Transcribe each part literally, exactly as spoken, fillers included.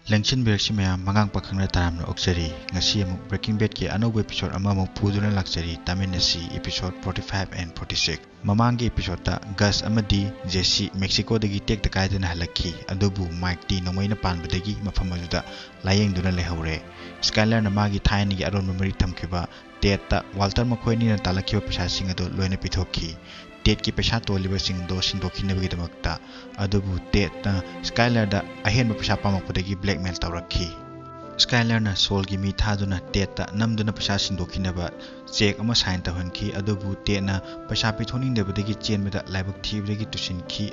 ꯂꯦꯡꯁꯤꯟꯕꯤꯔꯛꯁꯤ ꯃꯌꯥꯝ, ꯃꯉꯥꯡ ꯄꯥꯈꯪꯅ ꯇꯔꯥꯝꯅ ꯑꯣꯛꯆꯔꯤ꯫ ꯉꯁꯤ ꯑꯃꯨꯛ Breaking Badꯀꯤ ꯑꯅꯧꯕ episode ꯑꯃꯃꯨꯛ ꯄꯨꯗꯨꯅ ꯂꯥꯛꯆꯔꯤ꯫ ꯇꯥꯃꯤꯟꯅꯁꯤ episode forty five and forty six꯫ ꯃꯃꯥꯡꯒꯤ episodeꯇ Gus ꯑꯃꯗꯤ Jesse Mexicoꯗꯒꯤ ꯇꯦꯛꯇ ꯀꯥꯏꯗꯅ ꯍꯜꯂꯛꯈꯤ, ꯑꯗꯨꯕꯨ Mikeꯇꯤ ꯅꯣꯡꯃꯩꯅ ꯄꯥꯟꯕꯗꯒꯤ ꯃꯐꯝ ꯑꯗꯨꯗ ꯂꯥꯌꯦꯡꯗꯨꯅ ꯂꯩꯍꯧꯔꯦ꯫ Skylerꯅ ꯃꯥꯒꯤ ꯊꯥꯏꯅꯒꯤ ꯑꯔꯣꯟꯕ ꯃꯔꯤ ꯊꯝꯈꯤꯕ Tedꯇ Walter ꯃꯈꯣꯏ ꯑꯅꯤꯅ ꯇꯥꯜꯂꯛꯈꯤꯕ ꯄꯩꯁꯥꯁꯤꯡ ꯑꯗꯨ ꯂꯣꯏꯅ ꯄꯤꯊꯣꯛꯈꯤ꯫ Tedꯀꯤ ꯄꯩꯁꯥ ꯇꯣꯜꯂꯤꯕꯁꯤꯡꯗꯣ ꯁꯤꯟꯗꯣꯛꯈꯤꯅꯕꯒꯤꯗꯃꯛꯇ꯫ ꯑꯗꯨꯕꯨ Tedꯅ Skylerꯗ ꯑꯍꯦꯟꯕ ꯄꯩꯁꯥ ꯄꯥꯝꯃꯛꯄꯗꯒꯤ blackmail ꯇꯧꯔꯛꯈꯤ꯫ Skylerꯅ Saulꯒꯤ ꯃꯤ ꯊꯥꯗꯨꯅ Tedꯇ ꯅꯝꯗꯨꯅ ꯄꯩꯁꯥ ꯁꯤꯟꯗꯣꯛꯈꯤꯅꯕ cheque ꯑꯃ sign ꯇꯧꯍꯟꯈꯤ, ꯑꯗꯨꯕꯨ Tedꯅ ꯄꯩꯁꯥ ꯄꯤꯊꯣꯛꯅꯤꯡꯗꯕꯗꯒꯤ ꯆꯦꯟꯕꯗ ꯂꯥꯏꯕꯛ ꯊꯤꯕꯗꯒꯤ ꯇꯨꯁꯤꯟꯈꯤ,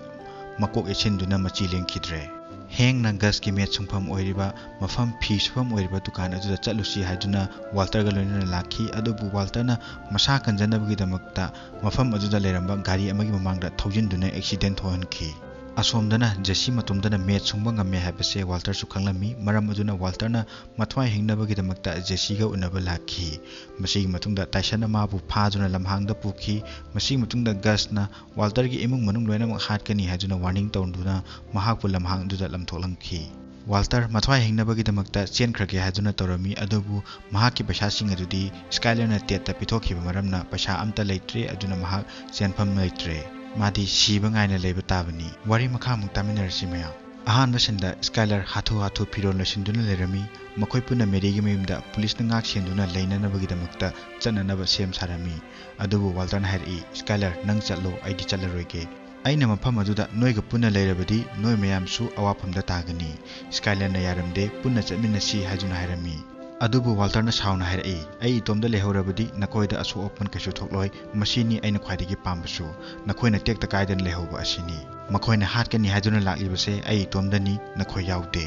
ꯃꯀꯣꯛ ꯌꯩꯁꯤꯟꯗꯨꯅ ꯃꯆꯤ ꯂꯦꯡꯈꯤꯗ꯭ꯔꯦ꯫ Hankꯅ Gusꯀꯤ ꯃꯦꯠ ꯁꯨꯡꯐꯝ ꯑꯣꯏꯔꯤꯕ ꯃꯐꯝ, ꯐꯤ ꯁꯨꯐꯝ ꯑꯣꯏꯔꯤꯕ ꯗꯨꯀꯥꯟ ꯑꯗꯨꯗ ꯆꯠꯂꯨꯁꯤ ꯍꯥꯏꯗꯨꯅ Walterꯒ ꯂꯣꯏꯅꯅ ꯂꯥꯛꯈꯤ, ꯑꯗꯨꯕꯨ Walterꯅ ꯃꯁꯥ ꯀꯟꯖꯅꯕꯒꯤꯗꯃꯛꯇ ꯃꯐꯝ ꯑꯗꯨꯗ ꯂꯩꯔꯝꯕ ꯒꯥꯔꯤ ꯑꯃꯒꯤ ꯃꯃꯥꯡꯗ ꯊꯧꯖꯤꯟꯗꯨꯅ accident ꯊꯣꯛꯍꯟꯈꯤ꯫ ꯑꯁꯣꯝꯗꯅ Jesse ꯃꯇꯣꯝꯇꯅ ꯃꯦꯠ ꯁꯨꯡꯕ ꯉꯝꯃꯦ ꯍꯥꯏꯕꯁꯦ Walterꯁꯨ ꯈꯪꯂꯝꯃꯤ, ꯃꯔꯝ ꯑꯗꯨꯅ Walterꯅ ꯃꯊ꯭ꯋꯥꯏ ꯍꯤꯡꯅꯕꯒꯤꯗꯃꯛꯇ Jesseꯒ ꯎꯅꯕ ꯂꯥꯛꯈꯤ꯫ ꯃꯁꯤꯒꯤ ꯃꯇꯨꯡꯗ Tysonꯅ ꯃꯥꯕꯨ ꯐꯥꯗꯨꯅ ꯂꯝꯍꯥꯡꯗ ꯄꯨꯈꯤ꯫ ꯃꯁꯤꯒꯤ ꯃꯇꯨꯡꯗ Gusꯅ Walterꯒꯤ ꯏꯃꯨꯡ ꯃꯅꯨꯡ ꯂꯣꯏꯅꯃꯛ ꯍꯥꯠꯀꯅꯤ ꯍꯥꯏꯗꯨꯅ warning ꯇꯧꯗꯨꯅ ꯃꯍꯥꯛꯄꯨ ꯂꯝꯍꯥꯡꯗꯨꯗ ꯂꯪꯊꯣꯛꯂꯝꯈꯤ꯫ Walter ꯃꯊ꯭ꯋꯥꯏ ꯍꯤꯡꯅꯕꯒꯤꯗꯃꯛꯇ ꯆꯦꯟꯈ꯭ꯔꯒꯦ ꯍꯥꯏꯗꯨꯅ ꯇꯧꯔꯝꯃꯤ, ꯑꯗꯨꯕꯨ ꯃꯍꯥꯛꯀꯤ ꯄꯩꯁꯥꯁꯤꯡ ꯑꯗꯨꯗꯤ Skylerꯅ Tedꯇ ꯄꯤꯊꯣꯛꯈꯤꯕ ꯃꯔꯝꯅ ꯄꯩꯁꯥ ꯑꯝꯇ ꯂꯩꯇ꯭ꯔꯦ, ꯑꯗꯨꯅ ꯃꯍꯥꯛ ꯆꯦꯟꯐꯝ ꯂꯩꯇ꯭ꯔꯦ꯫ ꯃꯥꯗꯤ ꯁꯤꯕ ꯉꯥꯏꯅ ꯂꯩꯕ ꯇꯥꯕꯅꯤ꯫ ꯋꯥꯔꯤ ꯃꯈꯥ ꯑꯃꯨꯛ ꯇꯥꯃꯤꯟꯅꯔꯁꯤ ꯃꯌꯥꯝ꯫ ꯑꯍꯥꯟꯕ sceneꯗ Skyler ꯍꯥꯊꯨ ꯍꯥꯊꯨ ꯐꯤꯔꯣꯜ ꯂꯣꯏꯁꯤꯟꯗꯨꯅ ꯂꯩꯔꯝꯃꯤ꯫ ꯃꯈꯣꯏ ꯄꯨꯟꯅ Maryꯒꯤ ꯃꯌꯨꯝꯗ ꯄꯨꯂꯤꯁꯅ ꯉꯥꯛ ꯁꯦꯟꯗꯨꯅ ꯂꯩꯅꯅꯕꯒꯤꯗꯃꯛꯇ ꯆꯠꯅꯅꯕ ꯁꯦꯝ ꯁꯥꯔꯝꯃꯤ꯫ ꯑꯗꯨꯕꯨ Walterꯅ ꯍꯥꯏꯔꯛꯏ, "Skyler, ꯅꯪ ꯆꯠꯂꯣ, ꯑꯩꯗꯤ ꯆꯠꯂꯔꯣꯏꯒꯦ꯫ ꯑꯩꯅ ꯃꯐꯝ ꯑꯗꯨꯗ ꯅꯣꯏꯒ ꯄꯨꯟꯅ ꯂꯩꯔꯕꯗꯤ ꯅꯣꯏ ꯃꯌꯥꯝꯁꯨ ꯑꯋꯥꯐꯝꯗ ꯇꯥꯒꯅꯤ꯫" Skylerꯅ ꯌꯥꯔꯝꯗꯦ, "ꯄꯨꯟꯅ ꯆꯠꯃꯤꯟꯅꯁꯤ" ꯍꯥꯏꯗꯨꯅ ꯍꯥꯏꯔꯝꯃꯤ꯫ ꯑꯗꯨꯕꯨ Walterꯅ ꯁꯥꯎꯅ ꯍꯥꯏꯔꯛꯏ, "ꯑꯩ ꯏꯇꯣꯝꯗ ꯂꯩꯍꯧꯔꯕꯗꯤ ꯅꯈꯣꯏꯗ ꯑꯁꯣꯛ ꯑꯄꯟ ꯀꯩꯁꯨ ꯊꯣꯛꯂꯣꯏ꯫ ꯃꯁꯤꯅꯤ ꯑꯩꯅ ꯈ꯭ꯋꯥꯏꯗꯒꯤ ꯄꯥꯝꯕꯁꯨ, ꯅꯈꯣꯏꯅ ꯇꯦꯛꯇ ꯀꯥꯏꯗꯅ ꯂꯩꯍꯧꯕ ꯑꯁꯤꯅꯤ꯫ ꯃꯈꯣꯏꯅ ꯍꯥꯠꯀꯅꯤ ꯍꯥꯏꯗꯨꯅ ꯂꯥꯛꯂꯤꯕꯁꯦ ꯑꯩ ꯏꯇꯣꯝꯗꯅꯤ, ꯅꯈꯣꯏ ꯌꯥꯎꯗꯦ꯫"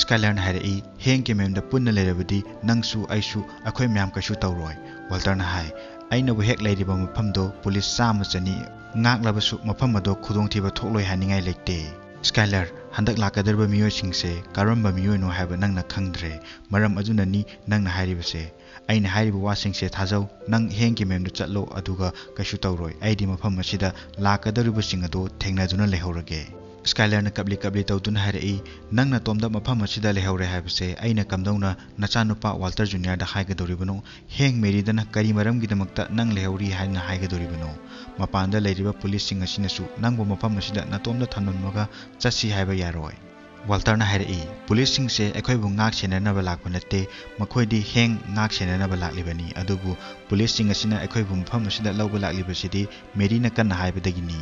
Skylerꯅ ꯍꯥꯏꯔꯛꯏ, "Hankꯀꯤ ꯃꯌꯨꯝꯗ ꯄꯨꯟꯅ ꯂꯩꯔꯕꯗꯤ ꯅꯪꯁꯨ ꯑꯩꯁꯨ ꯑꯩꯈꯣꯏ ꯃꯌꯥꯝ ꯀꯩꯁꯨ ꯇꯧꯔꯣꯏ꯫" Walterꯅ ꯍꯥꯏ, "ꯑꯩꯅꯕꯨ ꯍꯦꯛ ꯂꯩꯔꯤꯕ ꯃꯐꯝꯗꯣ ꯄꯨꯂꯤꯁ ꯆꯥꯝꯃ ꯆꯅꯤ ꯉꯥꯛꯂꯕꯁꯨ ꯃꯐꯝ ꯑꯗꯣ ꯈꯨꯗꯣꯡꯊꯤꯕ ꯊꯣꯛꯂꯣꯏ ꯍꯥꯏꯅꯤꯡꯉꯥꯏ ꯂꯩꯇꯦ꯫" Skyler, ꯍꯟꯗꯛ ꯂꯥꯛꯀꯗꯧꯔꯤꯕ ꯃꯤꯑꯣꯏꯁꯤꯡꯁꯦ ꯀꯔꯝꯕ ꯃꯤꯑꯣꯏꯅꯣ ꯍꯥꯏꯕ ꯅꯪꯅ ꯈꯪꯗ꯭ꯔꯦ꯫ ꯃꯔꯝ ꯑꯗꯨꯅꯅꯤ ꯅꯪꯅ ꯍꯥꯏꯔꯤꯕꯁꯦ꯫ ꯑꯩꯅ ꯍꯥꯏꯔꯤꯕ ꯋꯥꯁꯤꯡꯁꯦ ꯊꯥꯖꯧ꯫ ꯅꯪ Hankꯀꯤ ꯃꯌꯨꯝꯗ ꯆꯠꯂꯣ, ꯑꯗꯨꯒ ꯀꯩꯁꯨ ꯇꯧꯔꯣꯏ꯫ ꯑꯩꯗꯤ ꯃꯐꯝ ꯑꯁꯤꯗ ꯂꯥꯛꯀꯗꯧꯔꯤꯕꯁꯤꯡ ꯑꯗꯨ ꯊꯦꯡꯅꯗꯨꯅ ꯂꯩꯍꯧꯔꯒꯦ꯫ ꯁ꯭ꯀꯥꯏꯂꯔꯅ ꯀꯞꯂꯤ ꯀꯞꯂꯤ ꯇꯧꯗꯨꯅ ꯍꯥꯏꯔꯛꯏ, "ꯅꯪ ꯅꯇꯣꯝꯗ ꯃꯐꯝ ꯑꯁꯤꯗ ꯂꯩꯍꯧꯔꯦ ꯍꯥꯏꯕꯁꯦ ꯑꯩꯅ ꯀꯝꯗꯧꯅ ꯅꯆꯥꯅꯨꯄꯥ ꯋꯥꯜꯇꯔ ꯖꯨꯅꯤꯌꯔꯗ ꯍꯥꯏꯒꯗꯧꯔꯤꯕꯅꯣ? ꯍꯦꯡ ꯃꯦꯔꯤꯗꯅ ꯀꯔꯤ ꯃꯔꯝꯒꯤꯗꯃꯛꯇ ꯅꯪ ꯂꯩꯍꯧꯔꯤ ꯍꯥꯏꯅ ꯍꯥꯏꯒꯗꯧꯔꯤꯕꯅꯣ? ꯃꯄꯥꯟꯗ ꯂꯩꯔꯤꯕ ꯄꯨꯂꯤꯁꯁꯤꯡ ꯑꯁꯤꯅꯁꯨ ꯅꯪꯕꯨ ꯃꯐꯝ ꯑꯁꯤꯗ ꯅꯇꯣꯝꯗ ꯊꯝꯂꯝꯃꯒ ꯆꯠꯁꯤ ꯍꯥꯏꯕ ꯌꯥꯔꯣꯏ꯫" ꯋꯥꯜꯇꯔꯅ ꯍꯥꯏꯔꯛꯏ, "ꯄꯨꯂꯤꯁꯁꯤꯡꯁꯦ ꯑꯩꯈꯣꯏꯕꯨ ꯉꯥꯛ ꯁꯦꯟꯅꯅꯕ ꯂꯥꯛꯄ ꯅꯠꯇꯦ, ꯃꯈꯣꯏꯗꯤ ꯍꯦꯡ ꯉꯥꯛ ꯁꯦꯟꯅꯅꯕ ꯂꯥꯛꯂꯤꯕꯅꯤ꯫ ꯑꯗꯨꯕꯨ ꯄꯨꯂꯤꯁꯁꯤꯡ ꯑꯁꯤꯅ ꯑꯩꯈꯣꯏꯕꯨ ꯃꯐꯝ ꯑꯁꯤꯗ ꯂꯧꯕ ꯂꯥꯛꯂꯤꯕꯁꯤꯗꯤ ꯃꯦꯔꯤꯅ ꯀꯟꯅ ꯍꯥꯏꯕꯗꯒꯤꯅꯤ꯫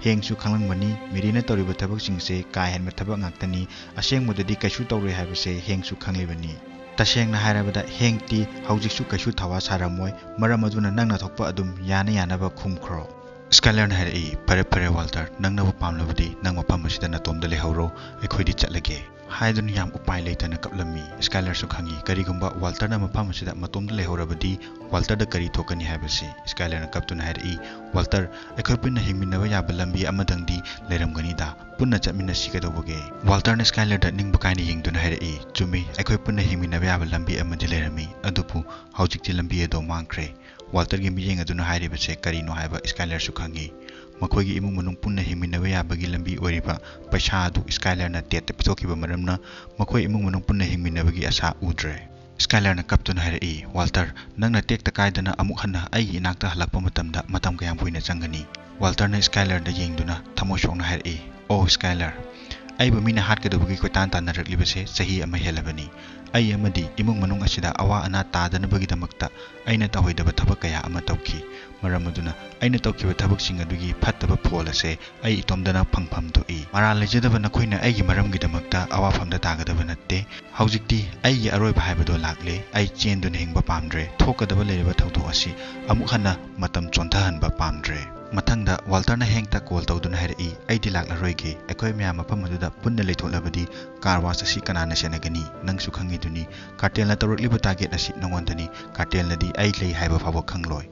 ꯍꯦꯡꯁꯨ ꯈꯪꯂꯝꯒꯅꯤ, ꯃꯦꯔꯤꯅ ꯇꯧꯔꯤꯕ ꯊꯕꯛꯁꯤꯡꯁꯦ ꯀꯥ ꯍꯦꯟꯕ ꯊꯕꯛ ꯉꯥꯛꯇꯅꯤ꯫ ꯑꯁꯦꯡꯕꯗꯗꯤ ꯀꯩꯁꯨ ꯇꯧꯔꯣꯏ ꯍꯥꯏꯕꯁꯦ ꯍꯦꯡꯁꯨ ꯈꯪꯂꯤꯕꯅꯤ꯫ ꯇꯁꯦꯡꯅ ꯍꯥꯏꯔꯕꯗ ꯍꯦꯡꯇꯤ ꯍꯧꯖꯤꯛꯁꯨ ꯀꯩꯁꯨ ꯊꯋꯥ ꯁꯥꯔꯝꯃꯣꯏ꯫ ꯃꯔꯝ ꯑꯗꯨꯅ ꯅꯪꯅ ꯊꯣꯛꯄ ꯑꯗꯨꯝ ꯌꯥꯅ ꯌꯥꯅꯕ ꯈꯨꯝꯈ꯭ꯔꯣ꯫" ꯁ꯭ꯀꯥꯏꯂꯔꯅ ꯍꯥꯏꯔꯛꯏ, "ꯐꯔꯦ ꯐꯔꯦ ꯋꯥꯜꯇꯔ, ꯅꯪꯅꯕꯨ ꯄꯥꯝꯂꯕꯗꯤ ꯅꯪ ꯃꯐꯝ ꯑꯁꯤꯗ ꯅꯇꯣꯝꯗ ꯂꯩꯍꯧꯔꯣ, ꯑꯩꯈꯣꯏꯗꯤ ꯆꯠꯂꯒꯦ" ꯍꯥꯏꯗꯨꯅ ꯌꯥꯝ ꯎꯄꯥꯏ ꯂꯩꯇꯅ ꯀꯞꯂꯝꯃꯤ꯫ ꯁ꯭ꯀꯥꯏꯂꯔꯁꯨ ꯈꯪꯏ, ꯀꯔꯤꯒꯨꯝꯕ ꯋꯥꯜꯇꯔꯅ ꯃꯐꯝ ꯑꯁꯤꯗ ꯃꯇꯣꯝꯇ ꯂꯩꯍꯧꯔꯕꯗꯤ ꯋꯥꯜꯇꯔꯗ ꯀꯔꯤ ꯊꯣꯛꯀꯅꯤ ꯍꯥꯏꯕꯁꯤ꯫ ꯁ꯭ꯀꯥꯏꯂꯔꯅ ꯀꯞꯇꯨꯅ ꯍꯥꯏꯔꯛꯏ, "ꯋꯥꯜꯇꯔ, ꯑꯩꯈꯣꯏ ꯄꯨꯟꯅ ꯍꯤꯡꯃꯤꯟꯅꯕ ꯌꯥꯕ ꯂꯝꯕꯤ ꯑꯃꯗꯪꯗꯤ ꯂꯩꯔꯝꯒꯅꯤꯗ, ꯄꯨꯟꯅ ꯆꯠꯃꯤꯟꯅꯁꯤ ꯀꯩꯗꯧꯕꯒꯦ?" ꯋꯥꯜꯇꯔꯅ ꯁ꯭ꯀꯥꯏꯂꯔꯗ ꯅꯤꯡꯕ ꯀꯥꯏꯅ ꯌꯦꯡꯗꯨꯅ ꯍꯥꯏꯔꯛꯏ, "ꯆꯨꯝꯃꯤ, ꯑꯩꯈꯣꯏ ꯄꯨꯟꯅ ꯍꯤꯡꯃꯤꯟꯅꯕ ꯌꯥꯕ ꯂꯝꯕꯤ ꯑꯃꯗꯤ ꯂꯩꯔꯝꯃꯤ, ꯑꯗꯨꯕꯨ ꯍꯧꯖꯤꯛꯇꯤ ꯂꯝꯕꯤ ꯑꯗꯣ ꯃꯥꯡꯈ꯭ꯔꯦ꯫" ꯋꯥꯜꯇꯔꯒꯤ ꯃꯤꯠꯌꯦꯡ ꯑꯗꯨꯅ ꯍꯥꯏꯔꯤꯕꯁꯦ ꯀꯔꯤꯅꯣ ꯍꯥꯏꯕ ꯁ꯭ꯀꯥꯏꯂꯔꯁꯨ ꯈꯪꯏ꯫ ꯃꯈꯣꯏꯒꯤ ꯏꯃꯨꯡ ꯃꯅꯨꯡ ꯄꯨꯟꯅ ꯍꯤꯡꯃꯤꯟꯅꯕ ꯌꯥꯕꯒꯤ ꯂꯝꯕꯤ ꯑꯣꯏꯔꯤꯕ ꯄꯩꯁꯥ ꯑꯗꯨ ꯁ꯭ꯀꯥꯏꯂꯔꯅ ꯇꯦꯠꯇ ꯄꯤꯊꯣꯛꯈꯤꯕ ꯃꯔꯝꯅ ꯃꯈꯣꯏ ꯏꯃꯨꯡ ꯃꯅꯨꯡ ꯄꯨꯟꯅ ꯍꯤꯡꯃꯤꯟꯅꯕꯒꯤ ꯑꯁꯥ ꯎꯗ꯭ꯔꯦ꯫ ꯁ꯭ꯀꯥꯏꯂꯔꯅ ꯀꯞꯇꯨꯅ ꯍꯥꯏꯔꯛꯏ, "ꯋꯥꯜꯇꯔ, ꯅꯪꯅ ꯇꯦꯛꯇ ꯀꯥꯏꯗꯅ ꯑꯃꯨꯛ ꯍꯟꯅ ꯑꯩꯒꯤ ꯏꯅꯥꯛꯇ ꯍꯜꯂꯛꯄ ꯃꯇꯝꯗ ꯃꯇꯝ ꯀꯌꯥꯝ ꯀꯨꯏꯅ ꯆꯪꯒꯅꯤ?" ꯋꯥꯜꯇꯔꯅ ꯁ꯭ꯀꯥꯏꯂꯔꯗ ꯌꯦꯡꯗꯨꯅ ꯊꯃꯣꯏ ꯁꯣꯛꯅ ꯍꯥꯏꯔꯛꯏ, "ꯑꯣ ꯁ꯭ꯀꯥꯏꯂꯔ, ꯑꯩꯕꯨ ꯃꯤꯅ ꯍꯥꯠꯀꯗꯧꯕꯒꯤ ꯀꯣꯏꯇꯥꯟ ꯇꯥꯟꯅꯔꯛꯂꯤꯕꯁꯦ ꯆꯍꯤ ꯑꯃ ꯍꯦꯜꯂꯕꯅꯤ꯫ ꯑꯩ ꯑꯃꯗꯤ ꯏꯃꯨꯡ ꯃꯅꯨꯡ ꯑꯁꯤꯗ ꯑꯋꯥ ꯑꯅꯥ ꯇꯥꯗꯅꯕꯒꯤꯗꯃꯛꯇ ꯑꯩꯅ ꯇꯧꯍꯩꯗꯕ ꯊꯕꯛ ꯀꯌꯥ ꯑꯃ ꯇꯧꯈꯤ꯫ ꯃꯔꯝ ꯑꯗꯨꯅ ꯑꯩꯅ ꯇꯧꯈꯤꯕ ꯊꯕꯛꯁꯤꯡ ꯑꯗꯨꯒꯤ ꯐꯠꯇꯕ ꯐꯣꯜ ꯑꯁꯦ ꯑꯩ ꯏꯇꯣꯝꯗꯅ ꯐꯪꯐꯝ ꯊꯣꯛꯏ꯫ ꯃꯔꯥꯜ ꯂꯩꯖꯗꯕ ꯅꯈꯣꯏꯅ ꯑꯩꯒꯤ ꯃꯔꯝꯒꯤꯗꯃꯛꯇ ꯑꯋꯥꯐꯝꯗ ꯇꯥꯒꯗꯕ ꯅꯠꯇꯦ꯫ ꯍꯧꯖꯤꯛꯇꯤ ꯑꯩꯒꯤ ꯑꯔꯣꯏꯕ ꯍꯥꯏꯕꯗꯣ ꯂꯥꯛꯂꯦ꯫ ꯑꯩ ꯆꯦꯟꯗꯨꯅ ꯍꯤꯡꯕ ꯄꯥꯝꯗ꯭ꯔꯦ꯫ ꯊꯣꯛꯀꯗꯕ ꯂꯩꯔꯤꯕ ꯊꯧꯗꯣꯛ ꯑꯁꯤ ꯑꯃꯨꯛ ꯍꯟꯅ ꯃꯇꯝ ꯆꯣꯟꯊꯍꯟꯕ ꯄꯥꯝꯗ꯭ꯔꯦ꯫" ꯃꯊꯪꯗ ꯋꯥꯜꯇꯔꯅ ꯍꯦꯡꯇ ꯀꯣꯜ ꯇꯧꯗꯨꯅ ꯍꯥꯏꯔꯛꯏ, "ꯑꯩꯗꯤ ꯂꯥꯛꯂꯔꯣꯏꯒꯦ꯫ ꯑꯩꯈꯣꯏ ꯃꯌꯥꯝ ꯃꯐꯝ ꯑꯗꯨꯗ ꯄꯨꯟꯅ ꯂꯩꯊꯣꯛꯂꯕꯗꯤ ꯀꯥꯔ ꯋꯥꯁ ꯑꯁꯤ ꯀꯅꯥꯅ ꯁꯦꯟꯅꯒꯅꯤ? ꯅꯪꯁꯨ ꯈꯪꯉꯤꯗꯨꯅꯤ, ꯀꯥꯔꯇꯦꯜꯅ ꯇꯧꯔꯛꯂꯤꯕ ꯇꯥꯔꯒꯦꯠ ꯑꯁꯤ ꯅꯉꯣꯟꯗꯅꯤ꯫ ꯀꯥꯔꯇꯦꯜꯅꯗꯤ ꯑꯩ ꯂꯩ ꯍꯥꯏꯕ ꯐꯥꯎꯕ ꯈꯪꯂꯣꯏ꯫"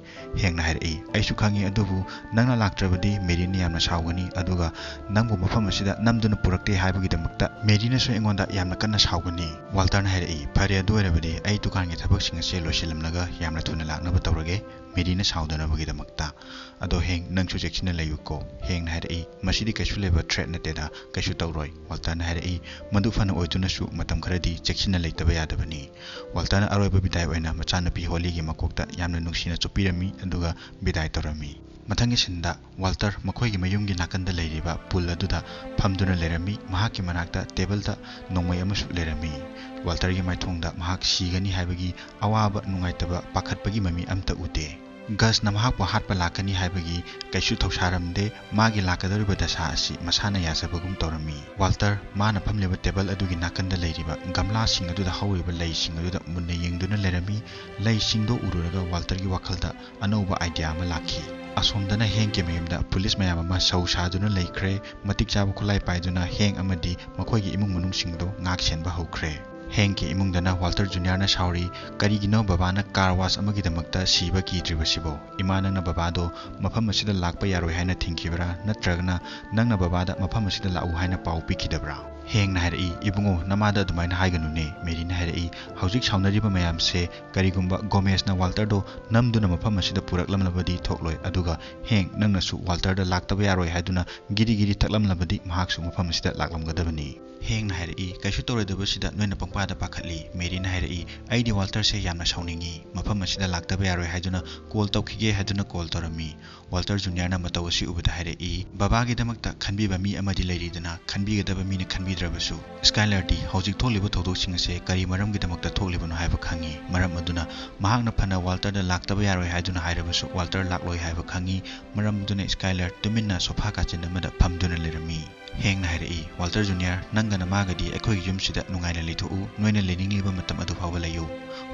ꯍꯦꯡꯅ ꯍꯥꯏꯔꯛꯏ, "ꯑꯩꯁꯨ ꯈꯪꯉꯤ, ꯑꯗꯨꯕꯨ ꯅꯪꯅ ꯂꯥꯛꯇ꯭ꯔꯕꯗꯤ ꯃꯦꯔꯤꯅ ꯌꯥꯝꯅ ꯁꯥꯎꯒꯅꯤ, ꯑꯗꯨꯒ ꯅꯪꯕꯨ ꯃꯐꯝ ꯑꯁꯤꯗ ꯅꯝꯗꯨꯅ ꯄꯨꯔꯛꯇꯦ ꯍꯥꯏꯕꯒꯤꯗꯃꯛꯇ ꯃꯦꯔꯤꯅꯁꯨ ꯑꯩꯉꯣꯟꯗ ꯌꯥꯝꯅ ꯀꯟꯅ ꯁꯥꯎꯒꯅꯤ꯫" ꯋꯥꯜꯇꯔꯅ ꯍꯥꯏꯔꯛꯏ, "ꯐꯔꯦ, ꯑꯗꯨ ꯑꯣꯏꯔꯕꯗꯤ ꯑꯩ ꯗꯨꯀꯥꯟꯒꯤ ꯊꯕꯛꯁꯤꯡ ꯑꯁꯦ ꯂꯣꯏꯁꯤꯜꯂꯝꯂꯒ ꯌꯥꯝꯅ ꯊꯨꯅ ꯂꯥꯛꯅꯕ ꯇꯧꯔꯒꯦ, ꯃꯦꯔꯤꯅ ꯁꯥꯎꯗꯅꯕꯒꯤꯗꯃꯛꯇ꯫ ꯑꯗꯣ ꯍꯦꯡ, ꯅꯪ ꯁꯨ ꯆꯦꯛꯁꯤꯟꯅ ꯂꯩꯌꯨꯀꯣ꯫ ꯍꯦꯡꯅ ꯍꯥꯏꯔꯛꯏ, "ꯃꯁꯤꯗꯤ ꯀꯩꯁꯨ ꯂꯩꯕ threat ꯅꯠꯇꯦꯗ, ꯀꯩꯁꯨ ꯇꯧꯔꯣꯏ꯫" ꯋꯥꯜꯇꯔꯅ ꯍꯥꯏꯔꯛꯏ, "ꯃꯗꯨ ꯐꯅ ꯑꯣꯏꯗꯨꯅꯁꯨ ꯃꯇꯝ ꯈꯔꯗꯤ ꯆꯦꯛꯁꯤꯟꯅ ꯂꯩꯇꯕ ꯌꯥꯗꯕꯅꯤ꯫" ꯋꯥꯜꯇꯔꯅ ꯑꯔꯣꯏꯕ ꯕꯤꯗꯥꯏ ꯑꯣꯏꯅ ꯃꯆꯥꯅꯨꯄꯤ ꯍꯣꯂꯤꯒꯤ ꯃꯀꯣꯛꯇ ꯌꯥꯝꯅ ꯅꯨꯡꯁꯤꯅ ꯆꯨꯞꯄꯤꯔꯝꯃꯤ, ꯑꯗꯨꯒ ꯕꯤꯗꯥꯏ ꯇꯧꯔꯝꯃꯤ꯫ ꯃꯊꯪꯒꯤ ꯁꯤꯟꯗ ꯋꯥꯜꯇꯔ ꯃꯈꯣꯏꯒꯤ ꯃꯌꯨꯝꯒꯤ ꯅꯥꯀꯟꯗ ꯂꯩꯔꯤꯕ ꯄꯨꯜ ꯑꯗꯨꯗ ꯐꯝꯗꯨꯅ ꯂꯩꯔꯝꯃꯤ꯫ ꯃꯍꯥꯛꯀꯤ ꯃꯅꯥꯛꯇ ꯇꯦꯕꯜꯗ ꯅꯣꯡꯃꯩ ꯑꯃꯁꯨ ꯂꯩꯔꯝꯃꯤ꯫ ꯋꯥꯜꯇꯔꯒꯤ ꯃꯥꯏꯊꯣꯡꯗ ꯃꯍꯥꯛ ꯁꯤꯒꯅꯤ ꯍꯥꯏꯕꯒꯤ ꯑꯋꯥꯕ, ꯅꯨꯡꯉꯥꯏꯇꯕ, ꯄꯥꯈꯠꯄꯒꯤ ꯃꯃꯤ ꯑꯝꯇ ꯎꯗꯦ꯫ ꯒꯁꯅ ꯃꯍꯥꯛꯄꯨ ꯍꯥꯠꯄ ꯂꯥꯛꯀꯅꯤ ꯍꯥꯏꯕꯒꯤ ꯀꯩꯁꯨ ꯊꯧꯁꯥꯔꯝꯗꯦ꯫ ꯃꯥꯒꯤ ꯂꯥꯛꯀꯗꯧꯔꯤꯕ ꯗꯁꯥ ꯑꯁꯤ ꯃꯁꯥꯅ ꯌꯥꯖꯕꯒꯨꯝ ꯇꯧꯔꯝꯃꯤ꯫ ꯋꯥꯜꯇꯔ ꯃꯥꯅ ꯐꯝꯂꯤꯕ ꯇꯦꯕꯜ ꯑꯗꯨꯒꯤ ꯅꯥꯀꯟꯗ ꯂꯩꯔꯤꯕ ꯒꯝꯂꯥꯁꯤꯡ ꯑꯗꯨꯗ ꯍꯧꯔꯤꯕ ꯂꯩꯁꯤꯡ ꯑꯗꯨꯗ ꯃꯨꯟꯅ ꯌꯦꯡꯗꯨꯅ ꯂꯩꯔꯝꯃꯤ꯫ ꯂꯩꯁꯤꯡꯗꯣ ꯎꯔꯨꯔꯒ ꯋꯥꯜꯇꯔꯒꯤ ꯋꯥꯈꯜꯗ ꯑꯅꯧꯕ idea ꯑꯃ ꯂꯥꯛꯈꯤ꯫ ꯑꯁꯣꯝꯗꯅ ꯍꯦꯡꯀꯤ ꯃꯌꯨꯝꯗ ꯄꯨꯂꯤꯁ ꯃꯌꯥꯝ ꯑꯃ ꯁꯧ ꯁꯥꯗꯨꯅ ꯂꯩꯈ꯭ꯔꯦ꯫ ꯃꯇꯤꯛ ꯆꯥꯕ ꯈꯨꯠꯂꯥꯏ ꯄꯥꯏꯗꯨꯅ ꯍꯦꯡ ꯑꯃꯗꯤ ꯃꯈꯣꯏꯒꯤ ꯏꯃꯨꯡ ꯃꯅꯨꯡꯁꯤꯡꯗꯣ ꯉꯥꯛ ꯁꯦꯟꯕ ꯍꯧꯈ꯭ꯔꯦ꯫ ꯍꯦꯡꯀꯤ ꯏꯃꯨꯡꯗꯅ ꯋꯥꯜꯇꯔ ꯖꯨꯅꯤꯌꯔꯅ ꯁꯥꯎꯔꯤ, "ꯀꯔꯤꯒꯤꯅꯣ ꯕꯕꯥꯅ car wash ꯑꯃꯒꯤꯗꯃꯛꯇ ꯁꯤꯕ ꯀꯤꯗ꯭ꯔꯤꯕꯁꯤꯕꯣ? ꯏꯃꯥ, ꯅꯪꯅ ꯕꯕꯥꯗꯣ ꯃꯐꯝ ꯑꯁꯤꯗ ꯂꯥꯛꯄ ꯌꯥꯔꯣꯏ ꯍꯥꯏꯅ ꯊꯤꯡꯈꯤꯕ꯭ꯔꯥ? ꯅꯠꯇ꯭ꯔꯒꯅ ꯅꯪꯅ ꯕꯕꯥꯗ ꯃꯐꯝ ꯑꯁꯤꯗ ꯂꯥꯛꯎ ꯍꯥꯏꯅ ꯄꯥꯎ ꯄꯤꯈꯤꯗꯕ꯭ꯔꯥ?" ꯍꯦꯡꯅ ꯍꯥꯏꯔꯛꯏ, "ꯏꯕꯨꯡꯉꯣ, ꯅꯃꯥꯗ ꯑꯗꯨꯃꯥꯏꯅ ꯍꯥꯏꯒꯅꯨꯅꯦ꯫" ꯃꯦꯔꯤꯅ ꯍꯥꯏꯔꯛꯏ, "ꯍꯧꯖꯤꯛ ꯁꯥꯎꯅꯔꯤꯕ ꯃꯌꯥꯝꯁꯦ ꯀꯔꯤꯒꯨꯝꯕ ꯒꯣꯃꯦꯁꯅ ꯋꯥꯜꯇꯔꯗꯣ ꯅꯝꯗꯨꯅ ꯃꯐꯝ ꯑꯁꯤꯗ ꯄꯨꯔꯛꯂꯝꯂꯕꯗꯤ ꯊꯣꯛꯂꯣꯏ, ꯑꯗꯨꯒ ꯍꯦꯡ, ꯅꯪꯅꯁꯨ ꯋꯥꯜꯇꯔꯗ ꯂꯥꯛꯇꯕ ꯌꯥꯔꯣꯏ ꯍꯥꯏꯗꯨꯅ ꯒꯤꯔꯤ ꯒꯤꯔꯤ ꯊꯛꯂꯝꯂꯕꯗꯤ ꯃꯍꯥꯛꯁꯨ ꯃꯐꯝ ꯑꯁꯤꯗ ꯂꯥꯛꯂꯝꯒꯗꯕꯅꯤ꯫" ꯍꯦꯡꯅ ꯍꯥꯏꯔꯛꯏ, "ꯀꯩꯁꯨ ꯇꯧꯔꯣꯏꯗꯕꯁꯤꯗ ꯅꯣꯏꯅ ꯄꯪꯄꯥꯗ ꯄꯥꯈꯠꯂꯤ꯫" ꯃꯦꯔꯤꯅ ꯍꯥꯏꯔꯛꯏ, "ꯑꯩꯗꯤ ꯋꯥꯜꯇꯔꯁꯦ ꯌꯥꯝꯅ ꯁꯥꯎꯅꯤꯡꯉꯤ꯫ ꯃꯐꯝ ꯑꯁꯤꯗ ꯂꯥꯛꯇꯕ ꯌꯥꯔꯣꯏ ꯍꯥꯏꯗꯨꯅ call ꯇꯧꯈꯤꯒꯦ ꯍꯥꯏꯗꯨꯅ call ꯇꯧꯔꯝꯃꯤ꯫" ꯋꯥꯜꯇꯔ ꯖꯨꯅꯤꯌꯔꯅ ꯃꯇꯧ ꯑꯁꯤ ꯎꯕꯗ ꯍꯥꯏꯔꯛꯏ, "ꯕꯕꯥꯒꯤꯗꯃꯛꯇ ꯈꯟꯕꯤꯕ ꯃꯤ ꯑꯃꯗꯤ ꯂꯩꯔꯤꯗꯅ, ꯈꯟꯕꯤꯒꯗꯕ ꯃꯤꯅ ꯈꯟꯕꯤꯗ꯭ꯔꯕꯁꯨ꯫ ꯁ꯭ꯀꯥꯏꯂꯔꯗꯤ ꯍꯧꯖꯤꯛ ꯊꯣꯛꯂꯤꯕ ꯊꯧꯗꯣꯛꯁꯤꯡ ꯑꯁꯦ ꯀꯔꯤ ꯃꯔꯝꯒꯤꯗꯃꯛꯇ ꯊꯣꯛꯂꯤꯕꯅꯣ ꯍꯥꯏꯕ ꯈꯪꯉꯤ꯫ ꯃꯔꯝ ꯑꯗꯨꯅ ꯃꯍꯥꯛꯅ ꯐꯅ ꯋꯥꯜꯇꯔꯗ ꯂꯥꯛꯇꯕ ꯌꯥꯔꯣꯏ ꯍꯥꯏꯗꯨꯅ ꯍꯥꯏꯔꯕꯁꯨ ꯋꯥꯜꯇꯔ ꯂꯥꯛꯂꯣꯏ ꯍꯥꯏꯕ ꯈꯪꯉꯤ꯫" ꯃꯔꯝ ꯑꯗꯨꯅ ꯁ꯭ꯀꯥꯏꯂꯔ ꯇꯨꯃꯤꯟꯅ ꯁꯣꯐꯥ ꯀꯥꯆꯤꯟ ꯑꯃꯗ ꯐꯝꯗꯨꯅ ꯂꯩꯔꯝꯃꯤ꯫ ꯍꯦꯡꯅ ꯍꯥꯏꯔꯛꯏ, "ꯋꯥꯜꯇꯔ ꯖꯨꯅꯤꯌꯔ, ꯅꯪꯒ ꯅꯃꯥꯒꯗꯤ ꯑꯩꯈꯣꯏꯒꯤ ꯌꯨꯝꯁꯤꯗ ꯅꯨꯡꯉꯥꯏꯅ ꯂꯩꯊꯣꯛꯎ꯫ ꯅꯣꯏꯅ ꯂꯩꯅꯤꯡꯂꯤꯕ ꯃꯇꯝ ꯑꯗꯨ ꯐꯥꯎꯕ ꯂꯩꯌꯨ꯫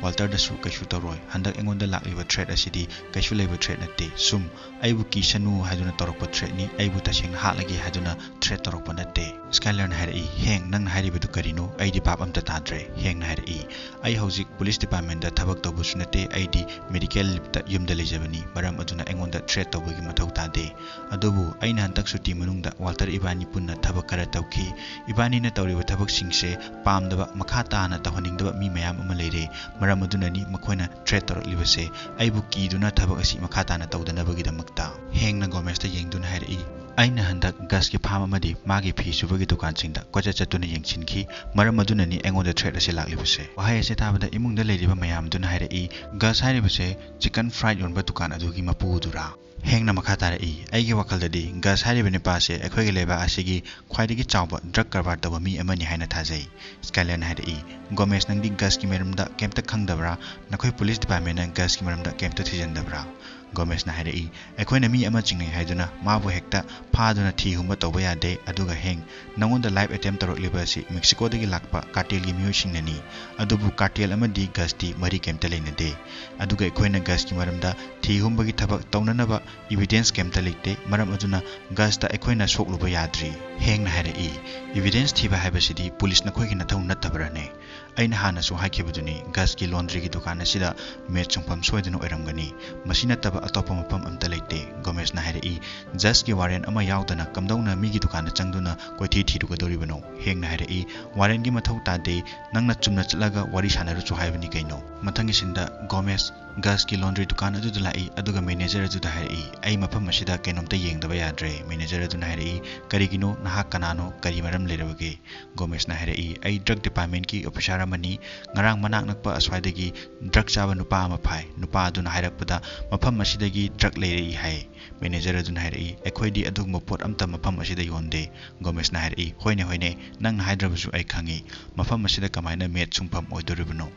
ꯋꯥꯜꯇꯔꯗꯁꯨ ꯀꯩꯁꯨ ꯇꯧꯔꯣꯏ꯫ ꯍꯟꯗꯛ ꯑꯩꯉꯣꯟꯗ ꯂꯥꯛꯂꯤꯕ threat ꯑꯁꯤꯗꯤ ꯀꯩꯁꯨ ꯂꯩꯕ threat ꯅꯠꯇꯦ꯫ ꯁꯨꯝ ꯑꯩꯕꯨ ꯀꯤꯁꯅꯨ ꯍꯥꯏꯗꯨꯅ ꯇꯧꯔꯛꯄ threatꯅꯤ꯫ ꯑꯩꯕꯨ ꯇꯁꯦꯡꯅ ꯍꯥꯠꯂꯒꯦ ꯍꯥꯏꯗꯨꯅ threat ꯇꯧꯔꯛꯄ ꯅꯠꯇꯦ꯫" ꯁ꯭ꯀꯥꯏꯂꯔꯅ ꯍꯥꯏꯔꯛꯏ, "ꯍꯦꯡ, ꯅꯪꯅ ꯍꯥꯏꯔꯤꯕꯗꯨ ꯀꯔꯤꯅꯣ? ꯑꯩꯗꯤ ꯚꯥꯞ ꯑꯝꯇ ꯇꯥꯗ꯭ꯔꯦ꯫" ꯍꯦꯡꯅ ꯍꯥꯏꯔꯛꯏ, "ꯑꯩ ꯍꯧꯖꯤꯛ police departmentꯇ ꯊꯕꯛ ꯇꯧꯕꯁꯨ ꯅꯠꯇꯦ꯫ ꯑꯩꯗꯤ medical leaveꯇ ꯌꯨꯝꯗ ꯂꯩꯖꯕꯅꯤ꯫ ꯃꯔꯝ ꯑꯗꯨꯅ ꯑꯩꯉꯣꯟꯗ threat ꯇꯧꯕꯒꯤ ꯃꯊꯧ ꯇꯥꯗꯦ꯫ ꯑꯗꯨꯕꯨ ꯑꯩꯅ ꯍꯟꯗꯛ ꯁꯨꯇꯤ ꯃꯅꯨꯡꯗ ꯋꯥꯜꯇꯔ ꯏꯕꯥꯅꯤ ꯄꯨꯟꯅ ꯊꯕꯛ ꯈꯔ ꯇꯧꯈꯤ꯫ ꯏꯕꯥꯅꯤ ꯑꯩꯅ ꯇꯧꯔꯤꯕ ꯊꯕꯛꯁꯤꯡꯁꯦ ꯄꯥꯝꯗꯕ, ꯃꯈꯥ ꯇꯥꯅ ꯇꯧꯍꯟꯅꯤꯡꯗꯕ ꯃꯤ ꯃꯌꯥꯝ ꯑꯃ ꯂꯩꯔꯦ꯫ ꯃꯔꯝ ꯑꯗꯨꯅꯅꯤ ꯃꯈꯣꯏꯅ threat ꯇꯧꯔꯛꯂꯤꯕꯁꯦ, ꯑꯩꯕꯨ ꯀꯤꯗꯨꯅ ꯊꯕꯛ ꯑꯁꯤ ꯃꯈꯥ ꯇꯥꯅ ꯇꯧꯗꯅꯕꯒꯤꯗꯃꯛꯇ꯫ ꯍꯦꯡꯅ ꯒꯣꯃꯦꯁꯇ ꯌꯦꯡꯗꯨꯅ ꯍꯥꯏꯔꯛꯏ, "ꯑꯩꯅ ꯍꯟꯗꯛ ꯒꯁꯀꯤ ꯐꯥꯔꯝ ꯑꯃꯗꯤ ꯃꯥꯒꯤ ꯐꯤ ꯁꯨꯕꯒꯤ ꯗꯨꯀꯥꯟꯁꯤꯡꯗ ꯀꯣꯏꯆꯠ ꯆꯠꯇꯨꯅ ꯌꯦꯡꯁꯤꯟꯈꯤ꯫ ꯃꯔꯝ ꯑꯗꯨꯅꯅꯤ ꯑꯩꯉꯣꯟꯗ threat ꯑꯁꯤ ꯂꯥꯛꯂꯤꯕꯁꯦ꯫" ꯋꯥꯍꯩ ꯑꯁꯤ ꯇꯥꯕꯗ ꯏꯃꯨꯡꯗ ꯂꯩꯔꯤꯕ ꯃꯌꯥꯝꯗꯨꯅ ꯍꯥꯏꯔꯛꯏ, "ꯒꯁ ꯍꯥꯏꯔꯤꯕꯁꯦ chicken fried ꯌꯣꯟꯕ ꯗꯨꯀꯥꯟ ꯑꯗꯨꯒꯤ ꯃꯄꯨꯗꯨꯔꯥ?" ꯍꯦꯡꯅ ꯃꯈꯥ ꯇꯥꯔꯛꯏ, "ꯑꯩꯒꯤ ꯋꯥꯈꯜꯗꯗꯤ ꯒꯁ ꯍꯥꯏꯔꯤꯕ ꯅꯨꯄꯥ ꯑꯁꯤ ꯑꯩꯈꯣꯏꯒꯤ ꯂꯩꯕꯥꯛ ꯑꯁꯤꯒꯤ ꯈ꯭ꯋꯥꯏꯗꯒꯤ ꯆꯥꯎꯕ drug ꯀꯔꯕꯥꯔ ꯇꯧꯕ ꯃꯤ ꯑꯃꯅꯤ ꯍꯥꯏꯅ ꯊꯥꯖꯩ꯫" ꯁ꯭ꯀꯥꯏꯂꯔꯅ ꯍꯥꯏꯔꯛꯏ, "ꯒꯣꯃꯦꯁ, ꯅꯪꯗꯤ ꯒꯁꯀꯤ ꯃꯔꯝꯗ ꯀꯩꯝꯇ ꯈꯪꯗꯕ꯭ꯔꯥ? ꯅꯈꯣꯏ ꯄꯨꯂꯤꯁ ꯗꯤꯄꯥꯔꯠꯃꯦꯟꯅ ꯒꯁꯀꯤ ꯃꯔꯝꯗ ꯀꯩꯝꯇ ꯊꯤꯖꯤꯟꯗꯕ꯭ꯔꯥ?" ꯒꯣꯃꯦꯁꯅ ꯍꯥꯏꯔꯛꯏ, "ꯑꯩꯈꯣꯏꯅ ꯃꯤ ꯑꯃ ꯆꯤꯡꯅꯩ ꯍꯥꯏꯗꯨꯅ ꯃꯥꯕꯨ ꯍꯦꯛꯇ ꯐꯥꯗꯨꯅ ꯊꯤ ꯍꯨꯝꯕ ꯇꯧꯕ ꯌꯥꯗꯦ꯫ ꯑꯗꯨꯒ ꯍꯦꯡ, ꯅꯉꯣꯟꯗ rape attempt ꯇꯧꯔꯛꯂꯤꯕ ꯑꯁꯤ ꯃꯦꯛꯁꯤꯀꯣꯗꯒꯤ ꯂꯥꯛꯄ cartel ꯒꯤ ꯃꯤꯑꯣꯏꯁꯤꯡꯅꯅꯤ꯫ ꯑꯗꯨꯕꯨ cartel ꯑꯃꯗꯤ ꯒꯁꯇꯤ ꯃꯔꯤ ꯀꯩꯝꯇ ꯂꯩꯅꯗꯦ꯫ ꯑꯗꯨꯒ ꯑꯩꯈꯣꯏꯅ ꯒꯁꯀꯤ ꯃꯔꯝꯗ ꯊꯤ ꯍꯨꯝꯕꯒꯤ ꯊꯕꯛ ꯇꯧꯅꯅꯕ evidence ꯀꯩꯝꯇ ꯂꯩꯇꯦ꯫ ꯃꯔꯝ ꯑꯗꯨꯅ ꯒꯁꯇ ꯑꯩꯈꯣꯏꯅ ꯁꯣꯛꯂꯨꯕ ꯌꯥꯗ꯭ꯔꯤ꯫" ꯍꯦꯡꯅ ꯍꯥꯏꯔꯛꯏ, "Evidence ꯊꯤꯕ ꯍꯥꯏꯕꯁꯤꯗꯤ ꯄꯨꯂꯤꯁ ꯅꯈꯣꯏꯒꯤ ꯅꯊꯧ ꯅꯠꯇꯕ꯭ꯔꯥꯅꯦ? ꯑꯩꯅ ꯍꯥꯟꯅꯁꯨ ꯍꯥꯏꯈꯤꯕꯗꯨꯅꯤ, ꯒꯁꯀꯤ laundry ꯒꯤ ꯗꯨꯀꯥꯟ ꯑꯁꯤꯗ ꯃꯦꯠ ꯁꯨꯡꯐꯝ ꯁꯣꯏꯗꯅ ꯑꯣꯏꯔꯝꯒꯅꯤ꯫ ꯃꯁꯤ ꯅꯠꯇꯕ ꯑꯇꯣꯞꯄ ꯃꯐꯝ ꯑꯝꯇ ꯂꯩꯇꯦ꯫" ꯒꯣꯃꯦꯁꯅ ꯍꯥꯏꯔꯛꯏ, "ꯖꯁꯀꯤ ꯋꯥꯔꯦꯟ ꯑꯃ ꯌꯥꯎꯗꯅ ꯀꯝꯗꯧꯅ ꯃꯤꯒꯤ ꯗꯨꯀꯥꯟꯗ ꯆꯪꯗꯨꯅ ꯀꯣꯏꯊꯤ ꯊꯤꯔꯨꯒꯗꯧꯔꯤꯕꯅꯣ?" ꯍꯦꯡꯅ ꯍꯥꯏꯔꯛꯏ, "ꯋꯥꯔꯦꯟꯒꯤ ꯃꯊꯧ ꯇꯥꯗꯦ, ꯅꯪꯅ ꯆꯨꯝꯅ ꯆꯠꯂꯒ ꯋꯥꯔꯤ ꯁꯥꯟꯅꯔꯨꯆꯣ ꯍꯥꯏꯕꯅꯤ ꯀꯩꯅꯣ꯫" ꯃꯊꯪꯒꯤ ꯁꯤꯟꯗ ꯒꯣꯃꯦꯁ ꯒꯁꯀꯤ laundry ꯗꯨꯀꯥꯟ ꯑꯗꯨꯗ ꯂꯥꯛꯏ, ꯑꯗꯨꯒ ꯃꯦꯅꯦꯖꯔ ꯑꯗꯨꯗ ꯍꯥꯏꯔꯛꯏ, "ꯑꯩ ꯃꯐꯝ ꯑꯁꯤꯗ ꯀꯩꯅꯣꯝꯇ ꯌꯦꯡꯗꯕ ꯌꯥꯗ꯭ꯔꯦ꯫" ꯃꯦꯅꯦꯖꯔ ꯑꯗꯨꯅ ꯍꯥꯏꯔꯛꯏ, "ꯀꯔꯤꯒꯤꯅꯣ? ꯅꯍꯥꯛ ꯀꯅꯥꯅꯣ? ꯀꯔꯤ ꯃꯔꯝ ꯂꯩꯔꯕꯒꯦ?" ꯒꯣꯃꯦꯁꯅ ꯍꯥꯏꯔꯛꯏ, "ꯑꯩ drug department ꯀꯤ officer ꯑꯃꯅꯤ꯫ ꯉꯔꯥꯡ ꯃꯅꯥꯛ ꯅꯛꯄ ꯑꯁ꯭ꯋꯥꯏꯗꯒꯤ drug ꯆꯥꯕ ꯅꯨꯄꯥ ꯑꯃ ꯐꯥꯏ꯫ ꯅꯨꯄꯥ ꯑꯗꯨꯅ ꯍꯥꯏꯔꯛꯄꯗ ꯃꯐꯝ ꯑꯁꯤꯗꯒꯤ drug ꯂꯩꯔꯛꯏ ꯍꯥꯏ꯫" ꯃꯦꯅꯦꯖꯔ ꯑꯗꯨꯅ ꯍꯥꯏꯔꯛꯏ, "ꯑꯩꯈꯣꯏꯗꯤ ꯑꯗꯨꯒꯨꯝꯕ ꯄꯣꯠ ꯑꯝꯇ ꯃꯐꯝ ꯑꯁꯤꯗ ꯌꯣꯟꯗꯦ꯫" ꯒꯣꯃꯦꯁꯅ ꯍꯥꯏꯔꯛꯏ, "ꯍꯣꯏꯅꯦ, ꯍꯣꯏꯅꯦ, ꯅꯪꯅ ꯍꯥꯏꯗ꯭ꯔꯕꯁꯨ ꯑꯩ ꯈꯪꯏ꯫ ꯃꯐꯝ ꯑꯁꯤꯗ ꯀꯃꯥꯏꯅ ꯃꯦꯠ ꯁꯨꯡꯐꯝ ꯑꯣꯏꯗꯣꯔꯤꯕꯅꯣ?"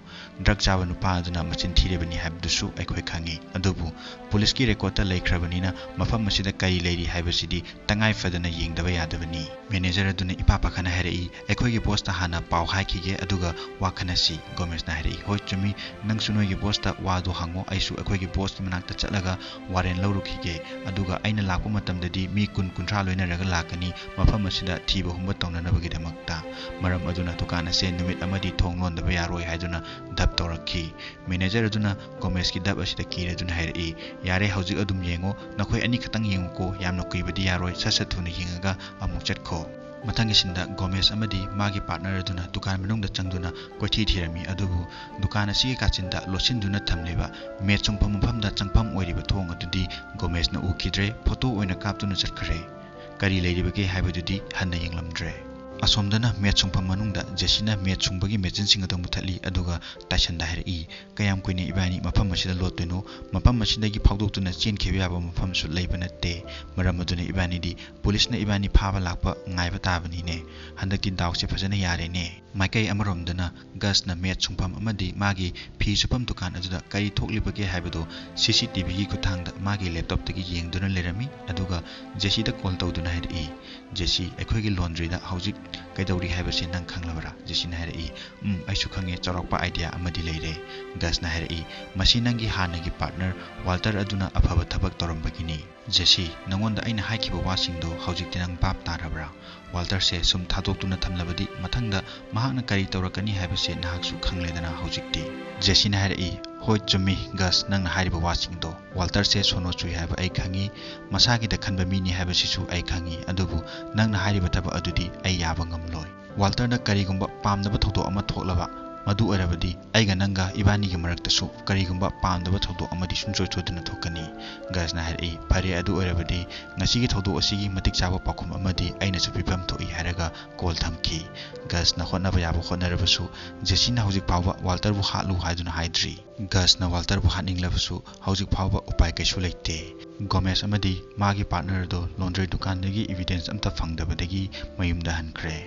Drug ꯆꯥꯕ ꯅꯨꯄꯥ ꯑꯗꯨꯅ ꯃꯆꯤꯟ ꯊꯤꯔꯤꯕꯅꯤ ꯍꯥꯏꯕꯗꯨꯁꯨ ꯑꯩꯈꯣꯏ ꯈꯪꯏ꯫ ꯑꯗꯨꯕꯨ ꯄꯨꯂꯤꯁꯀꯤ record ꯇ ꯂꯩꯈ꯭ꯔꯕꯅꯤꯅ ꯃꯐꯝ ꯑꯁꯤꯗ ꯀꯔꯤ ꯂꯩꯔꯤ ꯍꯥꯏꯕꯁꯤꯗꯤ ꯇꯉꯥꯏ ꯐꯗꯅ ꯌꯦꯡꯗꯕ ꯌꯥꯗꯕꯅꯤ꯫ ꯃꯦꯅꯦꯖꯔ ꯑꯗꯨꯅ ꯏꯄꯥ ꯄꯥꯈꯠꯅ ꯍꯥꯏꯔꯛꯏ, "ꯑꯩꯈꯣꯏꯒꯤ ꯕꯣꯁꯇ ꯍꯥꯟꯅ ꯄꯥꯎ ꯍꯥꯏꯈꯤꯒꯦ, ꯑꯗꯨꯒ ꯋꯥ ꯈꯟꯅꯁꯤ꯫" ꯒꯣꯃꯦꯁꯅ ꯍꯥꯏꯔꯛꯏ, "ꯍꯣꯏ, ꯆꯨꯝꯃꯤ, ꯅꯪꯁꯨ ꯅꯣꯏꯒꯤ ꯕꯣꯁꯇ ꯋꯥꯗꯨ ꯍꯪꯉꯣ, ꯑꯩꯁꯨ ꯑꯩꯈꯣꯏꯒꯤ ꯕꯣꯁꯀꯤ ꯃꯅꯥꯛꯇ ꯆꯠꯂꯒ ꯋꯥꯔꯦꯟ ꯂꯧꯔꯨꯈꯤꯒꯦ, ꯑꯗꯨꯒ ꯑꯩꯅ ꯂꯥꯛꯄ ꯃꯇꯝꯗꯗꯤ ꯃꯤ ꯀꯨꯟ ꯀꯨꯟꯊ꯭ꯔꯥ ꯂꯣꯏꯅꯔꯒ ꯂꯥꯛꯀꯅꯤ, ꯃꯐꯝ ꯑꯁꯤꯗ ꯊꯤꯕ ꯍꯨꯝꯕ ꯇꯧꯅꯅꯕꯒꯤꯗꯃꯛꯇ꯫" ꯃꯔꯝ ꯑꯗꯨꯅ ꯗꯨꯀꯥꯟ ꯑꯁꯦ ꯅꯨꯃꯤꯠ ꯑꯃꯗꯤ ꯊꯣꯡ ꯂꯣꯟꯗꯕ ꯌꯥꯔꯣꯏ ꯍꯥꯏꯗꯨꯅ ꯙꯞ ꯇꯧꯔꯛꯈꯤ꯫ ꯃꯦꯅꯦꯖꯔ ꯑꯗꯨꯅ ꯒꯣꯃꯦꯁꯀꯤ ꯙꯞ ꯑꯁꯤꯗ ꯀꯤꯔꯗꯨꯅ ꯍꯥꯏꯔꯛꯏ, "ꯌꯥꯔꯦ, ꯍꯧꯖꯤꯛ ꯑꯗꯨꯝ ꯌꯦꯡꯉꯣ, ꯅꯈꯣꯏ ꯑꯅꯤꯈꯛꯇꯪ ꯌꯦꯡꯉꯨꯀꯣ, ꯌꯥꯝꯅ ꯀꯨꯏꯕꯗꯤ ꯌꯥꯔꯣꯏ, ꯁꯠ ꯁꯠ ꯊꯨꯅ ꯌꯦꯡꯉꯒ ꯑꯃꯨꯛ ꯆꯠꯈꯣ꯫" ꯃꯊꯪꯒꯤ ꯁꯤꯟꯗ ꯒꯣꯃꯦꯁ ꯑꯃꯗꯤ ꯃꯥꯒꯤ ꯄꯥꯔꯠꯅꯔ ꯑꯗꯨꯅ ꯗꯨꯀꯥꯟ ꯃꯅꯨꯡꯗ ꯆꯪꯗꯨꯅ ꯀꯣꯏꯊꯤ ꯊꯤꯔꯝꯃꯤ, ꯑꯗꯨꯕꯨ ꯗꯨꯀꯥꯟ ꯑꯁꯤꯒꯤ ꯀꯥꯆꯤꯟꯗ ꯂꯣꯠꯁꯤꯟꯗꯨꯅ ꯊꯝꯂꯤꯕ ꯃꯦꯠ ꯁꯨꯡꯐꯝ ꯃꯐꯝꯗ ꯆꯪꯐꯝ ꯑꯣꯏꯔꯤꯕ ꯊꯣꯡ ꯑꯗꯨꯗꯤ ꯒꯣꯃꯦꯁꯅ ꯎꯈꯤꯗ꯭ꯔꯦ, ꯐꯣꯇꯣ ꯑꯣꯏꯅ ꯀꯥꯞꯇꯨꯅ ꯆꯠꯈ꯭ꯔꯦ꯫ ꯀꯔꯤ ꯂꯩꯔꯤꯕꯒꯦ ꯍꯥꯏꯕꯗꯨꯗꯤ ꯍꯟꯅ ꯌꯦꯡꯂꯝꯗ꯭ꯔꯦ꯫ ꯑꯁꯣꯝꯗꯅ ꯃꯦꯠ ꯁꯨꯡꯐꯝ ꯃꯅꯨꯡꯗ ꯖꯦꯁꯤꯅ ꯃꯦꯠ ꯁꯨꯡꯕꯒꯤ ꯃꯦꯆꯤꯟꯁꯤꯡ ꯑꯗꯨ ꯃꯨꯊꯠꯂꯤ, ꯑꯗꯨꯒ ꯇꯥꯏꯁꯟꯗ ꯍꯥꯏꯔꯛꯏ, "ꯀꯌꯥꯝ ꯀꯨꯏꯅ ꯏꯕꯥꯅꯤ ꯃꯐꯝ ꯑꯁꯤꯗ ꯂꯣꯠꯇꯣꯏꯅꯣ? ꯃꯐꯝ ꯑꯁꯤꯗꯒꯤ ꯐꯥꯎꯗꯣꯛꯇꯨꯅ ꯆꯦꯟꯈꯤꯕ ꯌꯥꯕ ꯃꯐꯝꯁꯨ ꯂꯩꯕ ꯅꯠꯇꯦ꯫ ꯃꯔꯝ ꯑꯗꯨꯅ ꯏꯕꯥꯅꯤꯗꯤ ꯄꯨꯂꯤꯁꯅ ꯏꯕꯥꯅꯤ ꯐꯥꯕ ꯂꯥꯛꯄ ꯉꯥꯏꯕ ꯇꯥꯕꯅꯤꯅꯦ꯫ ꯍꯟꯗꯛꯇꯤ ꯗꯥꯎꯁꯦ ꯐꯖꯅ ꯌꯥꯔꯦꯅꯦ"꯫ ꯃꯥꯏꯀꯩ ꯑꯃꯔꯣꯝꯗꯅ ꯒꯁꯅ ꯃꯦꯠ ꯁꯨꯡꯐꯝ ꯑꯃꯗꯤ ꯃꯥꯒꯤ ꯐꯤ ꯁꯨꯐꯝ ꯗꯨꯀꯥꯟ ꯑꯗꯨꯗ ꯀꯔꯤ ꯊꯣꯛꯂꯤꯕꯒꯦ ꯍꯥꯏꯕꯗꯨ ꯁꯤ ꯁꯤ ꯇꯤ ꯚꯤꯒꯤ ꯈꯨꯠꯊꯥꯡꯗ ꯃꯥꯒꯤ ꯂꯦꯞꯇꯣꯞꯇꯒꯤ ꯌꯦꯡꯗꯨꯅ ꯂꯩꯔꯝꯃꯤ꯫ ꯑꯗꯨꯒ ꯖꯦꯁꯤꯗ ꯀꯣꯜ ꯇꯧꯗꯨꯅ ꯍꯥꯏꯔꯛꯏ, "ꯖꯦꯁꯤ, ꯑꯩꯈꯣꯏꯒꯤ ꯂꯣꯟꯗ꯭ꯔꯤꯗ ꯍꯧꯖꯤꯛ ꯀꯩꯗꯧꯔꯤ ꯍꯥꯏꯕꯁꯤ ꯅꯪ ꯈꯪꯂꯕꯔꯥ?" ꯖꯦꯁꯤꯅ ꯍꯥꯏꯔꯛꯏ, "ꯎꯝ, ꯑꯩꯁꯨ ꯈꯪꯉꯦ, ꯆꯥꯎꯔꯥꯛꯄ ꯑꯥꯏꯗꯤꯌꯥ ꯑꯃꯗꯤ ꯂꯩꯔꯦ"꯫ ꯒꯁꯅ ꯍꯥꯏꯔꯛꯏ, "ꯃꯁꯤ ꯅꯪꯒꯤ ꯍꯥꯟꯅꯒꯤ ꯄꯥꯔꯠꯅꯔ ꯋꯥꯜꯇꯔ ꯑꯗꯨꯅ ꯑꯐꯕ ꯊꯕꯛ ꯇꯧꯔꯝꯕꯒꯤꯅꯤ꯫ ꯖꯦꯁꯤ, ꯅꯉꯣꯟꯗ ꯑꯩꯅ ꯍꯥꯏꯈꯤꯕ ꯋꯥꯁꯤꯡꯗꯣ ꯍꯧꯖꯤꯛꯇꯤ ꯅꯪ ꯚꯥꯞ ꯇꯥꯔꯕ꯭ꯔꯥ? ꯋꯥꯜꯇꯔꯁꯦ ꯁꯨꯝ ꯊꯥꯗꯣꯛꯇꯨꯅ ꯊꯝꯂꯕꯗꯤ ꯃꯊꯪꯗ ꯃꯍꯥꯛꯅ ꯀꯔꯤ ꯇꯧꯔꯛꯀꯅꯤ ꯍꯥꯏꯕꯁꯦ ꯅꯍꯥꯛꯁꯨ ꯈꯪꯂꯦꯗꯅ ꯍꯧꯖꯤꯛꯇꯤ"꯫ ꯖꯦꯁꯤꯅ ꯍꯥꯏꯔꯛꯏ, "ꯍꯣꯏ, ꯆꯨꯝꯃꯤ ꯒꯁ, ꯅꯪꯅ ꯍꯥꯏꯔꯤꯕ ꯋꯥꯁꯤꯡꯗꯣ꯫ ꯋꯥꯜꯇꯔꯁꯦ ꯁꯣꯅꯣ ꯆꯨꯏ ꯍꯥꯏꯕ ꯑꯩ ꯈꯪꯉꯤ, ꯃꯁꯥꯒꯤꯗ ꯈꯟꯕ ꯃꯤꯅꯤ ꯍꯥꯏꯕꯁꯤꯁꯨ ꯑꯩ ꯈꯪꯉꯤ, ꯑꯗꯨꯕꯨ ꯅꯪꯅ ꯍꯥꯏꯔꯤꯕ ꯊꯕꯛ ꯑꯗꯨꯗꯤ ꯑꯩ ꯌꯥꯕ ꯉꯝꯂꯣꯏ꯫ ꯋꯥꯜꯇꯔꯗ ꯀꯔꯤꯒꯨꯝꯕ ꯄꯥꯝꯗꯕ ꯊꯧꯗꯣꯛ ꯑꯃ ꯊꯣꯛꯂꯕ, ꯃꯗꯨ ꯑꯣꯏꯔꯕꯗꯤ ꯑꯩꯒ ꯅꯪꯒ ꯏꯕꯥꯅꯤꯒꯤ ꯃꯔꯛꯇꯁꯨ ꯀꯔꯤꯒꯨꯝꯕ ꯄꯥꯝꯗꯕ ꯊꯧꯗꯣꯛ ꯑꯃꯗꯤ ꯁꯨꯡꯁꯣꯏ ꯁꯣꯏꯗꯅ ꯊꯣꯛꯀꯅꯤ"꯫ ꯒꯁꯅ ꯍꯥꯏꯔꯛꯏ, "ꯐꯔꯦ, ꯑꯗꯨ ꯑꯣꯏꯔꯕꯗꯤ ꯉꯁꯤꯒꯤ ꯊꯧꯗꯣꯛ ꯑꯁꯤꯒꯤ ꯃꯇꯤꯛ ꯆꯥꯕ ꯄꯥꯎꯈꯨꯝ ꯑꯃꯗꯤ ꯑꯩꯅꯁꯨ ꯄꯤꯐꯝ ꯊꯣꯛꯏ" ꯍꯥꯏꯔꯒ ꯀꯣꯜ ꯊꯝꯈꯤ꯫ ꯒꯁꯅ ꯍꯣꯠꯅꯕ ꯌꯥꯕ ꯍꯣꯠꯅꯔꯕꯁꯨ ꯖꯦꯁꯤꯅ ꯍꯧꯖꯤꯛ ꯐꯥꯎꯕ ꯋꯥꯜꯇꯔꯕꯨ ꯍꯥꯠꯂꯨ ꯍꯥꯏꯗꯨꯅ ꯍꯥꯏꯗ꯭ꯔꯤ꯫ ꯒꯁꯅ ꯋꯥꯜꯇꯔꯕꯨ ꯍꯥꯠꯅꯤꯡꯂꯕꯁꯨ ꯍꯧꯖꯤꯛ ꯐꯥꯎꯕ ꯎꯄꯥꯏ ꯀꯩꯁꯨ ꯂꯩꯇꯦ꯫ ꯒꯣꯃꯦꯁ ꯑꯃꯗꯤ ꯃꯥꯒꯤ ꯄꯥꯔꯠꯅꯔ ꯑꯗꯨ ꯂꯣꯟꯗ꯭ꯔꯤ ꯗꯨꯀꯥꯟꯗꯒꯤ ꯏꯕꯤꯗꯦꯟꯁ ꯑꯝꯇ ꯐꯪꯗꯕꯗꯒꯤ ꯃꯌꯨꯝꯗ ꯍꯟꯈ꯭ꯔꯦ꯫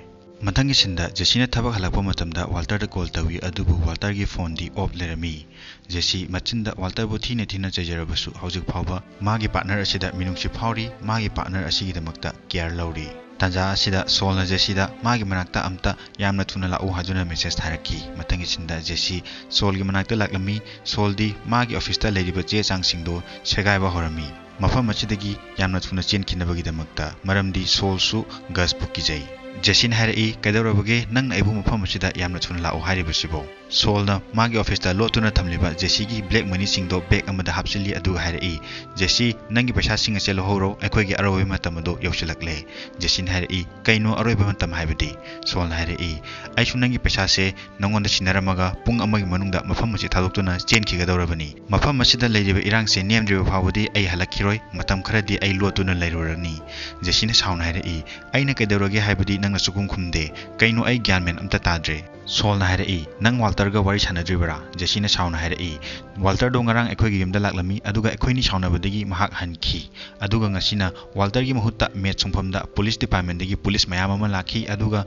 ꯃꯊꯪꯒꯤ ꯁꯤꯟꯗ ꯖꯦꯁꯤꯅ ꯊꯕꯛ ꯍꯜꯂꯛꯄ ꯃꯇꯝꯗ ꯋꯥꯜꯇꯔꯗ ꯀꯣꯜ ꯇꯧꯏ, ꯑꯗꯨꯕꯨ ꯋꯥꯜꯇꯔꯒꯤ ꯐꯣꯟꯗꯤ ꯑꯣꯐ ꯂꯩꯔꯝꯃꯤ꯫ ꯖꯦꯁꯤ ꯃꯆꯤꯟꯗ ꯋꯥꯜꯇꯔꯕꯨ ꯊꯤꯅ ꯊꯤꯅ ꯆꯩꯖꯔꯕꯁꯨ ꯍꯧꯖꯤꯛ ꯐꯥꯎꯕ ꯃꯥꯒꯤ ꯄꯥꯔꯠꯅꯔ ꯑꯁꯤꯗ ꯃꯤꯅꯨꯡꯁꯤ ꯐꯥꯎꯔꯤ, ꯃꯥꯒꯤ ꯄꯥꯔꯠꯅꯔ ꯑꯁꯤꯒꯤꯗꯃꯛꯇ ꯀꯤꯌꯔ ꯂꯧꯔꯤ꯫ ꯇꯥꯟꯖꯥ ꯑꯁꯤꯗ ꯁꯣꯜꯅ ꯖꯦꯁꯤꯗ ꯃꯥꯒꯤ ꯃꯅꯥꯛꯇ ꯑꯝꯇ ꯌꯥꯝꯅ ꯊꯨꯅ ꯂꯥꯛꯎ ꯍꯥꯏꯗꯨꯅ ꯃꯦꯁꯦꯖ ꯊꯥꯔꯛꯈꯤ꯫ ꯃꯊꯪꯒꯤ ꯁꯤꯟꯗ ꯖꯦꯁꯤ ꯁꯣꯜꯒꯤ ꯃꯅꯥꯛꯇ ꯂꯥꯛꯂꯝꯃꯤ꯫ ꯁꯣꯜꯗꯤ ꯃꯥꯒꯤ ꯑꯣꯐꯤꯁꯇ ꯂꯩꯔꯤꯕ ꯆꯦ ꯆꯥꯡꯁꯤꯡꯗꯨ ꯁꯦꯒꯥꯏꯕ ꯍꯧꯔꯝꯃꯤ꯫ ꯃꯐꯝ ꯑꯁꯤꯗꯒꯤ ꯌꯥꯝꯅ ꯊꯨꯅ ꯆꯦꯟꯈꯤꯅꯕꯒꯤꯗꯃꯛꯇ, ꯃꯔꯝꯗꯤ ꯁꯣꯜꯁꯨ ꯒꯁꯄꯨ ꯀꯤꯖꯩ꯫ ꯖꯦꯁꯤꯅ ꯍꯥꯏꯔꯛꯏ, "ꯀꯩꯗꯧꯔꯕꯒꯦ? ꯅꯪꯅ ꯑꯩꯕꯨ ꯃꯐꯝ ꯑꯁꯤꯗ ꯌꯥꯝꯅ ꯊꯨꯅ ꯂꯥꯛꯑꯣ ꯍꯥꯏꯔꯤꯕꯁꯤꯕꯣ?" ꯁꯣꯜꯅ ꯃꯥꯒꯤ ꯑꯣꯐꯤꯁꯇ ꯂꯣꯠꯇꯨꯅ ꯊꯝꯂꯤꯕ ꯖꯦꯁꯤꯒꯤ ꯕ꯭ꯂꯦꯛ ꯃꯅꯤꯁꯤꯡꯗꯣ ꯕꯦꯒ ꯑꯃꯗ ꯍꯥꯞꯆꯤꯜꯂꯤ, ꯑꯗꯨꯒ ꯍꯥꯏꯔꯛꯏ, "ꯖꯦꯁꯤ, ꯅꯪꯒꯤ ꯄꯩꯁꯥꯁꯤꯡ ꯑꯁꯦ ꯂꯧꯍꯧꯔꯣ, ꯑꯩꯈꯣꯏꯒꯤ ꯑꯔꯣꯏꯕ ꯃꯇꯝ ꯑꯗꯨ ꯌꯧꯁꯤꯜꯂꯛꯂꯦ꯫" ꯖꯦꯁꯤꯅ ꯍꯥꯏꯔꯛꯏ, "ꯀꯩꯅꯣ ꯑꯔꯣꯏꯕ ꯃꯇꯝ ꯍꯥꯏꯕꯗꯤ?" ꯁꯣꯜꯅ ꯍꯥꯏꯔꯛꯏ, "ꯑꯩꯁꯨ ꯅꯪꯒꯤ ꯄꯩꯁꯥꯁꯦ ꯅꯪꯉꯣꯟꯗ ꯁꯤꯟꯅꯔꯝꯃꯒ ꯄꯨꯡ ꯑꯃꯒꯤ ꯃꯅꯨꯡꯗ ꯃꯐꯝ ꯑꯁꯤ ꯊꯥꯗꯣꯛꯇꯨꯅ ꯆꯦꯟꯈꯤꯒꯗꯧꯔꯕꯅꯤ꯫ ꯃꯐꯝ ꯑꯁꯤꯗ ꯂꯩꯔꯤꯕ ꯏꯔꯥꯡꯁꯦ ꯅꯦꯝꯗ꯭ꯔꯤꯕ ꯐꯥꯎꯕꯗꯤ ꯑꯩ ꯍꯜꯂꯛꯈꯤꯔꯣꯏ, ꯃꯇꯝ ꯈꯔꯗꯤ ꯑꯩ ꯂꯣꯠꯇꯨꯅ ꯂꯩꯔꯨꯔꯅꯤ꯫" ꯖꯦꯁꯤꯅ ꯁꯥꯎꯅ ꯍꯥꯏꯔꯛꯏ, "ꯑꯩꯅ ꯀꯩꯗꯧꯔꯒꯦ ꯍꯥꯏꯕꯗꯤ ꯅꯪꯅ ꯁꯨꯈꯨꯝ ꯈꯨꯝꯗꯦ꯫ ꯀꯩꯅꯣ ꯑꯩ ꯒ꯭ꯌꯥꯟ ꯃꯦꯟ ꯑꯝꯇ ꯇꯥꯗ꯭ꯔꯦ꯫" ꯁꯣꯜꯅ ꯍꯥꯏꯔꯛꯏ, "ꯅꯪ ꯋꯥꯜꯇꯔꯒ ꯋꯥꯔꯤ ꯁꯥꯟꯅꯗ꯭ꯔꯤꯕꯔꯥ?" ꯖꯦꯁꯤꯅ ꯁꯥꯎꯅ ꯍꯥꯏꯔꯛꯏ, "ꯋꯥꯜꯇꯔꯗꯣ ꯉꯔꯥꯡ ꯑꯩꯈꯣꯏꯒꯤ ꯌꯨꯝꯗ ꯂꯥꯛꯂꯝꯃꯤ, ꯑꯗꯨꯒ ꯑꯩꯈꯣꯏꯅꯤ ꯁꯥꯎꯅꯕꯗꯒꯤ ꯃꯍꯥꯛ ꯍꯟꯈꯤ꯫ ꯑꯗꯨꯒ ꯉꯁꯤꯅ ꯋꯥꯜꯇꯔꯒꯤ ꯃꯍꯨꯠꯇ ꯃꯦꯠ ꯁꯨꯡꯐꯝꯗ ꯄꯨꯂꯤꯁ ꯗꯤꯄꯥꯔꯠꯃꯦꯟꯗꯒꯤ ꯄꯨꯂꯤꯁ ꯃꯌꯥꯝ ꯑꯃ ꯂꯥꯛꯈꯤ, ꯑꯗꯨꯒ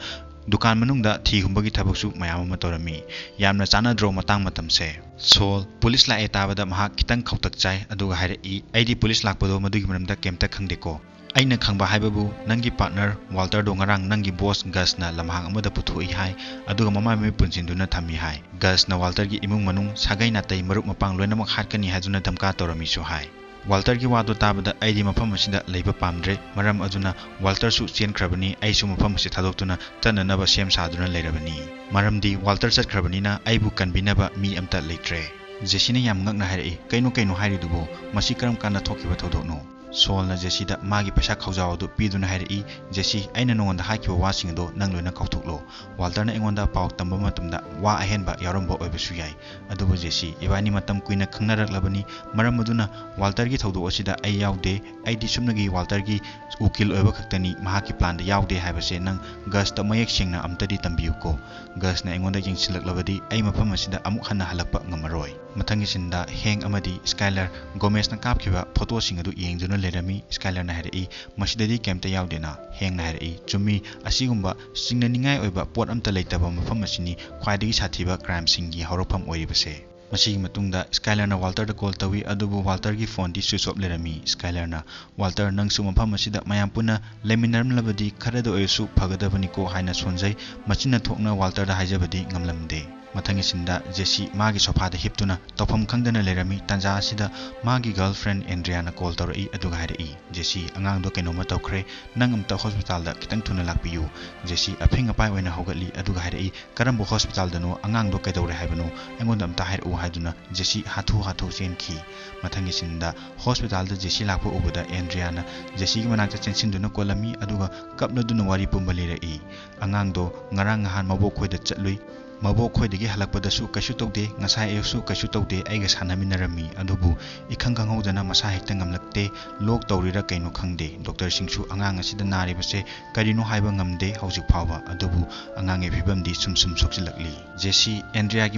ꯗꯨꯀꯥꯟ ꯃꯅꯨꯡꯗ ꯊꯤ ꯍꯨꯝꯕꯒꯤ ꯊꯕꯛꯁꯨ ꯃꯌꯥꯝ ꯑꯃ ꯇꯧꯔꯝꯃꯤ꯫ ꯌꯥꯝꯅ ꯆꯥꯟꯅꯗ꯭ꯔꯣ ꯃꯇꯥꯡ ꯃꯇꯝꯁꯦ?" ꯁꯣꯜ, ꯄꯨꯂꯤꯁ ꯂꯥꯛꯑꯦ ꯇꯥꯕꯗ ꯃꯍꯥꯛ ꯈꯤꯇꯪ ꯈꯧꯇꯛ ꯆꯥꯏ, ꯑꯗꯨꯒ ꯍꯥꯏꯔꯛꯏ, "ꯑꯩꯗꯤ ꯄꯨꯂꯤꯁ ꯂꯥꯛꯄꯗꯣ ꯃꯗꯨꯒꯤ ꯃꯔꯝꯗ ꯀꯩꯝꯇ ꯈꯪꯗꯦꯀꯣ꯫ ꯑꯩꯅ ꯈꯪꯕ ꯍꯥꯏꯕꯕꯨ ꯅꯪꯒꯤ ꯄꯥꯔꯠꯅꯔ ꯋꯥꯜꯇꯔꯗꯣ ꯉꯔꯥꯡ ꯅꯪꯒꯤ ꯕꯣꯁ ꯒꯁꯅ ꯂꯝꯍꯥꯡ ꯑꯃꯗ ꯄꯨꯊꯣꯛꯏ ꯍꯥꯏ, ꯑꯗꯨꯒ ꯃꯃꯥꯏ ꯃꯃꯤꯠ ꯄꯨꯟꯁꯤꯟꯗꯨꯅ ꯊꯝꯃꯤ ꯍꯥꯏ꯫ ꯒꯁꯅ ꯋꯥꯜꯇꯔꯒꯤ ꯏꯃꯨꯡ ꯃꯅꯨꯡ, ꯁꯥꯒꯩ ꯅꯥꯇꯩ, ꯃꯔꯨꯞ ꯃꯄꯥꯡ ꯂꯣꯏꯅꯃꯛ ꯍꯥꯠꯀꯅꯤ ꯍꯥꯏꯗꯨꯅ ꯙꯝꯀꯥ ꯇꯧꯔꯝꯃꯤꯁꯨ ꯍꯥꯏ꯫" ꯋꯥꯜꯇꯔꯒꯤ ꯋꯥꯗꯣ ꯇꯥꯕꯗ ꯑꯩꯗꯤ ꯃꯐꯝ ꯑꯁꯤꯗ ꯂꯩꯕ ꯄꯥꯝꯗ꯭ꯔꯦ, ꯃꯔꯝ ꯑꯗꯨꯅ ꯋꯥꯜꯇꯔꯁꯨ ꯆꯦꯟꯈ꯭ꯔꯕꯅꯤ, ꯑꯩꯁꯨ ꯃꯐꯝ ꯑꯁꯤ ꯊꯥꯗꯣꯛꯇꯨꯅ ꯆꯠꯅꯅꯕ ꯁꯦꯝ ꯁꯥꯗꯨꯅ ꯂꯩꯔꯕꯅꯤ꯫ ꯃꯔꯝꯗꯤ ꯋꯥꯜꯇꯔ ꯆꯠꯈ꯭ꯔꯕꯅꯤꯅ ꯑꯩꯕꯨ ꯀꯟꯕꯤꯅꯕ ꯃꯤ ꯑꯝꯇ ꯂꯩꯇ꯭ꯔꯦ꯫ ꯖꯦꯁꯤꯅ ꯌꯥꯝ ꯉꯛꯅ ꯍꯥꯏꯔꯛꯏ, "ꯀꯩꯅꯣ, ꯀꯩꯅꯣ ꯍꯥꯏꯔꯤꯗꯨꯕꯨ? ꯃꯁꯤ ꯀꯔꯝ ꯀꯥꯟꯗ ꯊꯣꯛꯈꯤꯕ ꯊꯧꯗꯣꯛꯅꯣ?" ꯁꯣꯜꯅ ꯖꯦꯁꯤꯗ ꯃꯥꯒꯤ ꯄꯩꯁꯥ ꯈꯥꯎꯖꯥꯎ ꯑꯗꯨ ꯄꯤꯗꯨꯅ ꯍꯥꯏꯔꯛꯏ, "ꯖꯦꯁꯤ, ꯑꯩꯅ ꯅꯉꯣꯟꯗ ꯍꯥꯏꯈꯤꯕ ꯋꯥꯁꯤꯡ ꯑꯗꯨ ꯅꯪ ꯂꯣꯏꯅ ꯀꯥꯎꯊꯣꯛꯂꯣ꯫ ꯋꯥꯜꯇꯔꯅ ꯑꯩꯉꯣꯟꯗ ꯄꯥꯎ ꯇꯝꯕ ꯃꯇꯝꯗ ꯋꯥ ꯑꯍꯦꯟꯕ ꯌꯥꯎꯔꯝꯕ ꯑꯣꯏꯕꯁꯨ ꯌꯥꯏ꯫ ꯑꯗꯨꯕꯨ ꯖꯦꯁꯤ, ꯏꯕꯥꯅꯤ ꯃꯇꯝ ꯀꯨꯏꯅ ꯈꯪꯅꯔꯛꯂꯕꯅꯤ, ꯃꯔꯝ ꯑꯗꯨꯅ ꯋꯥꯜꯇꯔꯒꯤ ꯊꯧꯗꯣꯛ ꯑꯁꯤꯗ ꯑꯩ ꯌꯥꯎꯗꯦ꯫ ꯑꯩꯗꯤ ꯁꯨꯞꯅꯒꯤ ꯋꯥꯜꯇꯔꯒꯤ ꯎꯀꯤꯜ ꯑꯣꯏꯕ ꯈꯛꯇꯅꯤ, ꯃꯍꯥꯛꯀꯤ ꯄ꯭ꯂꯥꯟꯗ ꯌꯥꯎꯗꯦ ꯍꯥꯏꯕꯁꯦ ꯅꯪ ꯒꯁꯇ ꯃꯌꯦꯛ ꯁꯦꯡꯅ ꯑꯝꯇꯗꯤ ꯇꯝꯕꯤꯌꯨꯀꯣ꯫ ꯒꯁꯅ ꯑꯩꯉꯣꯟꯗ ꯌꯦꯡꯁꯤꯜꯂꯛꯂꯕꯗꯤ ꯑꯩ ꯃꯐꯝ ꯑꯁꯤꯗ ꯑꯃꯨꯛ ꯍꯟꯅ ꯍꯜꯂꯛꯄ ꯉꯝꯃꯔꯣꯏ꯫" ꯃꯊꯪꯒꯤ ꯁꯤꯟꯗ ꯍꯦꯡ ꯑꯃꯗꯤ ꯁ꯭ꯀꯥꯏꯂꯔ ꯒꯣꯃꯦꯁꯅ ꯀꯥꯞꯈꯤꯕ ꯐꯣꯇꯣꯁꯤꯡ ꯑꯗꯨ ꯌꯦꯡꯗꯨꯅ ꯂꯩꯔꯝꯃꯤ꯫ ꯁ꯭ꯀꯥꯏꯂꯔꯅ ꯍꯥꯏꯔꯛꯏ, "ꯃꯁꯤꯗꯗꯤ ꯀꯩꯝꯇ ꯌꯥꯎꯗꯦꯅ?" ꯍꯦꯡꯅ ꯍꯥꯏꯔꯛꯏ, "ꯆꯨꯝꯃꯤ, ꯑꯁꯤꯒꯨꯝꯕ ꯆꯤꯡꯅꯅꯤꯡꯉꯥꯏ ꯑꯣꯏꯕ ꯄꯣꯠ ꯑꯝꯇ ꯂꯩꯇꯕ ꯃꯐꯝ ꯑꯁꯤꯅꯤ ꯈ꯭ꯋꯥꯏꯗꯒꯤ ꯁꯥꯊꯤꯕ ꯀ꯭ꯔꯥꯏꯝꯁꯤꯡꯒꯤ ꯍꯧꯔꯛꯐꯝ ꯑꯣꯏꯔꯤꯕꯁꯦ꯫" ꯃꯁꯤꯒꯤ ꯃꯇꯨꯡꯗ ꯁ꯭ꯀꯥꯏꯂꯔꯅ ꯋꯥꯜꯇꯔꯗ ꯀꯣꯜ ꯇꯧꯏ, ꯑꯗꯨꯕꯨ ꯋꯥꯜꯇꯔꯒꯤ ꯐꯣꯟꯗꯤ ꯁ꯭ꯋꯤꯆ ꯑꯣꯐ ꯂꯩꯔꯝꯃꯤ꯫ ꯁ꯭ꯀꯥꯏꯂꯔꯅ, "ꯋꯥꯜꯇꯔ, ꯅꯪꯁꯨ ꯃꯐꯝ ꯑꯁꯤꯗ ꯃꯌꯥꯝ ꯄꯨꯟꯅ ꯂꯩꯃꯤꯟꯅꯔꯝꯂꯕꯗꯤ ꯈꯔꯗ ꯑꯣꯏꯔꯁꯨ ꯐꯒꯗꯕꯅꯤꯀꯣ" ꯍꯥꯏꯅ ꯁꯣꯟꯖꯩ꯫ ꯃꯆꯤꯟꯅ ꯊꯣꯛꯅ ꯋꯥꯜꯇꯔꯗ ꯍꯥꯏꯖꯕꯗꯤ ꯉꯝꯂꯝꯗꯦ꯫ ꯃꯊꯪꯒꯤ ꯁꯤꯟꯗ ꯖꯦꯁꯤ ꯃꯥꯒꯤ ꯁꯣꯐꯥꯗ ꯍꯤꯞꯇꯨꯅ ꯇꯧꯐꯝ ꯈꯪꯗꯅ ꯂꯩꯔꯝꯃꯤ꯫ ꯇꯥꯟꯖꯥ ꯑꯁꯤꯗ ꯃꯥꯒꯤ ꯒꯔꯜ ꯐ꯭ꯔꯦꯟ ꯑꯦꯟꯗ꯭ꯔꯤꯌꯥꯅ ꯀꯣꯜ ꯇꯧꯔꯛꯏ, ꯑꯗꯨꯒ ꯍꯥꯏꯔꯛꯏ, "ꯖꯦꯁꯤ, ꯑꯉꯥꯡꯗꯣ ꯀꯩꯅꯣꯝꯃ ꯇꯧꯈ꯭ꯔꯦ, ꯅꯪ ꯑꯝꯇ ꯍꯣꯁꯄꯤꯇꯥꯜꯗ ꯈꯤꯇꯪ ꯊꯨꯅ ꯂꯥꯛꯄꯤꯌꯨ꯫" ꯖꯦꯁꯤ ꯑꯐꯤꯡ ꯑꯄꯥꯏ ꯑꯣꯏꯅ ꯍꯧꯒꯠꯂꯤ, ꯑꯗꯨꯒ ꯍꯥꯏꯔꯛꯏ, "ꯀꯔꯝꯕ ꯍꯣꯁꯄꯤꯇꯥꯜꯗꯅꯣ? ꯑꯉꯥꯡꯗꯣ ꯀꯩꯗꯧꯔꯦ ꯍꯥꯏꯕꯅꯣ? ꯑꯩꯉꯣꯟꯗ ꯑꯝꯇ ꯍꯥꯏꯔꯛꯎ" ꯍꯥꯏꯗꯨꯅ ꯖꯦꯁꯤ ꯍꯥꯊꯨ ꯍꯥꯊꯨ ꯆꯦꯟꯈꯤ꯫ ꯃꯊꯪꯒꯤ ꯁꯤꯟꯗ ꯍꯣꯁꯄꯤꯇꯥꯜꯗ ꯖꯦꯁꯤ ꯂꯥꯛꯄ ꯎꯕꯗ ꯑꯦꯟꯗ꯭ꯔꯤꯌꯥꯅ ꯖꯦꯁꯤꯒꯤ ꯃꯅꯥꯛꯇ ꯆꯦꯟꯁꯤꯟꯗꯨꯅ ꯀꯣꯜꯂꯝꯃꯤ, ꯑꯗꯨꯒ ꯀꯞꯅꯗꯨꯅ ꯋꯥꯔꯤ ꯄꯨꯝꯕ ꯂꯤꯔꯛꯏ꯫ "ꯑꯉꯥꯡꯗꯣ ꯉꯔꯥꯡ ꯅꯍꯥꯟ ꯃꯕꯣꯛ ꯈꯣꯏꯗ ꯆꯠꯂꯨꯏ, ꯃꯕꯣꯛ ꯈꯣꯏꯗꯒꯤ ꯍꯜꯂꯛꯄꯗꯁꯨ ꯀꯩꯁꯨ ꯇꯧꯗꯦ, ꯉꯁꯥꯏ ꯑꯌꯨꯛꯁꯨ ꯀꯩꯁꯨ ꯇꯧꯗꯦ, ꯑꯩꯒ ꯁꯥꯟꯅꯃꯤꯟꯅꯔꯝꯃꯤ, ꯑꯗꯨꯕꯨ ꯏꯈꯪ ꯈꯪꯍꯧꯗꯅ ꯃꯁꯥ ꯍꯦꯛꯇ ꯉꯝꯂꯛꯇꯦ, ꯂꯣꯛ ꯇꯧꯔꯤꯔꯥ ꯀꯩꯅꯣ ꯈꯪꯗꯦ꯫ ꯗꯣꯛꯇꯔꯁꯤꯡꯁꯨ ꯑꯉꯥꯡ ꯑꯁꯤꯗ ꯅꯥꯔꯤꯕꯁꯦ ꯀꯔꯤꯅꯣ ꯍꯥꯏꯕ ꯉꯝꯗꯦ ꯍꯧꯖꯤꯛ ꯐꯥꯎꯕ, ꯑꯗꯨꯕꯨ ꯑꯉꯥꯡꯒꯤ ꯐꯤꯕꯝꯗꯤ ꯁꯨꯝ ꯁꯨꯝ ꯁꯣꯛꯆꯤꯜꯂꯛꯂꯤ꯫" ꯖꯦꯁꯤ ꯑꯦꯟꯗ꯭ꯔꯤꯌꯥꯒꯤ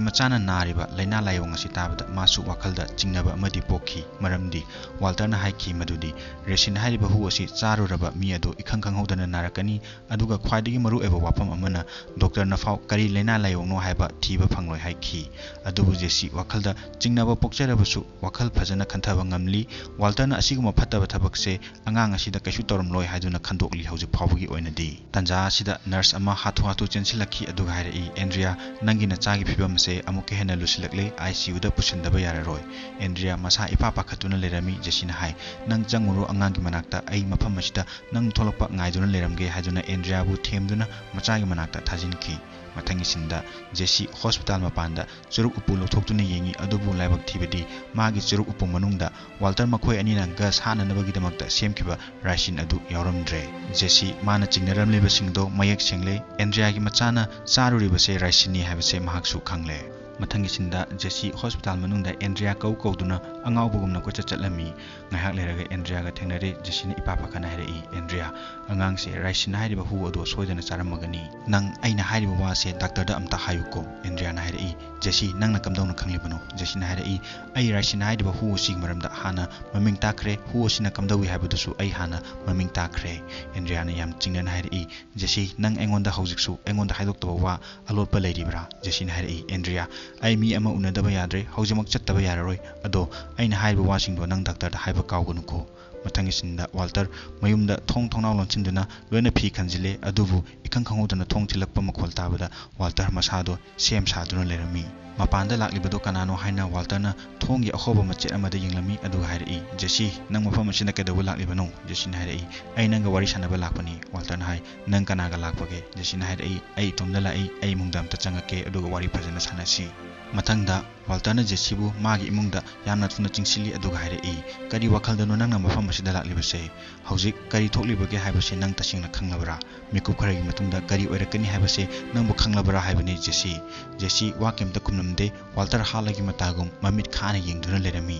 ꯃꯆꯥꯅ ꯅꯥꯔꯤꯕ ꯂꯥꯏꯅꯥ ꯂꯥꯏꯑꯣꯡ ꯑꯁꯤ ꯇꯥꯕꯗ ꯃꯥꯁꯨ ꯋꯥꯈꯜꯗ ꯆꯤꯡꯅꯕ ꯑꯃꯗꯤ ꯄꯣꯛꯈꯤ, ꯃꯔꯝꯗꯤ ꯋꯥꯜꯇꯔꯅ ꯍꯥꯏꯈꯤ ꯃꯗꯨꯗꯤ ꯔꯦꯁꯤꯟ ꯍꯥꯏꯔꯤꯕ ꯍꯨ ꯑꯁꯤ ꯆꯥꯔꯨꯔꯕ ꯃꯤ ꯑꯗꯨ ꯏꯈꯪ ꯈꯪꯍꯧꯗꯅ ꯅꯥꯔꯛꯀꯅꯤ, ꯑꯗꯨꯒ ꯈ꯭ꯋꯥꯏꯗꯒꯤ ꯃꯔꯨꯑꯣꯏꯕ ꯋꯥꯐꯝ ꯑꯃꯅ ꯗꯣꯛꯇꯔꯅ ꯐꯥꯎ ꯀꯔꯤ ꯂꯥꯏꯅꯥ ꯂꯥꯏꯑꯣꯡꯅꯣ ꯍꯥꯏꯕ ꯊꯤꯕ ꯐꯪꯂꯣꯏ ꯍꯥꯏꯈꯤ꯫ ꯑꯗꯨꯕꯨ ꯖꯦꯁꯤ ꯋꯥꯈꯜꯗ ꯆꯤꯡꯅꯕ ꯄꯣꯛꯆꯔꯕꯁꯨ ꯋꯥꯈꯜ ꯐꯖꯅ ꯈꯟꯊꯕ ꯉꯝꯂꯤ꯫ ꯋꯥꯜꯇꯔꯅ ꯑꯁꯤꯒꯨꯝꯕ ꯐꯠꯇꯕ ꯊꯕꯛꯁꯦ ꯑꯉꯥꯡ ꯑꯁꯤꯗ ꯀꯩꯁꯨ ꯇꯧꯔꯝꯂꯣꯏ ꯍꯥꯏꯗꯨꯅ ꯈꯟꯗꯣꯛꯂꯤ ꯍꯧꯖꯤꯛ ꯐꯥꯎꯕꯒꯤ ꯑꯣꯏꯅꯗꯤ꯫ ꯇꯥꯟꯖꯥ ꯑꯁꯤꯗ ꯅꯔꯁ ꯑꯃ ꯍꯥꯊꯨ ꯍꯥꯊꯨ ꯆꯦꯟꯁꯤꯜꯂꯛꯈꯤ, ꯑꯗꯨꯒ ꯍꯥꯏꯔꯛꯏ, "ꯑꯦꯟꯗ꯭ꯔꯤꯌꯥ, ꯅꯪꯒꯤ ꯅꯆꯥꯒꯤ ꯐꯤꯕꯝ ꯑꯁꯦ ꯑꯃꯨꯛꯀ ꯍꯦꯟꯅ ꯂꯨꯁꯤꯜꯂꯛꯂꯦ, ꯑꯥꯏ ꯁꯤ ꯌꯨꯗ ꯄꯨꯁꯤꯟꯗꯕ ꯌꯥꯔꯔꯣꯏ꯫" ꯑꯦꯟꯗ꯭ꯔꯤꯌꯥ ꯃꯁꯥ ꯏꯄꯥ ꯄꯥꯈꯠꯇꯨꯅ ꯂꯩꯔꯝꯃꯤ꯫ ꯖꯦꯁꯤꯅ ꯍꯥꯏ, "ꯅꯪ ꯆꯪꯉꯨꯔꯣ ꯑꯉꯥꯡꯒꯤ ꯃꯅꯥꯛꯇ, ꯑꯩ ꯃꯐꯝ ꯑꯁꯤꯗ ꯅꯪ ꯊꯣꯛꯂꯛꯄ ꯉꯥꯏꯗꯨꯅ ꯂꯩꯔꯝꯒꯦ" ꯍꯥꯏꯗꯨꯅ ꯑꯦꯟꯗ꯭ꯔꯤꯌꯥꯕꯨ ꯊꯦꯝꯗꯨꯅ ꯃꯆꯥꯒꯤ ꯃꯅꯥꯛꯇ ꯊꯥꯖꯤꯟꯈꯤ꯫ ꯃꯊꯪꯒꯤ ꯁꯤꯟꯗ ꯖꯦꯁꯤ ꯍꯣꯁꯄꯤꯇꯥꯜ ꯃꯄꯥꯟꯗ ꯆꯨꯔꯨꯞ ꯎꯄꯨ ꯂꯧꯊꯣꯛꯇꯨꯅ ꯌꯦꯡꯉꯤ, ꯑꯗꯨꯕꯨ ꯂꯥꯏꯕꯛ ꯊꯤꯕꯗꯤ ꯃꯥꯒꯤ ꯆꯨꯔꯨꯞ ꯎꯄꯨ ꯃꯅꯨꯡꯗ ꯋꯥꯜꯇꯔ ꯃꯈꯣꯏ ꯑꯅꯤꯅ ꯒꯁ ꯍꯥꯠꯅꯅꯕꯒꯤꯗꯃꯛꯇ ꯁꯦꯝꯈꯤꯕ ꯔꯥꯏꯁꯤꯟ ꯑꯗꯨ ꯌꯥꯎꯔꯝꯗ꯭ꯔꯦ꯫ ꯖꯦꯁꯤ ꯃꯥꯅ ꯆꯤꯡꯅꯔꯝꯂꯤꯕꯁꯤꯡꯗꯣ ꯃꯌꯦꯛ ꯁꯦꯡꯂꯦ꯫ ꯑꯦꯟꯗ꯭ꯔꯤꯌꯥꯒꯤ ꯃꯆꯥꯅ ꯆꯥꯔꯨꯔꯤꯕꯁꯦ ꯔꯥꯏꯁꯤꯟꯅꯤ ꯍꯥꯏꯕꯁꯦ ꯃꯍꯥꯛꯁꯨ ꯈꯪꯂꯦ꯫ ꯃꯊꯪꯒꯤ ꯁꯤꯟꯗ ꯖꯦꯁꯤ ꯍꯣꯁꯄꯤꯇꯥꯜ ꯃꯅꯨꯡꯗ ꯑꯦꯟꯗ꯭ꯔꯤꯌꯥ ꯀꯧ ꯀꯧꯗꯨꯅ ꯑꯉꯥꯎꯕꯒꯨꯝꯅ ꯀꯣꯏꯆꯠ ꯆꯠꯂꯝꯃꯤ꯫ ꯉꯥꯏꯍꯥꯛ ꯂꯩꯔꯒ ꯑꯦꯟꯗ꯭ꯔꯤꯌꯥꯒ ꯊꯦꯡꯅꯔꯦ꯫ ꯖꯦꯁꯤꯅ ꯏꯄꯥ ꯄꯥꯈꯠꯅ ꯍꯥꯏꯔꯛꯏ, "ꯑꯦꯟꯗ꯭ꯔꯤꯌꯥ, ꯑꯉꯥꯡꯁꯦ ꯔꯥꯏꯁꯤꯟ ꯍꯥꯏꯔꯤꯕ ꯍꯨ ꯑꯗꯨ ꯁꯣꯏꯗꯅ ꯆꯥꯔꯝꯃꯒꯅꯤ꯫ ꯅꯪ ꯑꯩꯅ ꯍꯥꯏꯔꯤꯕ ꯋꯥꯁꯦ ꯗꯥꯛꯇꯔꯗ ꯑꯝꯇ ꯍꯥꯏꯌꯨꯀꯣ꯫" ꯑꯦꯟꯗ꯭ꯔꯤꯌꯥꯅ ꯍꯥꯏꯔꯛꯏ, "ꯖꯦꯁꯤ, ꯅꯪꯅ ꯀꯝꯗꯧꯅ ꯈꯪꯂꯤꯕꯅꯣ?" ꯖꯦꯁꯤꯅ ꯍꯥꯏꯔꯛꯏ, "ꯑꯩ ꯔꯥꯏꯁꯤꯟ ꯍꯥꯏꯔꯤꯕ ꯍꯨ ꯑꯁꯤꯒꯤ ꯃꯔꯝꯗ ꯍꯥꯟꯅ ꯃꯃꯤꯡ ꯇꯥꯈ꯭ꯔꯦ꯫ ꯍꯨ ꯑꯁꯤꯅ ꯀꯝꯗꯧꯏ ꯍꯥꯏꯕꯗꯨꯁꯨ ꯑꯩ ꯍꯥꯟꯅ ꯃꯃꯤꯡ ꯇꯥꯈ꯭ꯔꯦ꯫" ꯑꯦꯟꯗ꯭ꯔꯤꯌꯥꯅ ꯌꯥꯝ ꯆꯤꯡꯅꯅ ꯍꯥꯏꯔꯛꯏ, "ꯖꯦꯁꯤ, ꯅꯪ ꯑꯩꯉꯣꯟꯗ ꯍꯧꯖꯤꯛꯁꯨ ꯑꯩꯉꯣꯟꯗ ꯍꯥꯏꯗꯣꯛꯇꯕ ꯋꯥ ꯑꯂꯣꯠꯄ ꯂꯩꯔꯤꯕ꯭ꯔꯥ?" ꯖꯦꯁꯤꯅ ꯍꯥꯏꯔꯛꯏ, "ꯑꯦꯟꯗ꯭ꯔꯤꯌꯥ, ꯑꯩ ꯃꯤ ꯑꯃ ꯎꯅꯗꯕ ꯌꯥꯗ꯭ꯔꯦ, ꯍꯧꯖꯤꯛꯃꯛ ꯆꯠꯇꯕ ꯌꯥꯔꯔꯣꯏ꯫ ꯑꯗꯣ ꯑꯩꯅ ꯍꯥꯏꯔꯤꯕ ꯋꯥꯁꯤꯡꯗꯣ ꯅꯪ ꯗꯥꯛꯇꯔꯗ ꯍꯥꯏꯕ ꯀꯥꯎꯒꯅꯨꯀꯣ꯫" ꯃꯊꯪꯒꯤ ꯁꯤꯟꯗ ꯋꯥꯜꯇꯔ ꯃꯌꯨꯝꯗ ꯊꯣꯡ ꯊꯣꯡꯅꯥꯎ ꯂꯣꯟꯁꯤꯟꯗꯨꯅ ꯂꯣꯏꯅ ꯐꯤ ꯈꯟꯖꯤꯜꯂꯦ, ꯑꯗꯨꯕꯨ ꯏꯈꯪ ꯈꯪꯍꯧꯗꯅ ꯊꯣꯡ ꯊꯤꯜꯂꯛꯄ ꯃꯈꯣꯜ ꯇꯥꯕꯗ ꯋꯥꯜꯇꯔ ꯃꯁꯥꯗꯣ ꯁꯦꯝ ꯁꯥꯗꯨꯅ ꯂꯩꯔꯝꯃꯤ꯫ ꯃꯄꯥꯟꯗ ꯂꯥꯛꯂꯤꯕꯗꯣ ꯀꯅꯥꯅꯣ ꯍꯥꯏꯅ ꯋꯥꯜꯇꯔꯅ ꯊꯣꯡꯒꯤ ꯑꯍꯣꯕ ꯃꯆꯦꯠ ꯑꯃꯗ ꯌꯦꯡꯂꯝꯃꯤ, ꯑꯗꯨꯒ ꯍꯥꯏꯔꯛꯏ, "ꯖꯦꯁꯤ, ꯅꯪ ꯃꯐꯝ ꯑꯁꯤꯗ ꯀꯩꯗꯧꯕ ꯂꯥꯛꯂꯤꯕꯅꯣ?" ꯖꯦꯁꯤꯅ ꯍꯥꯏꯔꯛꯏ, "ꯑꯩ ꯅꯪꯒ ꯋꯥꯔꯤ ꯁꯥꯟꯅꯕ ꯂꯥꯛꯄꯅꯤ꯫" ꯋꯥꯜꯇꯔꯅ ꯍꯥꯏ, "ꯅꯪ ꯀꯅꯥꯒ ꯂꯥꯛꯄꯒꯦ?" ꯖꯦꯁꯤꯅ ꯍꯥꯏꯔꯛꯏ, "ꯑꯩ ꯏꯇꯣꯝꯗ ꯂꯥꯛꯏ, ꯑꯩ ꯏꯃꯨꯡꯗ ꯑꯝꯇ ꯆꯪꯉꯛꯀꯦ, ꯑꯗꯨꯒ ꯋꯥꯔꯤ ꯐꯖꯅ ꯁꯥꯟꯅꯁꯤ꯫" ꯃꯊꯪꯗ ꯋꯥꯜꯇꯔꯅ ꯖꯦꯁꯤꯕꯨ ꯃꯥꯒꯤ ꯏꯃꯨꯡꯗ ꯌꯥꯝꯅ ꯊꯨꯅ ꯆꯤꯡꯁꯤꯜꯂꯤ, ꯑꯗꯨꯒ ꯍꯥꯏꯔꯛꯏ, "ꯀꯔꯤ ꯋꯥꯈꯜꯗꯅꯣ ꯅꯪꯅ ꯃꯐꯝ ꯑꯁꯤꯗ ꯂꯥꯛꯂꯤꯕꯁꯦ? ꯍꯧꯖꯤꯛ ꯀꯔꯤ ꯊꯣꯛꯂꯤꯕꯒꯦ ꯍꯥꯏꯕꯁꯦ ꯅꯪ ꯇꯁꯦꯡꯅ ꯈꯪꯂꯕ꯭ꯔꯥ? ꯃꯤꯀꯨꯞ ꯈꯔꯒꯤ ꯃꯇꯨꯡꯗ ꯀꯔꯤ ꯑꯣꯏꯔꯛꯀꯅꯤ ꯍꯥꯏꯕꯁꯦ ꯅꯪꯕꯨ ꯈꯪꯂꯕ꯭ꯔꯥ ꯍꯥꯏꯕꯅꯤ, ꯖꯦꯁꯤ?" ꯖꯦꯁꯤ ꯋꯥ ꯀꯩꯝꯇ ꯈꯨꯝꯂꯝꯗꯦ꯫ ꯋꯥꯜꯇꯔ ꯍꯥꯠꯂꯒꯤ ꯃꯇꯥꯒꯨꯝ ꯃꯃꯤꯠ ꯈꯥꯅ ꯌꯦꯡꯗꯨꯅ ꯂꯩꯔꯝꯃꯤ꯫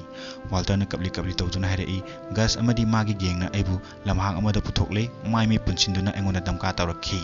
ꯋꯥꯜꯇꯔꯅ ꯀꯞꯂꯤ ꯀꯞꯂꯤ ꯇꯧꯗꯨꯅ ꯍꯥꯏꯔꯛꯏ, "ꯒꯁ ꯑꯃꯗꯤ ꯃꯥꯒꯤ ꯒꯦꯡꯅ ꯑꯩꯕꯨ ꯂꯝꯍꯥꯡ ꯑꯃꯗ ꯄꯨꯊꯣꯛꯂꯦ, ꯃꯥꯏ ꯃꯤꯠ ꯄꯨꯟꯁꯤꯟꯗꯨꯅ ꯑꯩꯉꯣꯟꯗ ꯗꯝꯀꯥ ꯇꯧꯔꯛꯈꯤ꯫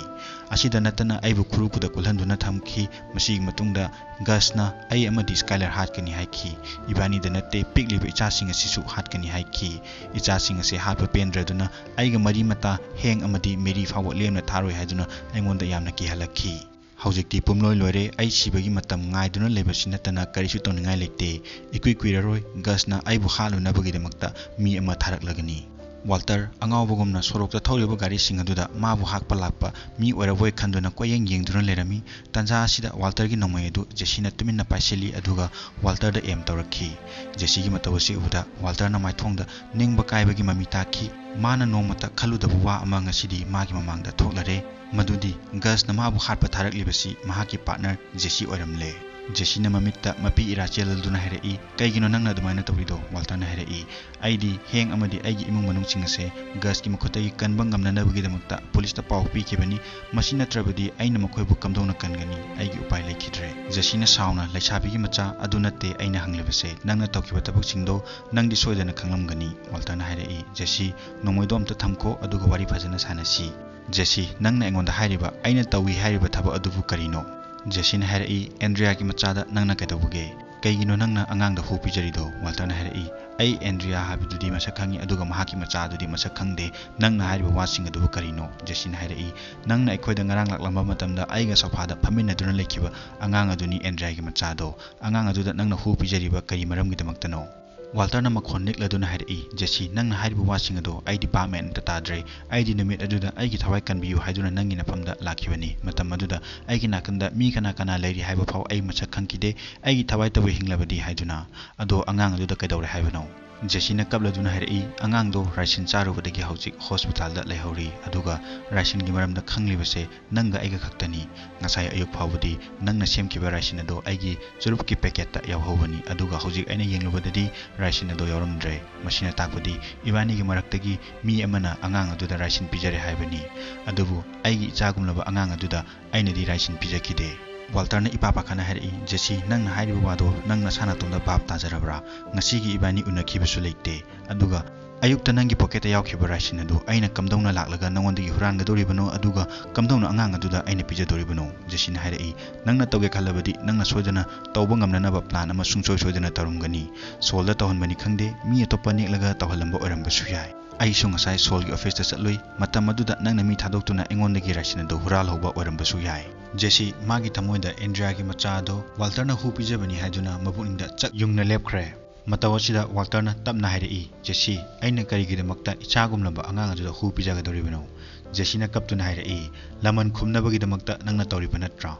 ꯑꯁꯤꯗ ꯅꯠꯇꯅ ꯑꯩꯕꯨ ꯈꯨꯔꯨ ꯈꯨꯗ ꯀꯨꯜꯍꯟꯗꯨꯅ ꯊꯝꯈꯤ꯫ ꯃꯁꯤꯒꯤ ꯃꯇꯨꯡꯗ ꯒꯁꯅ ꯑꯩ ꯑꯃꯗꯤ ꯁ꯭ꯀꯥꯏꯂꯔ ꯍꯥꯠꯀꯅꯤ ꯍꯥꯏꯈꯤ꯫ ꯏꯕꯥꯅꯤꯗ ꯅꯠꯇꯦ, ꯄꯤꯛꯂꯤꯕ ꯏꯆꯥꯁꯤꯡ ꯑꯁꯤꯁꯨ ꯍꯥꯠꯀꯅꯤ ꯍꯥꯏꯈꯤ꯫ ꯏꯆꯥꯁꯤꯡ ꯑꯁꯤ ꯍꯥꯠꯄ ꯄꯦꯟꯗ꯭ꯔꯗꯨꯅ ꯑꯩꯒ ꯃꯔꯤ ꯃꯇꯥ ꯍꯦꯡ ꯑꯃꯗꯤ ꯃꯦꯔꯤ ꯐꯥꯎꯕ ꯂꯦꯝꯅ ꯊꯥꯔꯣꯏ ꯍꯥꯏꯗꯨꯅ ꯑꯩꯉꯣꯟꯗ ꯌꯥꯝꯅ ꯀꯤꯍꯜꯂꯛꯈꯤ꯫ ꯍꯧꯖꯤꯛꯇꯤ ꯄꯨꯝꯂꯣꯏ ꯂꯣꯏꯔꯦ꯫ ꯑꯩ ꯁꯤꯕꯒꯤ ꯃꯇꯝ ꯉꯥꯏꯗꯨꯅ ꯂꯩꯕꯁꯤ ꯅꯠꯇꯅ ꯀꯔꯤꯁꯨ ꯇꯧꯅꯤꯡꯉꯥꯏ ꯂꯩꯇꯦ꯫ ꯏꯀꯨꯏ ꯀꯨꯏꯔꯔꯣꯏ ꯒꯁꯅ ꯑꯩꯕꯨ ꯍꯥꯠꯂꯨꯅꯕꯒꯤꯗꯃꯛꯇ ꯃꯤ ꯑꯃ ꯊꯥꯔꯛꯂꯒꯅꯤ꯫" ꯋꯥꯜꯇꯔ ꯑꯉꯥꯎꯕꯒꯨꯝꯅ ꯁꯣꯔꯣꯛꯇ ꯊꯧꯔꯤꯕ ꯒꯥꯔꯤꯁꯤꯡ ꯑꯗꯨꯗ ꯃꯥꯕꯨ ꯍꯥꯠꯄ ꯂꯥꯛꯄ ꯃꯤ ꯑꯣꯏꯔꯕꯣꯏ ꯈꯟꯗꯨꯅ ꯀꯣꯏꯌꯦꯡ ꯌꯦꯡꯗꯨꯅ ꯂꯩꯔꯝꯃꯤ꯫ ꯇꯥꯟꯖꯥ ꯑꯁꯤꯗ ꯋꯥꯜꯇꯔꯒꯤ ꯅꯣꯡꯃꯩ ꯑꯗꯨ ꯖꯦꯁꯤꯅ ꯇꯨꯃꯤꯟꯅ ꯄꯥꯏꯁꯤꯜꯂꯤ, ꯑꯗꯨꯒ ꯋꯥꯜꯇꯔꯗ ꯑꯦꯝ ꯇꯧꯔꯛꯈꯤ꯫ ꯖꯦꯁꯤꯒꯤ ꯃꯇꯧ ꯑꯁꯤ ꯎꯕꯗ ꯋꯥꯜꯇꯔꯅ ꯃꯥꯏꯊꯣꯡꯗ ꯅꯤꯡꯕ ꯀꯥꯏꯕꯒꯤ ꯃꯃꯤ ꯇꯥꯈꯤ꯫ ꯃꯥꯅ ꯅꯣꯡꯃꯇ ꯈꯜꯂꯨꯗꯕ ꯋꯥ ꯑꯃ ꯉꯁꯤꯗꯤ ꯃꯥꯒꯤ ꯃꯃꯥꯡꯗ ꯊꯣꯛꯂꯔꯦ, ꯃꯗꯨꯗꯤ ꯒꯁꯅ ꯃꯥꯕꯨ ꯍꯥꯠꯄ ꯊꯥꯔꯛꯂꯤꯕꯁꯤ ꯃꯍꯥꯛꯀꯤ ꯄꯥꯔꯠꯅꯔ ꯖꯦꯁꯤ ꯑꯣꯏꯔꯝꯂꯦ꯫ ꯖꯦꯁꯤꯅ ꯃꯃꯤꯠꯇ ꯃꯄꯤ ꯏꯔꯥ ꯆꯦꯜꯍꯜꯗꯨꯅ ꯍꯥꯏꯔꯛꯏ, "ꯀꯩꯒꯤꯅꯣ ꯅꯪꯅ ꯑꯗꯨꯃꯥꯏꯅ ꯇꯧꯔꯤꯗꯣ?" ꯋꯥꯜꯇꯔꯅ ꯍꯥꯏꯔꯛꯏ, "ꯑꯩꯗꯤ ꯍꯦꯡ ꯑꯃꯗꯤ ꯑꯩꯒꯤ ꯏꯃꯨꯡ ꯃꯅꯨꯡꯁꯤꯡ ꯑꯁꯦ ꯒꯁꯀꯤ ꯃꯈꯨꯠꯇꯒꯤ ꯀꯟꯕ ꯉꯝꯅꯅꯕꯒꯤꯗꯃꯛꯇ ꯄꯨꯂꯤꯁꯇ ꯄꯥꯎ ꯄꯤꯈꯤꯕꯅꯤ꯫ ꯃꯁꯤ ꯅꯠꯇ꯭ꯔꯕꯗꯤ ꯑꯩꯅ ꯃꯈꯣꯏꯕꯨ ꯀꯝꯗꯧꯅ ꯀꯟꯒꯅꯤ? ꯑꯩꯒꯤ ꯎꯄꯥꯏ ꯂꯩꯈꯤꯗ꯭ꯔꯦ꯫" ꯖꯦꯁꯤꯅ ꯁꯥꯎꯅ, "ꯂꯩꯁꯥꯕꯤꯒꯤ ꯃꯆꯥ, ꯑꯗꯨ ꯅꯠꯇꯦ ꯑꯩꯅ ꯍꯪꯂꯤꯕꯁꯦ꯫ ꯅꯪꯅ ꯇꯧꯈꯤꯕ ꯊꯕꯛꯁꯤꯡꯗꯣ ꯅꯪꯗꯤ ꯁꯣꯏꯗꯅ ꯈꯪꯂꯝꯒꯅꯤ꯫" ꯋꯥꯜꯇꯔꯅ ꯍꯥꯏꯔꯛꯏ, "ꯖꯦꯁꯤ, ꯅꯣꯡꯃꯩꯗꯣ ꯑꯝꯇ ꯊꯝꯈꯣ, ꯑꯗꯨꯒ ꯋꯥꯔꯤ ꯐꯖꯅ ꯁꯥꯟꯅꯁꯤ꯫" "ꯖꯦꯁꯤ, ꯅꯪꯅ ꯑꯩꯉꯣꯟꯗ ꯍꯥꯏꯔꯤꯕ ꯑꯩꯅ ꯇꯧꯏ ꯍꯥꯏꯔꯤꯕ ꯊꯕꯛ ꯑꯗꯨꯕꯨ ꯀꯔꯤꯅꯣ?" ꯖꯦꯁꯤꯅ ꯍꯥꯏꯔꯛꯏ, "ꯑꯦꯟꯗ꯭ꯔꯤꯌꯥꯒꯤ ꯃꯆꯥꯗ ꯅꯪꯅ ꯀꯩꯗꯧꯕꯒꯦ? ꯀꯩꯒꯤꯅꯣ ꯅꯪꯅ ꯑꯉꯥꯡꯗ ꯍꯨ ꯄꯤꯖꯔꯤꯗꯣ?" ꯋꯥꯜꯇꯔꯅ ꯍꯥꯏꯔꯛꯏ, "ꯑꯩ ꯑꯦꯟꯗ꯭ꯔꯤꯌꯥ ꯍꯥꯏꯕꯗꯨꯗꯤ ꯃꯁꯛ ꯈꯪꯉꯤ, ꯑꯗꯨꯒ ꯃꯍꯥꯛꯀꯤ ꯃꯆꯥ ꯑꯗꯨꯗꯤ ꯃꯁꯛ ꯈꯪꯗꯦ꯫ ꯅꯪꯅ ꯍꯥꯏꯔꯤꯕ ꯋꯥꯁꯤꯡ ꯑꯗꯨꯕꯨ ꯀꯔꯤꯅꯣ?" ꯖꯦꯁꯤꯅ ꯍꯥꯏꯔꯛꯏ, "ꯅꯪꯅ ꯑꯩꯈꯣꯏꯗ ꯉꯔꯥꯡ ꯂꯥꯛꯂꯝꯕ ꯃꯇꯝꯗ ꯑꯩꯒ ꯁꯣꯐꯥꯗ ꯐꯝꯃꯤꯟꯅꯗꯨꯅ ꯂꯩꯈꯤꯕ ꯑꯉꯥꯡ ꯑꯗꯨꯅꯤ ꯑꯦꯟꯗ꯭ꯔꯤꯌꯥꯒꯤ ꯃꯆꯥꯗꯣ꯫ ꯑꯉꯥꯡ ꯑꯗꯨꯗ ꯅꯪꯅ ꯍꯨ ꯄꯤꯖꯔꯤꯕ ꯀꯔꯤ ꯃꯔꯝꯒꯤꯗꯃꯛꯇꯅꯣ?" ꯋꯥꯜꯇꯔꯅ ꯃꯈꯣꯟ ꯅꯤꯛꯂꯗꯨꯅ ꯍꯥꯏꯔꯛꯏ, "ꯖꯦꯁꯤ, ꯅꯪꯅ ꯍꯥꯏꯔꯤꯕ ꯋꯥꯁꯤꯡ ꯑꯗꯣ ꯑꯩꯗꯤ ꯚꯥꯞ ꯃꯦꯟ ꯑꯝꯇ ꯇꯥꯗ꯭ꯔꯦ꯫ ꯑꯩꯗꯤ ꯅꯨꯃꯤꯠ ꯑꯗꯨꯗ ꯑꯩꯒꯤ ꯊꯋꯥꯏ ꯀꯟꯕꯤꯌꯨ ꯍꯥꯏꯗꯨꯅ ꯅꯪꯒꯤ ꯅꯐꯝꯗ ꯂꯥꯛꯈꯤꯕꯅꯤ꯫ ꯃꯇꯝ ꯑꯗꯨꯗ ꯑꯩꯒꯤ ꯅꯥꯀꯟꯗ ꯃꯤ ꯀꯅꯥ ꯀꯅꯥ ꯂꯩꯔꯤ ꯍꯥꯏꯕ ꯐꯥꯎ ꯑꯩ ꯃꯁꯛ ꯈꯪꯈꯤꯗꯦ, ꯑꯩꯒꯤ ꯊꯋꯥꯏꯇꯕꯨ ꯍꯤꯡꯂꯕꯗꯤ ꯍꯥꯏꯗꯨꯅ꯫ ꯑꯗꯣ ꯑꯉꯥꯡ ꯑꯗꯨꯗ ꯀꯩꯗꯧꯔꯦ ꯍꯥꯏꯕꯅꯣ?" ꯖꯦꯁꯤꯅ ꯀꯞꯂꯗꯨꯅ ꯍꯥꯏꯔꯛꯏ, "ꯑꯉꯥꯡꯗꯣ ꯔꯥꯏꯁꯤꯟ ꯆꯥꯔꯨꯕꯗꯒꯤ ꯍꯧꯖꯤꯛ ꯍꯣꯁꯄꯤꯇꯥꯜꯗ ꯂꯩꯍꯧꯔꯤ, ꯑꯗꯨꯒ ꯔꯥꯏꯁꯤꯟꯒꯤ ꯃꯔꯝꯗ ꯈꯪꯂꯤꯕꯁꯦ ꯅꯪꯒ ꯑꯩꯒ ꯈꯛꯇꯅꯤ꯫ ꯉꯁꯥꯏ ꯑꯌꯨꯛ ꯐꯥꯎꯕꯗꯤ ꯅꯪꯅ ꯁꯦꯝꯈꯤꯕ ꯔꯥꯏꯁꯤꯟ ꯑꯗꯣ ꯑꯩꯒꯤ ꯆꯨꯔꯨꯞꯀꯤ ꯄꯦꯀꯦꯠꯇ ꯌꯥꯎꯍꯧꯕꯅꯤ, ꯑꯗꯨꯒ ꯍꯧꯖꯤꯛ ꯑꯩꯅ ꯌꯦꯡꯂꯨꯕꯗꯗꯤ ꯔꯥꯏꯁꯤꯟ ꯑꯗꯣ ꯌꯥꯎꯔꯝꯗ꯭ꯔꯦ꯫ ꯃꯁꯤꯅ ꯇꯥꯛꯄꯗꯤ ꯏꯕꯥꯅꯤꯒꯤ ꯃꯔꯛꯇꯒꯤ ꯃꯤ ꯑꯃꯅ ꯑꯉꯥꯡ ꯑꯗꯨꯗ ꯔꯥꯏꯁꯤꯟ ꯄꯤꯖꯔꯦ ꯍꯥꯏꯕꯅꯤ꯫ ꯑꯗꯨꯕꯨ ꯑꯩꯒꯤ ꯏꯆꯥꯒꯨꯝꯂꯕ ꯑꯉꯥꯡ ꯑꯗꯨꯗ ꯑꯩꯅꯗꯤ ꯔꯥꯏꯁꯤꯟ ꯄꯤꯖꯈꯤꯗꯦ꯫" ꯋꯥꯜꯇꯔꯅ ꯏꯄꯥ ꯄꯥꯈꯠꯅ ꯍꯥꯏꯔꯛꯏ, "ꯖꯦꯁꯤ, ꯅꯪꯅ ꯍꯥꯏꯔꯤꯕ ꯋꯥꯗꯣ ꯅꯪ ꯅꯁꯥ ꯅꯇꯣꯝꯇ ꯚꯥꯞ ꯇꯥꯖꯔꯕ꯭ꯔꯥ? ꯉꯁꯤꯒꯤ ꯏꯕꯥꯅꯤ ꯎꯅꯈꯤꯕꯁꯨ ꯂꯩꯇꯦ, ꯑꯗꯨꯒ ꯑꯌꯨꯛꯇ ꯅꯪꯒꯤ ꯄꯣꯀꯦꯠꯇ ꯌꯥꯎꯈꯤꯕ ꯔꯥꯏꯁꯤꯟ ꯑꯗꯨ ꯑꯩꯅ ꯀꯝꯗꯧꯅ ꯂꯥꯛꯂꯒ ꯅꯉꯣꯟꯗꯒꯤ ꯍꯨꯔꯥꯟꯒꯗꯧꯔꯤꯕꯅꯣ, ꯑꯗꯨꯒ ꯀꯝꯗꯧꯅ ꯑꯉꯥꯡ ꯑꯗꯨꯗ ꯑꯩꯅ ꯄꯤꯖꯗꯧꯔꯤꯕꯅꯣ?" ꯖꯦꯁꯤꯅ ꯍꯥꯏꯔꯛꯏ, "ꯅꯪꯅ ꯇꯧꯒꯦ ꯈꯜꯂꯕꯗꯤ ꯅꯪꯅ ꯁꯣꯏꯗꯅ ꯇꯧꯕ ꯉꯝꯅꯅꯕ ꯄ꯭ꯂꯥꯟ ꯑꯃ ꯁꯨꯡꯁꯣꯏ ꯁꯣꯏꯗꯅ ꯇꯧꯔꯝꯒꯅꯤ꯫ ꯁꯣꯜꯗ ꯇꯧꯍꯟꯕꯅꯤ ꯈꯪꯗꯦ, ꯃꯤ ꯑꯇꯣꯞꯄ ꯅꯦꯛꯂꯒ ꯇꯧꯍꯜꯂꯝꯕ ꯑꯣꯏꯔꯝꯕꯁꯨ ꯌꯥꯏ꯫ ꯑꯩꯁꯨ ꯉꯁꯥꯏ ꯁꯣꯜꯒꯤ ꯑꯣꯐꯤꯁꯇ ꯆꯠꯂꯨꯏ, ꯃꯇꯝ ꯑꯗꯨꯗ ꯅꯪꯅ ꯃꯤ ꯊꯥꯗꯣꯛꯇꯨꯅ ꯑꯩꯉꯣꯟꯗꯒꯤ ꯔꯥꯏꯁꯤꯟ ꯑꯗꯨ ꯍꯨꯔꯥꯜꯍꯧꯕ ꯑꯣꯏꯔꯝꯕꯁꯨ ꯌꯥꯏ꯫" ꯖꯦꯁꯤ ꯃꯥꯒꯤ ꯊꯃꯣꯏꯗ ꯑꯦꯟꯗ꯭ꯔꯤꯌꯥꯒꯤ ꯃꯆꯥ ꯑꯗꯣ ꯋꯥꯜꯇꯔꯅ ꯍꯨ ꯄꯤꯖꯕꯅꯤ ꯍꯥꯏꯗꯨꯅ ꯃꯄꯨꯛꯅꯤꯡꯗ ꯆꯞ ꯌꯨꯡꯅ ꯂꯦꯞꯈ꯭ꯔꯦ꯫ ꯃꯇꯧ ꯑꯁꯤꯗ ꯋꯥꯜꯇꯔꯅ ꯇꯞꯅ ꯍꯥꯏꯔꯛꯏ, "ꯖꯦꯁꯤ, ꯑꯩꯅ ꯀꯔꯤꯒꯤꯗꯃꯛꯇ ꯏꯆꯥꯒꯨꯝꯂꯕ ꯑꯉꯥꯡ ꯑꯗꯨꯗ ꯍꯨ ꯄꯤꯖꯒꯗꯧꯔꯤꯕꯅꯣ?" ꯖꯦꯁꯤꯅ ꯀꯞꯇꯨꯅ ꯍꯥꯏꯔꯛꯏ, "ꯂꯃꯟ ꯈꯨꯝꯅꯕꯒꯤꯗꯃꯛꯇ ꯅꯪꯅ ꯇꯧꯔꯤꯕ ꯅꯠꯇ꯭ꯔꯥ?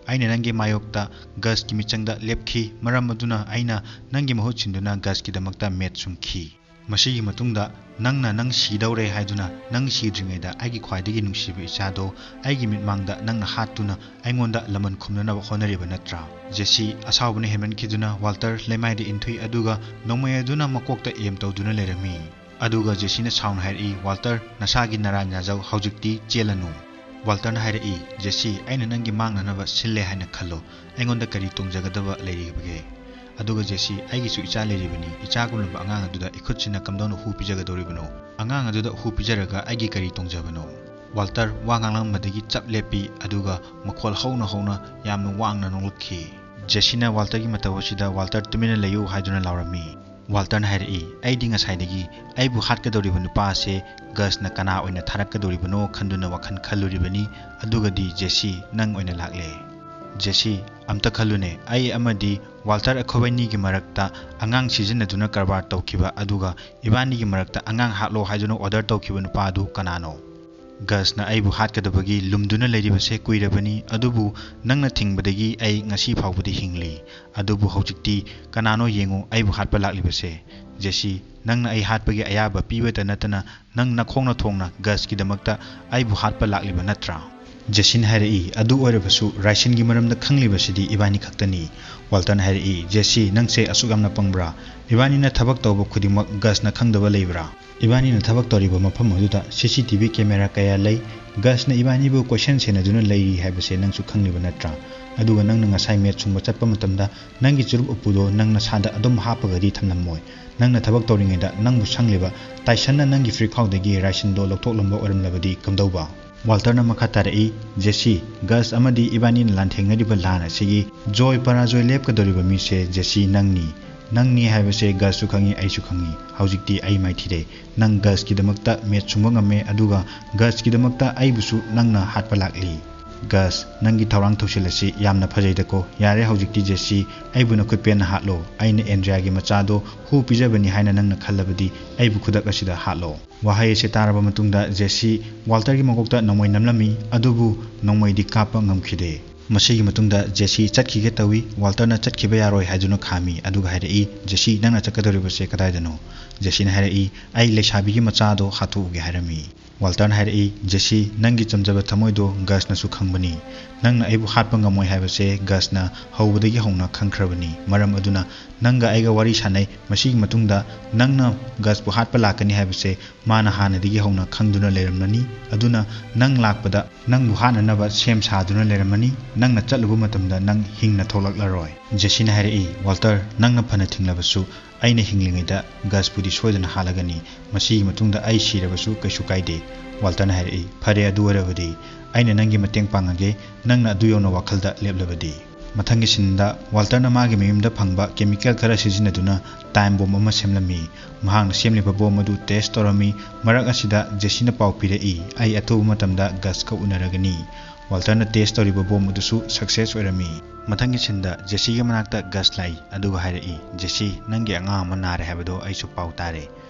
ꯑꯩꯅ ꯅꯪꯒꯤ ꯃꯥꯌꯣꯛꯇ ꯒꯁꯀꯤ ꯃꯤꯆꯪꯗ ꯂꯦꯞꯈꯤ, ꯃꯔꯝ ꯑꯗꯨꯅ ꯑꯩꯅ ꯅꯪꯒꯤ ꯃꯍꯨꯠ ꯁꯤꯟꯗꯨꯅ ꯒꯁꯀꯤꯗꯃꯛꯇ ꯃꯦꯠ ꯁꯨꯡꯈꯤ꯫ ꯃꯁꯤꯒꯤ ꯃꯇꯨꯡꯗ ꯅꯪꯅ ꯅꯪ ꯁꯤꯗꯧꯔꯦ ꯍꯥꯏꯗꯨꯅ ꯅꯪ ꯁꯤꯗ꯭ꯔꯤꯉꯩꯗ ꯑꯩꯒꯤ ꯈ꯭ꯋꯥꯏꯗꯒꯤ ꯅꯨꯡꯁꯤꯕ ꯏꯆꯥꯗꯣ ꯑꯩꯒꯤ ꯃꯤꯠꯃꯥꯡꯗ ꯅꯪꯅ ꯍꯥꯠꯇꯨꯅ ꯑꯩꯉꯣꯟꯗ ꯂꯃꯟ ꯈꯨꯝꯅꯅꯕ ꯍꯣꯠꯅꯔꯤꯕ ꯅꯠꯇ꯭ꯔꯥ?" ꯖꯦꯁꯤ ꯑꯁꯥꯎꯕꯅ ꯍꯦꯟꯃꯟꯈꯤꯗꯨꯅ ꯋꯥꯜꯇꯔ ꯂꯩꯃꯥꯏꯗ ꯏꯟꯊꯨꯏ, ꯑꯗꯨꯒ ꯅꯣꯡꯃꯩ ꯑꯗꯨꯅ ꯃꯀꯣꯛꯇ ꯑꯦꯝ ꯇꯧꯗꯨꯅ ꯂꯩꯔꯝꯃꯤ꯫ ꯑꯗꯨꯒ ꯖꯦꯁꯤꯅ ꯁꯥꯎꯅ ꯍꯥꯏꯔꯛꯏ, "ꯋꯥꯜꯇꯔ, ꯅꯁꯥꯒꯤ ꯅꯔꯥꯟ ꯌꯥꯖꯧ, ꯍꯧꯖꯤꯛꯇꯤ ꯆꯦꯜꯂꯅꯨ꯫" ꯋꯥꯜꯇꯔꯅ ꯍꯥꯏꯔꯛꯏ, "ꯖꯦꯁꯤ, ꯑꯩꯅ ꯅꯪꯒꯤ ꯃꯥꯡꯅꯅꯕ ꯁꯤꯜꯂꯦ ꯍꯥꯏꯅ ꯈꯜꯂꯣ, ꯑꯩꯉꯣꯟꯗ ꯀꯔꯤ ꯇꯣꯡꯖꯒꯗꯕ ꯂꯩꯔꯤꯕꯒꯦ? ꯑꯗꯨꯒ ꯖꯦꯁꯤ, ꯑꯩꯒꯤꯁꯨ ꯏꯆꯥ ꯂꯩꯔꯤꯕꯅꯤ, ꯏꯆꯥꯒꯨꯝꯂꯕ ꯑꯉꯥꯡ ꯑꯗꯨꯗ ꯏꯈꯨꯠꯁꯤꯅ ꯀꯝꯗꯧꯅ ꯍꯨ ꯄꯤꯖꯒꯗꯧꯔꯤꯕꯅꯣ? ꯑꯉꯥꯡ ꯑꯗꯨꯗ ꯍꯨ ꯄꯤꯖꯔꯒ ꯑꯩꯒꯤ ꯀꯔꯤ ꯇꯣꯡꯖꯕꯅꯣ?" ꯋꯥꯜꯇꯔ ꯋꯥ ꯉꯥꯡꯂꯝꯕꯗꯒꯤ ꯆꯞ ꯂꯦꯞꯄꯤ, ꯑꯗꯨꯒ ꯃꯈꯣꯜ ꯍꯧꯅ ꯍꯧꯅ ꯌꯥꯝꯅ ꯋꯥꯡꯅ ꯅꯣꯛꯂꯛꯈꯤ꯫ ꯖꯦꯁꯤꯅ ꯋꯥꯜꯇꯔꯒꯤ ꯃꯇꯧ ꯑꯁꯤꯗ "ꯋꯥꯜꯇꯔ, ꯇꯨꯃꯤꯟꯅ ꯂꯩꯌꯨ" ꯍꯥꯏꯗꯨꯅ ꯂꯥꯎꯔꯝꯃꯤ꯫ ꯋꯥꯜꯇꯔꯅ ꯍꯥꯏꯔꯛꯏ, "ꯑꯩꯗꯤ ꯉꯁꯥꯏꯗꯒꯤ ꯑꯩꯕꯨ ꯍꯥꯠꯀꯗꯧꯔꯤꯕ ꯅꯨꯄꯥ ꯑꯁꯦ ꯒꯁꯅ ꯀꯅꯥ ꯑꯣꯏꯅ ꯊꯥꯔꯛꯀꯗꯧꯔꯤꯕꯅꯣ ꯈꯟꯗꯨꯅ ꯋꯥꯈꯜ ꯈꯜꯂꯨꯔꯤꯕꯅꯤ, ꯑꯗꯨꯒꯗꯤ ꯖꯦꯁꯤ, ꯅꯪ ꯑꯣꯏꯅ ꯂꯥꯛꯂꯦ꯫ ꯖꯦꯁꯤ, ꯑꯝꯇ ꯈꯜꯂꯨꯅꯦ, ꯑꯩ ꯑꯃꯗꯤ "ꯋꯥꯜꯇꯔ, ꯑꯩꯈꯣꯏꯕꯅꯤꯒꯤ ꯃꯔꯛꯇ ꯑꯉꯥꯡ ꯁꯤꯖꯤꯟꯅꯗꯨꯅ ꯀꯔꯕꯥꯔ ꯇꯧꯈꯤꯕ, ꯑꯗꯨꯒ ꯏꯕꯥꯅꯤꯒꯤ ꯃꯔꯛꯇ ꯑꯉꯥꯡ ꯍꯥꯠꯂꯣ ꯍꯥꯏꯗꯨꯅ ꯑꯣꯔꯗꯔ ꯇꯧꯈꯤꯕ ꯅꯨꯄꯥ ꯑꯗꯨ ꯀꯅꯥꯅꯣ?" "ꯒꯁꯅ ꯑꯩꯕꯨ ꯍꯥꯠꯀꯗꯕꯒꯤ ꯂꯨꯝꯗꯨꯅ ꯂꯩꯔꯤꯕꯁꯦ ꯀꯨꯏꯔꯕꯅꯤ, ꯑꯗꯨꯕꯨ ꯅꯪꯅ ꯊꯤꯡꯕꯗꯒꯤ ꯑꯩ ꯉꯁꯤ ꯐꯥꯎꯕꯗꯤ ꯍꯤꯡꯂꯤ꯫ ꯑꯗꯨꯕꯨ ꯍꯧꯖꯤꯛꯇꯤ ꯀꯅꯥꯅꯣ ꯌꯦꯡꯉꯨ ꯑꯩꯕꯨ ꯍꯥꯠꯄ ꯂꯥꯛꯂꯤꯕꯁꯦ꯫ ꯖꯦꯁꯤ, ꯅꯪꯅ ꯑꯩ ꯍꯥꯠꯄꯒꯤ ꯑꯌꯥꯕ ꯄꯤꯕꯇ ꯅꯠꯇꯅ ꯅꯪ ꯅꯈꯣꯡꯅ ꯊꯣꯡꯅ ꯒꯁꯀꯤꯗꯃꯛꯇ ꯑꯩꯕꯨ ꯍꯥꯠꯄ ꯂꯥꯛꯂꯤꯕ ꯅꯠꯇ꯭ꯔꯥ?" ꯖꯦꯁꯤꯅ ꯍꯥꯏꯔꯛꯏ, "ꯑꯗꯨ ꯑꯣꯏꯔꯕꯁꯨ ꯔꯥꯏꯁꯟꯒꯤ ꯃꯔꯝꯗ ꯈꯪꯂꯤꯕꯁꯤꯗꯤ ꯏꯕꯥꯅꯤ ꯈꯛꯇꯅꯤ꯫" ꯋꯥꯜꯇꯔꯅ ꯍꯥꯏꯔꯛꯏ, "ꯖꯦꯁꯤ, ꯅꯪꯁꯦ ꯑꯁꯨꯛ ꯌꯥꯝꯅ ꯄꯪꯕ꯭ꯔꯥ? ꯏꯕꯥꯅꯤꯅ ꯊꯕꯛ ꯇꯧꯕ ꯈꯨꯗꯤꯡꯃꯛ ꯒꯁꯅ ꯈꯪꯗꯕ ꯂꯩꯕ꯭ꯔꯥ? ꯏꯕꯥꯅꯤꯅ ꯊꯕꯛ ꯇꯧꯔꯤꯕ ꯃꯐꯝ ꯑꯗꯨꯗ ꯁꯤ ꯁꯤ ꯇꯤ ꯚꯤ ꯀꯦꯃꯦꯔꯥ ꯀꯌꯥ ꯂꯩ꯫ ꯒꯁꯅ ꯏꯕꯥꯅꯤꯕꯨ ꯀꯣꯏꯁꯦꯟ ꯁꯦꯟꯅꯗꯨꯅ ꯂꯩꯔꯤ ꯍꯥꯏꯕꯁꯦ ꯅꯪꯁꯨ ꯈꯪꯂꯤꯕ ꯅꯠꯇ꯭ꯔꯥ? ꯑꯗꯨꯒ ꯅꯪꯅ ꯉꯁꯥꯏ ꯃꯦꯠ ꯁꯨꯡꯕ ꯆꯠꯄ ꯃꯇꯝꯗ ꯅꯪꯒꯤ ꯆꯨꯔꯨꯞ ꯎꯄꯨꯗꯣ ꯅꯪ ꯅꯁꯥꯗ ꯑꯗꯨꯝ ꯍꯥꯞꯄꯒꯗꯤ ꯊꯝꯂꯝꯃꯣꯏ꯫ ꯅꯪꯅ ꯊꯕꯛ ꯇꯧꯔꯤꯉꯩꯗ ꯅꯪꯕꯨ ꯁꯪꯂꯤꯕ ꯇꯥꯏꯁꯟꯅ ꯅꯪꯒꯤ ꯐꯤꯔꯈꯥꯎꯗꯒꯤ ꯔꯥꯏꯁꯟꯗꯣ ꯂꯧꯊꯣꯛꯂꯝꯕ ꯑꯣꯏꯔꯝꯂꯕꯗꯤ ꯀꯝꯗꯧꯕ?" ꯋꯥꯜꯇꯔꯅ ꯃꯈꯥ ꯇꯥꯔꯛꯏ, "ꯖꯦꯁꯤ, ꯒꯁ ꯑꯃꯗꯤ ꯏꯕꯥꯅꯤꯅ ꯂꯥꯟꯊꯦꯡꯅꯔꯤꯕ ꯂꯥꯟ ꯑꯁꯤꯒꯤ ꯖꯣꯏ ꯄꯔꯥꯖꯣꯏ ꯂꯦꯞꯀꯗꯧꯔꯤꯕ ꯃꯤꯁꯦ ꯖꯦꯁꯤ ꯅꯪꯅꯤ꯫ ꯅꯪꯅꯤ ꯍꯥꯏꯕꯁꯦ ꯒꯁꯁꯨ ꯈꯪꯉꯤ, ꯑꯩꯁꯨ ꯈꯪꯉꯤ꯫ ꯍꯧꯖꯤꯛꯇꯤ ꯑꯩ ꯃꯥꯏꯊꯤꯔꯦ꯫ ꯅꯪ ꯒꯁꯀꯤꯗꯃꯛꯇ ꯃꯦꯠ ꯁꯨꯡꯕ ꯉꯝꯃꯦ, ꯑꯗꯨꯒ ꯒꯁꯀꯤꯗꯃꯛꯇ ꯑꯩꯕꯨꯁꯨ ꯅꯪꯅ ꯍꯥꯠꯄ ꯂꯥꯛꯂꯤ꯫ ꯒꯁ, ꯅꯪꯒꯤ ꯊꯧꯔꯥꯡ ꯊꯧꯁꯤꯜ ꯑꯁꯤ ꯌꯥꯝꯅ ꯐꯖꯩꯗꯀꯣ꯫ ꯌꯥꯔꯦ, ꯍꯧꯖꯤꯛꯇꯤ ꯖꯦꯁꯤ, ꯑꯩꯕꯨ ꯅꯈꯨꯠ ꯄꯦꯟꯅ ꯍꯥꯠꯂꯣ꯫ ꯑꯩꯅ ꯑꯦꯟꯗ꯭ꯔꯤꯌꯥꯒꯤ ꯃꯆꯥꯗꯣ ꯍꯨ ꯄꯤꯖꯕꯅꯤ ꯍꯥꯏꯅ ꯅꯪꯅ ꯈꯜꯂꯕꯗꯤ ꯑꯩꯕꯨ ꯈꯨꯗꯛ ꯑꯁꯤꯗ ꯍꯥꯠꯂꯣ꯫" ꯋꯥꯍꯩ ꯑꯁꯤ ꯇꯥꯔꯕ ꯃꯇꯨꯡꯗ ꯖꯦꯁꯤ ꯋꯥꯜꯇꯔꯒꯤ ꯃꯀꯣꯛꯇ ꯅꯣꯡꯃꯩ ꯅꯝꯂꯝꯃꯤ, ꯑꯗꯨꯕꯨ ꯅꯣꯡꯃꯩꯗꯤ ꯀꯥꯞꯄ ꯉꯝꯈꯤꯗꯦ꯫ ꯃꯁꯤꯒꯤ ꯃꯇꯨꯡꯗ ꯖꯦꯁꯤ ꯆꯠꯈꯤꯒꯦ ꯇꯧꯏ꯫ ꯋꯥꯜꯇꯔꯅ ꯆꯠꯈꯤꯕ ꯌꯥꯔꯣꯏ ꯍꯥꯏꯗꯨꯅ ꯈꯥꯝꯃꯤ, ꯑꯗꯨꯒ ꯍꯥꯏꯔꯛꯏ, "ꯖꯦꯁꯤ, ꯅꯪꯅ ꯆꯠꯀꯗꯧꯔꯤꯕꯁꯦ ꯀꯗꯥꯏꯗꯅꯣ?" ꯖꯦꯁꯤꯅ ꯍꯥꯏꯔꯛꯏ, "ꯑꯩ ꯂꯩꯁꯥꯕꯤꯒꯤ ꯃꯆꯥꯗꯣ ꯍꯥꯠꯇꯣꯛꯎꯒꯦ ꯍꯥꯏꯔꯝꯃꯤ꯫" ꯋꯥꯜꯇꯔꯅ ꯍꯥꯏꯔꯛꯏ, "ꯖꯦꯁꯤ, ꯅꯪꯒꯤ ꯆꯝꯖꯕ ꯊꯃꯣꯏꯗꯣ ꯒꯁꯅꯁꯨ ꯈꯪꯕꯅꯤ꯫ ꯅꯪꯅ ꯑꯩꯕꯨ ꯍꯥꯠꯄ ꯉꯝꯃꯣꯏ ꯍꯥꯏꯕꯁꯦ ꯒꯁꯅ ꯍꯧꯕꯗꯒꯤ ꯍꯧꯅ ꯈꯪꯈ꯭ꯔꯕꯅꯤ꯫ ꯃꯔꯝ ꯑꯗꯨꯅ ꯅꯪꯒ ꯑꯩꯒ ꯋꯥꯔꯤ ꯁꯥꯟꯅꯩ꯫ ꯃꯁꯤꯒꯤ ꯃꯇꯨꯡꯗ ꯅꯪꯅ ꯒꯁꯄꯨ ꯍꯥꯠꯄ ꯂꯥꯛꯀꯅꯤ ꯍꯥꯏꯕꯁꯦ ꯃꯥꯅ ꯍꯥꯟꯅꯗꯒꯤ ꯍꯧꯅ ꯈꯪꯗꯨꯅ ꯂꯩꯔꯝꯂꯅꯤ꯫ ꯑꯗꯨꯅ ꯅꯪ ꯂꯥꯛꯄꯗ ꯅꯪꯕꯨ ꯍꯥꯠꯅꯅꯕ ꯁꯦꯝ ꯁꯥꯗꯨꯅ ꯂꯩꯔꯝꯃꯅꯤ꯫ ꯅꯪꯅ ꯆꯠꯂꯨꯕ ꯃꯇꯝꯗ ꯅꯪ ꯍꯤꯡꯅ ꯊꯣꯛꯂꯛꯂꯔꯣꯏ꯫" ꯖꯦꯁꯤꯅ ꯍꯥꯏꯔꯛꯏ, "ꯋꯥꯜꯇꯔ, ꯅꯪꯅ ꯐꯅ ꯊꯤꯡꯂꯕꯁꯨ ꯑꯩꯅ ꯍꯤꯡꯂꯤꯉꯩꯗ ꯒꯁꯄꯨꯗꯤ ꯁꯣꯏꯗꯅ ꯍꯥꯠꯂꯒꯅꯤ꯫ ꯃꯁꯤꯒꯤ ꯃꯇꯨꯡꯗ ꯑꯩ ꯁꯤꯔꯕꯁꯨ ꯀꯩꯁꯨ ꯀꯥꯏꯗꯦ꯫" ꯋꯥꯜꯇꯔꯅ ꯍꯥꯏꯔꯛꯏ, "ꯐꯔꯦ, ꯑꯗꯨ ꯑꯣꯏꯔꯕꯗꯤ ꯑꯩꯅ ꯅꯪꯒꯤ ꯃꯇꯦꯡ ꯄꯥꯡꯉꯒꯦ, ꯅꯪꯅ ꯑꯗꯨ ꯌꯧꯅ ꯋꯥꯈꯜꯗ ꯂꯦꯞꯂꯕꯗꯤ꯫" ꯃꯊꯪꯒꯤ ꯁꯤꯟꯗ ꯋꯥꯜꯇꯔꯅ ꯃꯥꯒꯤ ꯃꯌꯨꯝꯗ ꯐꯪꯕ ꯀꯦꯃꯤꯀꯦꯜ ꯈꯔ ꯁꯤꯖꯤꯟꯅꯗꯨꯅ ꯇꯥꯏꯝ ꯕꯣꯝ ꯑꯃ ꯁꯦꯝꯂꯝꯃꯤ꯫ ꯃꯍꯥꯛꯅ ꯁꯦꯝꯂꯤꯕ ꯕꯣꯝ ꯑꯗꯨ ꯇꯦꯁ ꯇꯧꯔꯝꯃꯤ꯫ ꯃꯔꯛ ꯑꯁꯤꯗ ꯖꯦꯁꯤꯅ ꯄꯥꯎ ꯄꯤꯔꯛꯏ, "ꯑꯩ ꯑꯊꯨꯕ ꯃꯇꯝꯗ ꯒꯁꯀ ꯎꯅꯔꯒꯅꯤ꯫" ꯋꯥꯜꯇꯔꯅ ꯇꯦꯁ ꯇꯧꯔꯤꯕ ꯕꯣꯝ ꯑꯗꯨꯁꯨ ꯁꯛꯁꯦꯁ ꯑꯣꯏꯔꯝꯃꯤ꯫ ꯃꯊꯪꯒꯤ ꯁꯤꯟꯗ ꯖꯦꯁꯤꯒꯤ ꯃꯅꯥꯛꯇ ꯒꯁ ꯂꯥꯛꯏ, ꯑꯗꯨꯒ ꯍꯥꯏꯔꯛꯏ, "ꯖꯦꯁꯤ, ꯅꯪꯒꯤ ꯑꯉꯥꯡ ꯑꯃ ꯅꯥꯔꯦ ꯍꯥꯏꯕꯗꯣ ꯑꯩꯁꯨ ꯄꯥꯎ ꯇꯥꯔꯦ,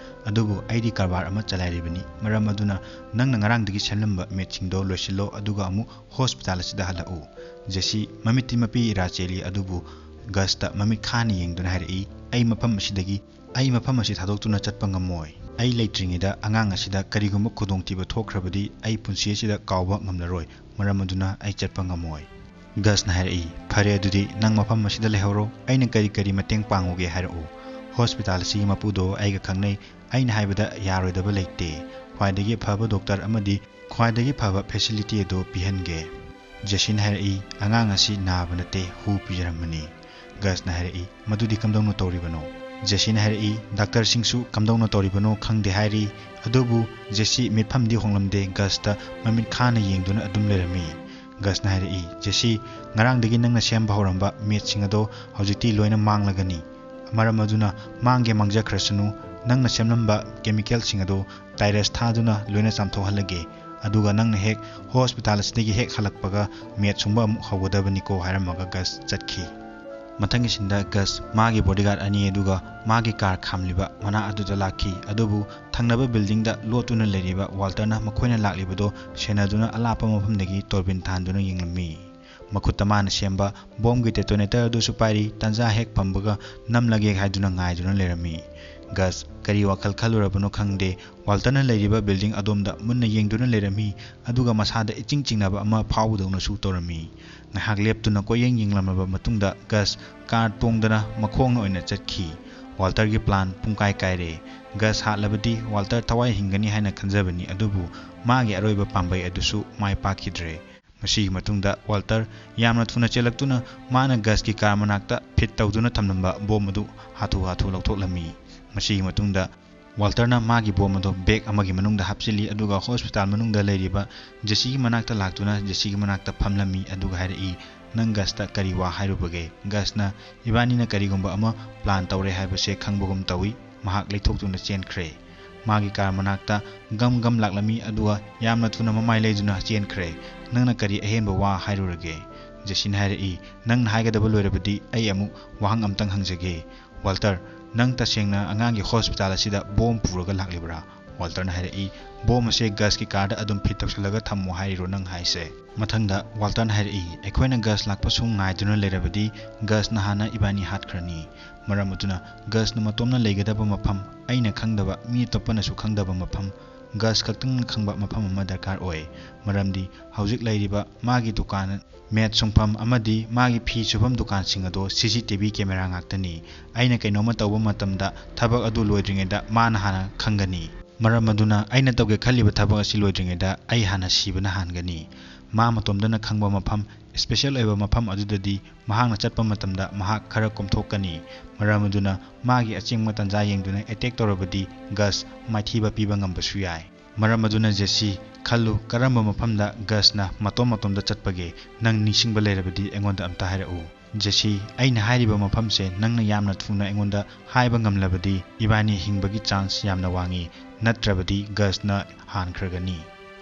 ꯑꯗꯨꯕꯨ ꯑꯩꯗꯤ ꯀꯔꯕꯥꯔ ꯑꯃ ꯆꯂꯥꯏꯔꯤꯕꯅꯤ, ꯃꯔꯝ ꯑꯗꯨꯅ ꯅꯪꯅ ꯉꯔꯥꯡꯗꯒꯤ ꯁꯦꯝꯂꯝꯕ ꯃꯦꯠꯁꯤꯡꯗꯣ ꯂꯣꯏꯁꯤꯜꯂꯣ, ꯑꯗꯨꯒ ꯑꯃꯨꯛ ꯍꯣꯁꯄꯤꯇꯥꯜ ꯑꯁꯤꯗ ꯍꯜꯂꯛꯎ꯫" ꯖꯦꯁꯤ ꯃꯃꯤꯠꯇꯤ ꯃꯄꯤ ꯏꯔꯥ ꯆꯦꯜꯂꯤ, ꯑꯗꯨꯕꯨ ꯒꯁꯇ ꯃꯃꯤꯠ ꯈꯥꯅ ꯌꯦꯡꯗꯨꯅ ꯍꯥꯏꯔꯛꯏ, "ꯑꯩ ꯃꯐꯝ ꯑꯁꯤꯗꯒꯤ, ꯑꯩ ꯃꯐꯝ ꯑꯁꯤ ꯊꯥꯗꯣꯛꯇꯨꯅ ꯆꯠꯄ ꯉꯝꯃꯣꯏ꯫ ꯑꯩ ꯂꯩꯇ꯭ꯔꯤꯉꯩꯗ ꯑꯉꯥꯡ ꯑꯁꯤꯗ ꯀꯔꯤꯒꯨꯝꯕ ꯈꯨꯗꯣꯡꯊꯤꯕ ꯊꯣꯛꯈ꯭ꯔꯕꯗꯤ ꯑꯩ ꯄꯨꯟꯁꯤ ꯑꯁꯤꯗ ꯀꯥꯎꯕ ꯉꯝꯂꯔꯣꯏ, ꯃꯔꯝ ꯑꯗꯨꯅ ꯑꯩ ꯆꯠꯄ ꯉꯝꯃꯣꯏ꯫" ꯒꯁꯅ ꯍꯥꯏꯔꯛꯏ, "ꯐꯔꯦ, ꯑꯗꯨꯗꯤ ꯅꯪ ꯃꯐꯝ ꯑꯁꯤꯗ ꯂꯩꯍꯧꯔꯣ, ꯑꯩꯅ ꯀꯔꯤ ꯀꯔꯤ ꯃꯇꯦꯡ ꯄꯥꯡꯉꯨꯒꯦ ꯍꯥꯏꯔꯛꯎ꯫ ꯍꯣꯁꯄꯤꯇꯥꯜ ꯑꯁꯤꯒꯤ ꯃꯄꯨꯗꯣ ꯑꯩꯒ ꯈꯪꯅꯩ, ꯑꯩꯅ ꯍꯥꯏꯕꯗ ꯌꯥꯔꯣꯏꯗꯕ ꯂꯩꯇꯦ꯫ ꯈ꯭ꯋꯥꯏꯗꯒꯤ ꯐꯕ ꯗꯣꯛꯇꯔ ꯑꯃꯗꯤ ꯈ꯭ꯋꯥꯏꯗꯒꯤ ꯐꯕ ꯐꯦꯁꯤꯂꯤꯇꯤ ꯑꯗꯨ ꯄꯤꯍꯟꯒꯦ꯫" ꯖꯦꯁꯤꯅ ꯍꯥꯏꯔꯛꯏ, "ꯑꯉꯥꯡ ꯑꯁꯤ ꯅꯥꯕ ꯅꯠꯇꯦ, ꯍꯨ ꯄꯤꯖꯔꯝꯕꯅꯤ꯫" ꯒꯁꯅ ꯍꯥꯏꯔꯛꯏ, "ꯃꯗꯨꯗꯤ ꯀꯝꯗꯧꯅ ꯇꯧꯔꯤꯕꯅꯣ?" ꯖꯦꯁꯤꯅ ꯍꯥꯏꯔꯛꯏ, "ꯗꯥꯛꯇꯔꯁꯤꯡꯁꯨ ꯀꯝꯗꯧꯅ ꯇꯧꯔꯤꯕꯅꯣ ꯈꯪꯗꯦ ꯍꯥꯏꯔꯤ, ꯑꯗꯨꯕꯨ ꯖꯦꯁꯤ ꯃꯤꯠꯐꯝꯗꯤ ꯍꯣꯡꯂꯝꯗꯦ, ꯒꯁꯇ ꯃꯃꯤꯠ ꯈꯥꯅ ꯌꯦꯡꯗꯨꯅ ꯑꯗꯨꯝ ꯂꯩꯔꯝꯃꯤ꯫" ꯒꯁꯅ ꯍꯥꯏꯔꯛꯏ, "ꯖꯦꯁꯤ, ꯉꯔꯥꯡꯗꯒꯤ ꯅꯪꯅ ꯁꯦꯝꯕ ꯍꯧꯔꯝꯕ ꯃꯦꯠꯁꯤꯡ ꯑꯗꯣ ꯍꯧꯖꯤꯛꯇꯤ ꯂꯣꯏꯅ ꯃꯥꯡꯂꯒꯅꯤ꯫ ꯃꯔꯝ ꯑꯗꯨꯅ ꯃꯥꯡꯒꯦ ꯃꯥꯡꯖꯈ꯭ꯔꯁꯅꯨ, ꯅꯪꯅ ꯁꯦꯝꯂꯝꯕ ꯀꯦꯃꯤꯀꯦꯜꯁꯤꯡ ꯑꯗꯣ ꯇꯥꯏꯔꯁ ꯊꯥꯗꯨꯅ ꯂꯣꯏꯅ ꯆꯥꯝꯊꯣꯛꯍꯜꯂꯒꯦ꯫ ꯑꯗꯨꯒ ꯅꯪꯅ ꯍꯦꯛ ꯍꯣꯁꯄꯤꯇꯥꯜ ꯑꯁꯤꯗꯒꯤ ꯍꯦꯛ ꯍꯜꯂꯛꯄꯒ ꯃꯦꯠ ꯁꯨꯡꯕ ꯑꯃꯨꯛ ꯍꯧꯒꯗꯕꯅꯤꯀꯣ" ꯍꯥꯏꯔꯝꯃꯒ ꯒꯁ ꯆꯠꯈꯤ꯫ ꯃꯊꯪꯒꯤ ꯁꯤꯟꯗ ꯒꯁ ꯃꯥꯒꯤ ꯕꯣꯗꯤꯒꯥꯔꯗ ꯑꯅꯤ ꯑꯗꯨꯒ ꯃꯥꯒꯤ ꯀꯥꯔ ꯈꯥꯝꯂꯤꯕ ꯃꯅꯥꯛ ꯑꯗꯨꯗ ꯂꯥꯛꯈꯤ꯫ ꯑꯗꯨꯕꯨ ꯊꯪꯅꯕ ꯕꯤꯜꯗꯤꯡꯗ ꯂꯣꯠꯇꯨꯅ ꯂꯩꯔꯤꯕ ꯋꯥꯜꯇꯔꯅ ꯃꯈꯣꯏꯅ ꯂꯥꯛꯂꯤꯕꯗꯣ ꯁꯦꯟꯅꯗꯨꯅ ꯑꯂꯥꯞꯄ ꯃꯐꯝꯗꯒꯤ ꯇꯣꯔꯕꯤꯟ ꯊꯥꯟꯗꯨꯅ ꯌꯦꯡꯂꯝꯃꯤ꯫ ꯃꯈꯨꯠꯇ ꯃꯥꯅ ꯁꯦꯝꯕ ꯕꯣꯝꯒꯤ ꯗꯦꯇꯣꯅꯦꯇꯔ ꯑꯗꯨꯁꯨ ꯄꯥꯏꯔꯤ, ꯇꯟꯖꯥ ꯍꯦꯛ ꯐꯪꯕꯒ ꯅꯝꯂꯒꯦ ꯍꯥꯏꯗꯨꯅ ꯉꯥꯏꯗꯨꯅ ꯂꯩꯔꯝꯃꯤ꯫ ꯒꯁ ꯀꯔꯤ ꯋꯥꯈꯜ ꯈꯜꯂꯨꯔꯕꯅꯣ ꯈꯪꯗꯦ, ꯋꯥꯜꯇꯔꯅ ꯂꯩꯔꯤꯕ ꯕꯤꯜꯗꯤꯡ ꯑꯗꯣꯝꯗ ꯃꯨꯟꯅ ꯌꯦꯡꯗꯨꯅ ꯂꯩꯔꯝꯃꯤ, ꯑꯗꯨꯒ ꯃꯁꯥꯗ ꯏꯆꯤꯡ ꯆꯤꯡꯅꯕ ꯑꯃ ꯐꯥꯎꯕꯗꯧꯅꯁꯨ ꯇꯧꯔꯝꯃꯤ꯫ ꯉꯥꯏꯍꯥꯛ ꯂꯦꯞꯇꯨꯅ ꯀꯣꯏꯌꯦꯡ ꯌꯦꯡꯂꯝꯂꯕ ꯃꯇꯨꯡꯗ ꯒꯁ ꯀꯥꯔ ꯇꯣꯡꯗꯅ ꯃꯈꯣꯡꯅ ꯑꯣꯏꯅ ꯆꯠꯈꯤ꯫ ꯋꯥꯜꯇꯔꯒꯤ ꯄ꯭ꯂꯥꯟ ꯄꯨꯡꯀꯥꯏ ꯀꯥꯏꯔꯦ꯫ ꯒꯁ ꯍꯥꯠꯂꯕꯗꯤ ꯋꯥꯜꯇꯔ ꯊꯋꯥꯏ ꯍꯤꯡꯒꯅꯤ ꯍꯥꯏꯅ ꯈꯟꯖꯕꯅꯤ, ꯑꯗꯨꯕꯨ ꯃꯥꯒꯤ ꯑꯔꯣꯏꯕ ꯄꯥꯝꯕꯩ ꯑꯗꯨꯁꯨ ꯃꯥꯏ ꯄꯥꯛꯈꯤꯗ꯭ꯔꯦ꯫ ꯃꯁꯤꯒꯤ ꯃꯇꯨꯡꯗ ꯋꯥꯜꯇꯔ ꯌꯥꯝꯅ ꯊꯨꯅ ꯆꯦꯜꯂꯛꯇꯨꯅ ꯃꯥꯅ ꯒꯁꯀꯤ ꯀꯥꯔ ꯃꯅꯥꯛꯇ ꯐꯤꯠ ꯇꯧꯗꯨꯅ ꯊꯝꯂꯝꯕ ꯕꯣꯝ ꯑꯗꯨ ꯍꯥꯊꯨ ꯍꯥꯊꯨ ꯂꯧꯊꯣꯛꯂꯝꯃꯤ꯫ ꯃꯁꯤꯒꯤ ꯃꯇꯨꯡꯗ ꯋꯥꯜꯇꯔꯅ ꯃꯥꯒꯤ ꯕꯣꯝ ꯑꯗꯨ ꯕꯦꯒ ꯑꯃꯒꯤ ꯃꯅꯨꯡꯗ ꯍꯥꯞꯆꯤꯜꯂꯤ, ꯑꯗꯨꯒ ꯍꯣꯁꯄꯤꯇꯥꯜ ꯃꯅꯨꯡꯗ ꯂꯩꯔꯤꯕ ꯖꯦꯁꯤꯒꯤ ꯃꯅꯥꯛꯇ ꯂꯥꯛꯇꯨꯅ ꯖꯦꯁꯤꯒꯤ ꯃꯅꯥꯛꯇ ꯐꯝꯂꯝꯃꯤ, ꯑꯗꯨꯒ ꯍꯥꯏꯔꯛꯏ, "ꯅꯪ ꯒꯁꯇ ꯀꯔꯤ ꯋꯥ ꯍꯥꯏꯔꯨꯕꯒꯦ?" ꯒꯁꯅ, "ꯏꯕꯥꯅꯤꯅ ꯀꯔꯤꯒꯨꯝꯕ ꯑꯃ ꯄ꯭ꯂꯥꯟ ꯇꯧꯔꯦ ꯍꯥꯏꯕꯁꯦ ꯈꯪꯕꯒꯨꯝ ꯇꯧꯏ꯫" ꯃꯍꯥꯛ ꯂꯩꯊꯣꯛꯇꯨꯅ ꯆꯦꯟꯈ꯭ꯔꯦ꯫ ꯃꯥꯒꯤ ꯀꯥꯔ ꯃꯅꯥꯛꯇ ꯒꯝ ꯒꯝ ꯂꯥꯛꯂꯝꯃꯤ, ꯑꯗꯨꯒ ꯌꯥꯝꯅ ꯊꯨꯅ ꯃꯃꯥꯏ ꯂꯩꯗꯨꯅ ꯆꯦꯟꯈ꯭ꯔꯦ꯫ "ꯅꯪꯅ ꯀꯔꯤ ꯑꯍꯦꯟꯕ ꯋꯥ ꯍꯥꯏꯔꯨꯔꯒꯦ?" ꯖꯦꯁꯤꯅ ꯍꯥꯏꯔꯛꯏ, "ꯅꯪꯅ ꯍꯥꯏꯒꯗꯕ ꯂꯣꯏꯔꯕꯗꯤ ꯑꯩ ꯑꯃꯨꯛ ꯋꯥꯍꯪ ꯑꯝꯇꯪ ꯍꯪꯖꯒꯦ꯫ ꯋꯥꯜꯇꯔ, ꯅꯪ ꯇꯁꯦꯡꯅ ꯑꯉꯥꯡꯒꯤ ꯍꯣꯁꯄꯤꯇꯥꯜ ꯑꯁꯤꯗ ꯕꯣꯝ ꯄꯨꯔꯒ ꯂꯥꯛꯂꯤꯕ꯭ꯔꯥ?" ꯋꯥꯜꯇꯔꯅ ꯍꯥꯏꯔꯛꯏ, "ꯕꯣꯝ ꯑꯁꯦ ꯒꯁꯀꯤ ꯀꯥꯔꯗ ꯑꯗꯨꯝ ꯐꯤꯠ ꯇꯧꯁꯤꯜꯂꯒ ꯊꯝꯃꯣ ꯍꯥꯏꯔꯤꯔꯣ ꯅꯪ ꯍꯥꯏꯁꯦ?" ꯃꯊꯪꯗ ꯋꯥꯜꯇꯔꯅ ꯍꯥꯏꯔꯛꯏ, "ꯑꯩꯈꯣꯏꯅ ꯒꯁ ꯂꯥꯛꯄ ꯁꯨꯝ ꯉꯥꯏꯗꯨꯅ ꯂꯩꯔꯕꯗꯤ ꯒꯁꯅ ꯍꯥꯟꯅ ꯏꯕꯥꯅꯤ ꯍꯥꯠꯈ꯭ꯔꯅꯤ꯫ ꯃꯔꯝ ꯑꯗꯨꯅ ꯒꯁꯅ ꯃꯇꯣꯝꯅ ꯂꯩꯒꯗꯕ ꯃꯐꯝ, ꯑꯩꯅ ꯈꯪꯗꯕ, ꯃꯤ ꯑꯇꯣꯞꯄꯅꯁꯨ ꯈꯪꯗꯕ ꯃꯐꯝ, ꯒꯁ ꯈꯛꯇꯪꯅ ꯈꯪꯕ ꯃꯐꯝ ꯑꯃ ꯗꯔꯀꯥꯔ ꯑꯣꯏ꯫ ꯃꯔꯝꯗꯤ ꯍꯧꯖꯤꯛ ꯂꯩꯔꯤꯕ ꯃꯥꯒꯤ ꯗꯨꯀꯥꯟ, ꯃꯦꯠ ꯁꯨꯡꯐꯝ ꯑꯃꯗꯤ ꯃꯥꯒꯤ ꯐꯤ ꯁꯨꯐꯝ ꯗꯨꯀꯥꯟꯁꯤꯡ ꯑꯗꯣ ꯁꯤ ꯁꯤ ꯇꯤ ꯚꯤ ꯀꯦꯃꯦꯔꯥ ꯉꯥꯛꯇꯅꯤ꯫ ꯑꯩꯅ ꯀꯩꯅꯣꯝꯃ ꯇꯧꯕ ꯃꯇꯝꯗ ꯊꯕꯛ ꯑꯗꯨ ꯂꯣꯏꯗ꯭ꯔꯤꯉꯩꯗ ꯃꯥꯅ ꯍꯥꯟꯅ ꯈꯪꯒꯅꯤ꯫ ꯃꯔꯝ ꯑꯗꯨꯅ ꯑꯩꯅ ꯇꯧꯒꯦ ꯈꯜꯂꯤꯕ ꯊꯕꯛ ꯑꯁꯤ ꯂꯣꯏꯗ꯭ꯔꯤꯉꯩꯗ ꯑꯩ ꯍꯥꯟꯅ ꯁꯤꯕꯅ ꯍꯥꯟꯒꯅꯤ꯫ ꯃꯥ ꯃꯇꯣꯝꯇꯅ ꯈꯪꯕ ꯃꯐꯝ, ꯏꯁꯄꯦꯁꯦꯜ ꯑꯣꯏꯕ ꯃꯐꯝ ꯑꯗꯨꯗꯗꯤ ꯃꯍꯥꯛꯅ ꯆꯠꯄ ꯃꯇꯝꯗ ꯃꯍꯥꯛ ꯈꯔ ꯀꯣꯝꯊꯣꯛꯀꯅꯤ꯫ ꯃꯔꯝ ꯑꯗꯨꯅ ꯃꯥꯒꯤ ꯑꯆꯤꯡꯕ ꯇꯥꯟꯖꯥ ꯌꯦꯡꯗꯨꯅ ꯑꯦꯇꯦꯛ ꯇꯧꯔꯕꯗꯤ ꯒꯁ ꯃꯥꯏꯊꯤꯕ ꯄꯤꯕ ꯉꯝꯕꯁꯨ ꯌꯥꯏ꯫ ꯃꯔꯝ ꯑꯗꯨꯅ ꯖꯦꯁꯤ, ꯈꯜꯂꯨ, ꯀꯔꯝꯕ ꯃꯐꯝꯗ ꯒꯁꯅ ꯃꯇꯣꯝ ꯃꯇꯣꯝꯗ ꯆꯠꯄꯒꯦ? ꯅꯪ ꯅꯤꯡꯁꯤꯡꯕ ꯂꯩꯔꯕꯗꯤ ꯑꯩꯉꯣꯟꯗ ꯑꯝꯇ ꯍꯥꯏꯔꯛꯎ꯫" "ꯖꯦꯁꯤ, ꯑꯩꯅ ꯍꯥꯏꯔꯤꯕ ꯃꯐꯝꯁꯦ ꯅꯪꯅ ꯌꯥꯝꯅ ꯊꯨꯅ ꯑꯩꯉꯣꯟꯗ ꯍꯥꯏꯕ ꯉꯝꯂꯕꯗꯤ ꯏꯕꯥꯅꯤ ꯍꯤꯡꯕꯒꯤ ꯆꯥꯟꯁ ꯌꯥꯝꯅ ꯋꯥꯡꯉꯤ, ꯅꯠꯇ꯭ꯔꯕꯗꯤ ꯒꯁꯅ ꯍꯥꯟꯈ꯭ꯔꯒꯅꯤ꯫"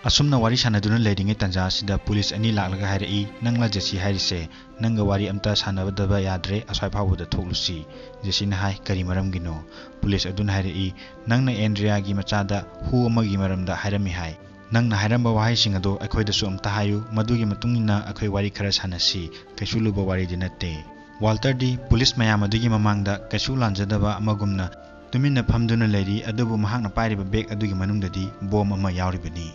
ꯑꯁꯨꯝꯅ ꯋꯥꯔꯤ ꯁꯥꯟꯅꯗꯨꯅ ꯂꯩꯔꯤꯉꯩ ꯇꯥꯟꯖꯥ ꯑꯁꯤꯗ ꯄꯨꯂꯤꯁ ꯑꯅꯤ ꯂꯥꯛꯂꯒ ꯍꯥꯏꯔꯛꯏ, "ꯅꯪꯂ ꯖꯦꯁꯤ ꯍꯥꯏꯔꯤꯁꯦ? ꯅꯪꯒ ꯋꯥꯔꯤ ꯑꯝꯇ ꯁꯥꯟꯅꯗꯕ ꯌꯥꯗ꯭ꯔꯦ, ꯑꯁ꯭ꯋꯥꯏ ꯐꯥꯎꯕꯗ ꯊꯣꯛꯂꯨꯁꯤ꯫" ꯖꯦꯁꯤꯅ ꯍꯥꯏ, "ꯀꯔꯤ ꯃꯔꯝꯒꯤꯅꯣ?" ꯄꯨꯂꯤꯁ ꯑꯗꯨꯅ ꯍꯥꯏꯔꯛꯏ, "ꯅꯪꯅ ꯑꯦꯟꯗ꯭ꯔꯤꯌꯥꯒꯤ ꯃꯆꯥꯗ ꯍꯨ ꯑꯃꯒꯤ ꯃꯔꯝꯗ ꯍꯥꯏꯔꯝꯃꯤ ꯍꯥꯏ꯫ ꯅꯪꯅ ꯍꯥꯏꯔꯝꯕ ꯋꯥꯍꯩꯁꯤꯡ ꯑꯗꯣ ꯑꯩꯈꯣꯏꯗꯁꯨ ꯑꯝꯇ ꯍꯥꯏꯌꯨ, ꯃꯗꯨꯒꯤ ꯃꯇꯨꯡ ꯏꯟꯅ ꯑꯩꯈꯣꯏ ꯋꯥꯔꯤ ꯈꯔ ꯁꯥꯟꯅꯁꯤ, ꯀꯩꯁꯨ ꯂꯨꯕ ꯋꯥꯔꯤꯗꯤ ꯅꯠꯇꯦ꯫" ꯋꯥꯜꯇꯔꯗꯤ ꯄꯨꯂꯤꯁ ꯃꯌꯥꯝ ꯑꯗꯨꯒꯤ ꯃꯃꯥꯡꯗ ꯀꯩꯁꯨ ꯂꯥꯟꯖꯗꯕ ꯑꯃꯒꯨꯝꯅ ꯇꯨꯃꯤꯟꯅ ꯐꯝꯗꯨꯅ ꯂꯩꯔꯤ, ꯑꯗꯨꯕꯨ ꯃꯍꯥꯛꯅ ꯄꯥꯏꯔꯤꯕ ꯕꯦꯒ ꯑꯗꯨꯒꯤ ꯃꯅꯨꯡꯗꯗꯤ ꯕꯣꯝ ꯑꯃ ꯌꯥꯎꯔꯤꯕꯅꯤ꯫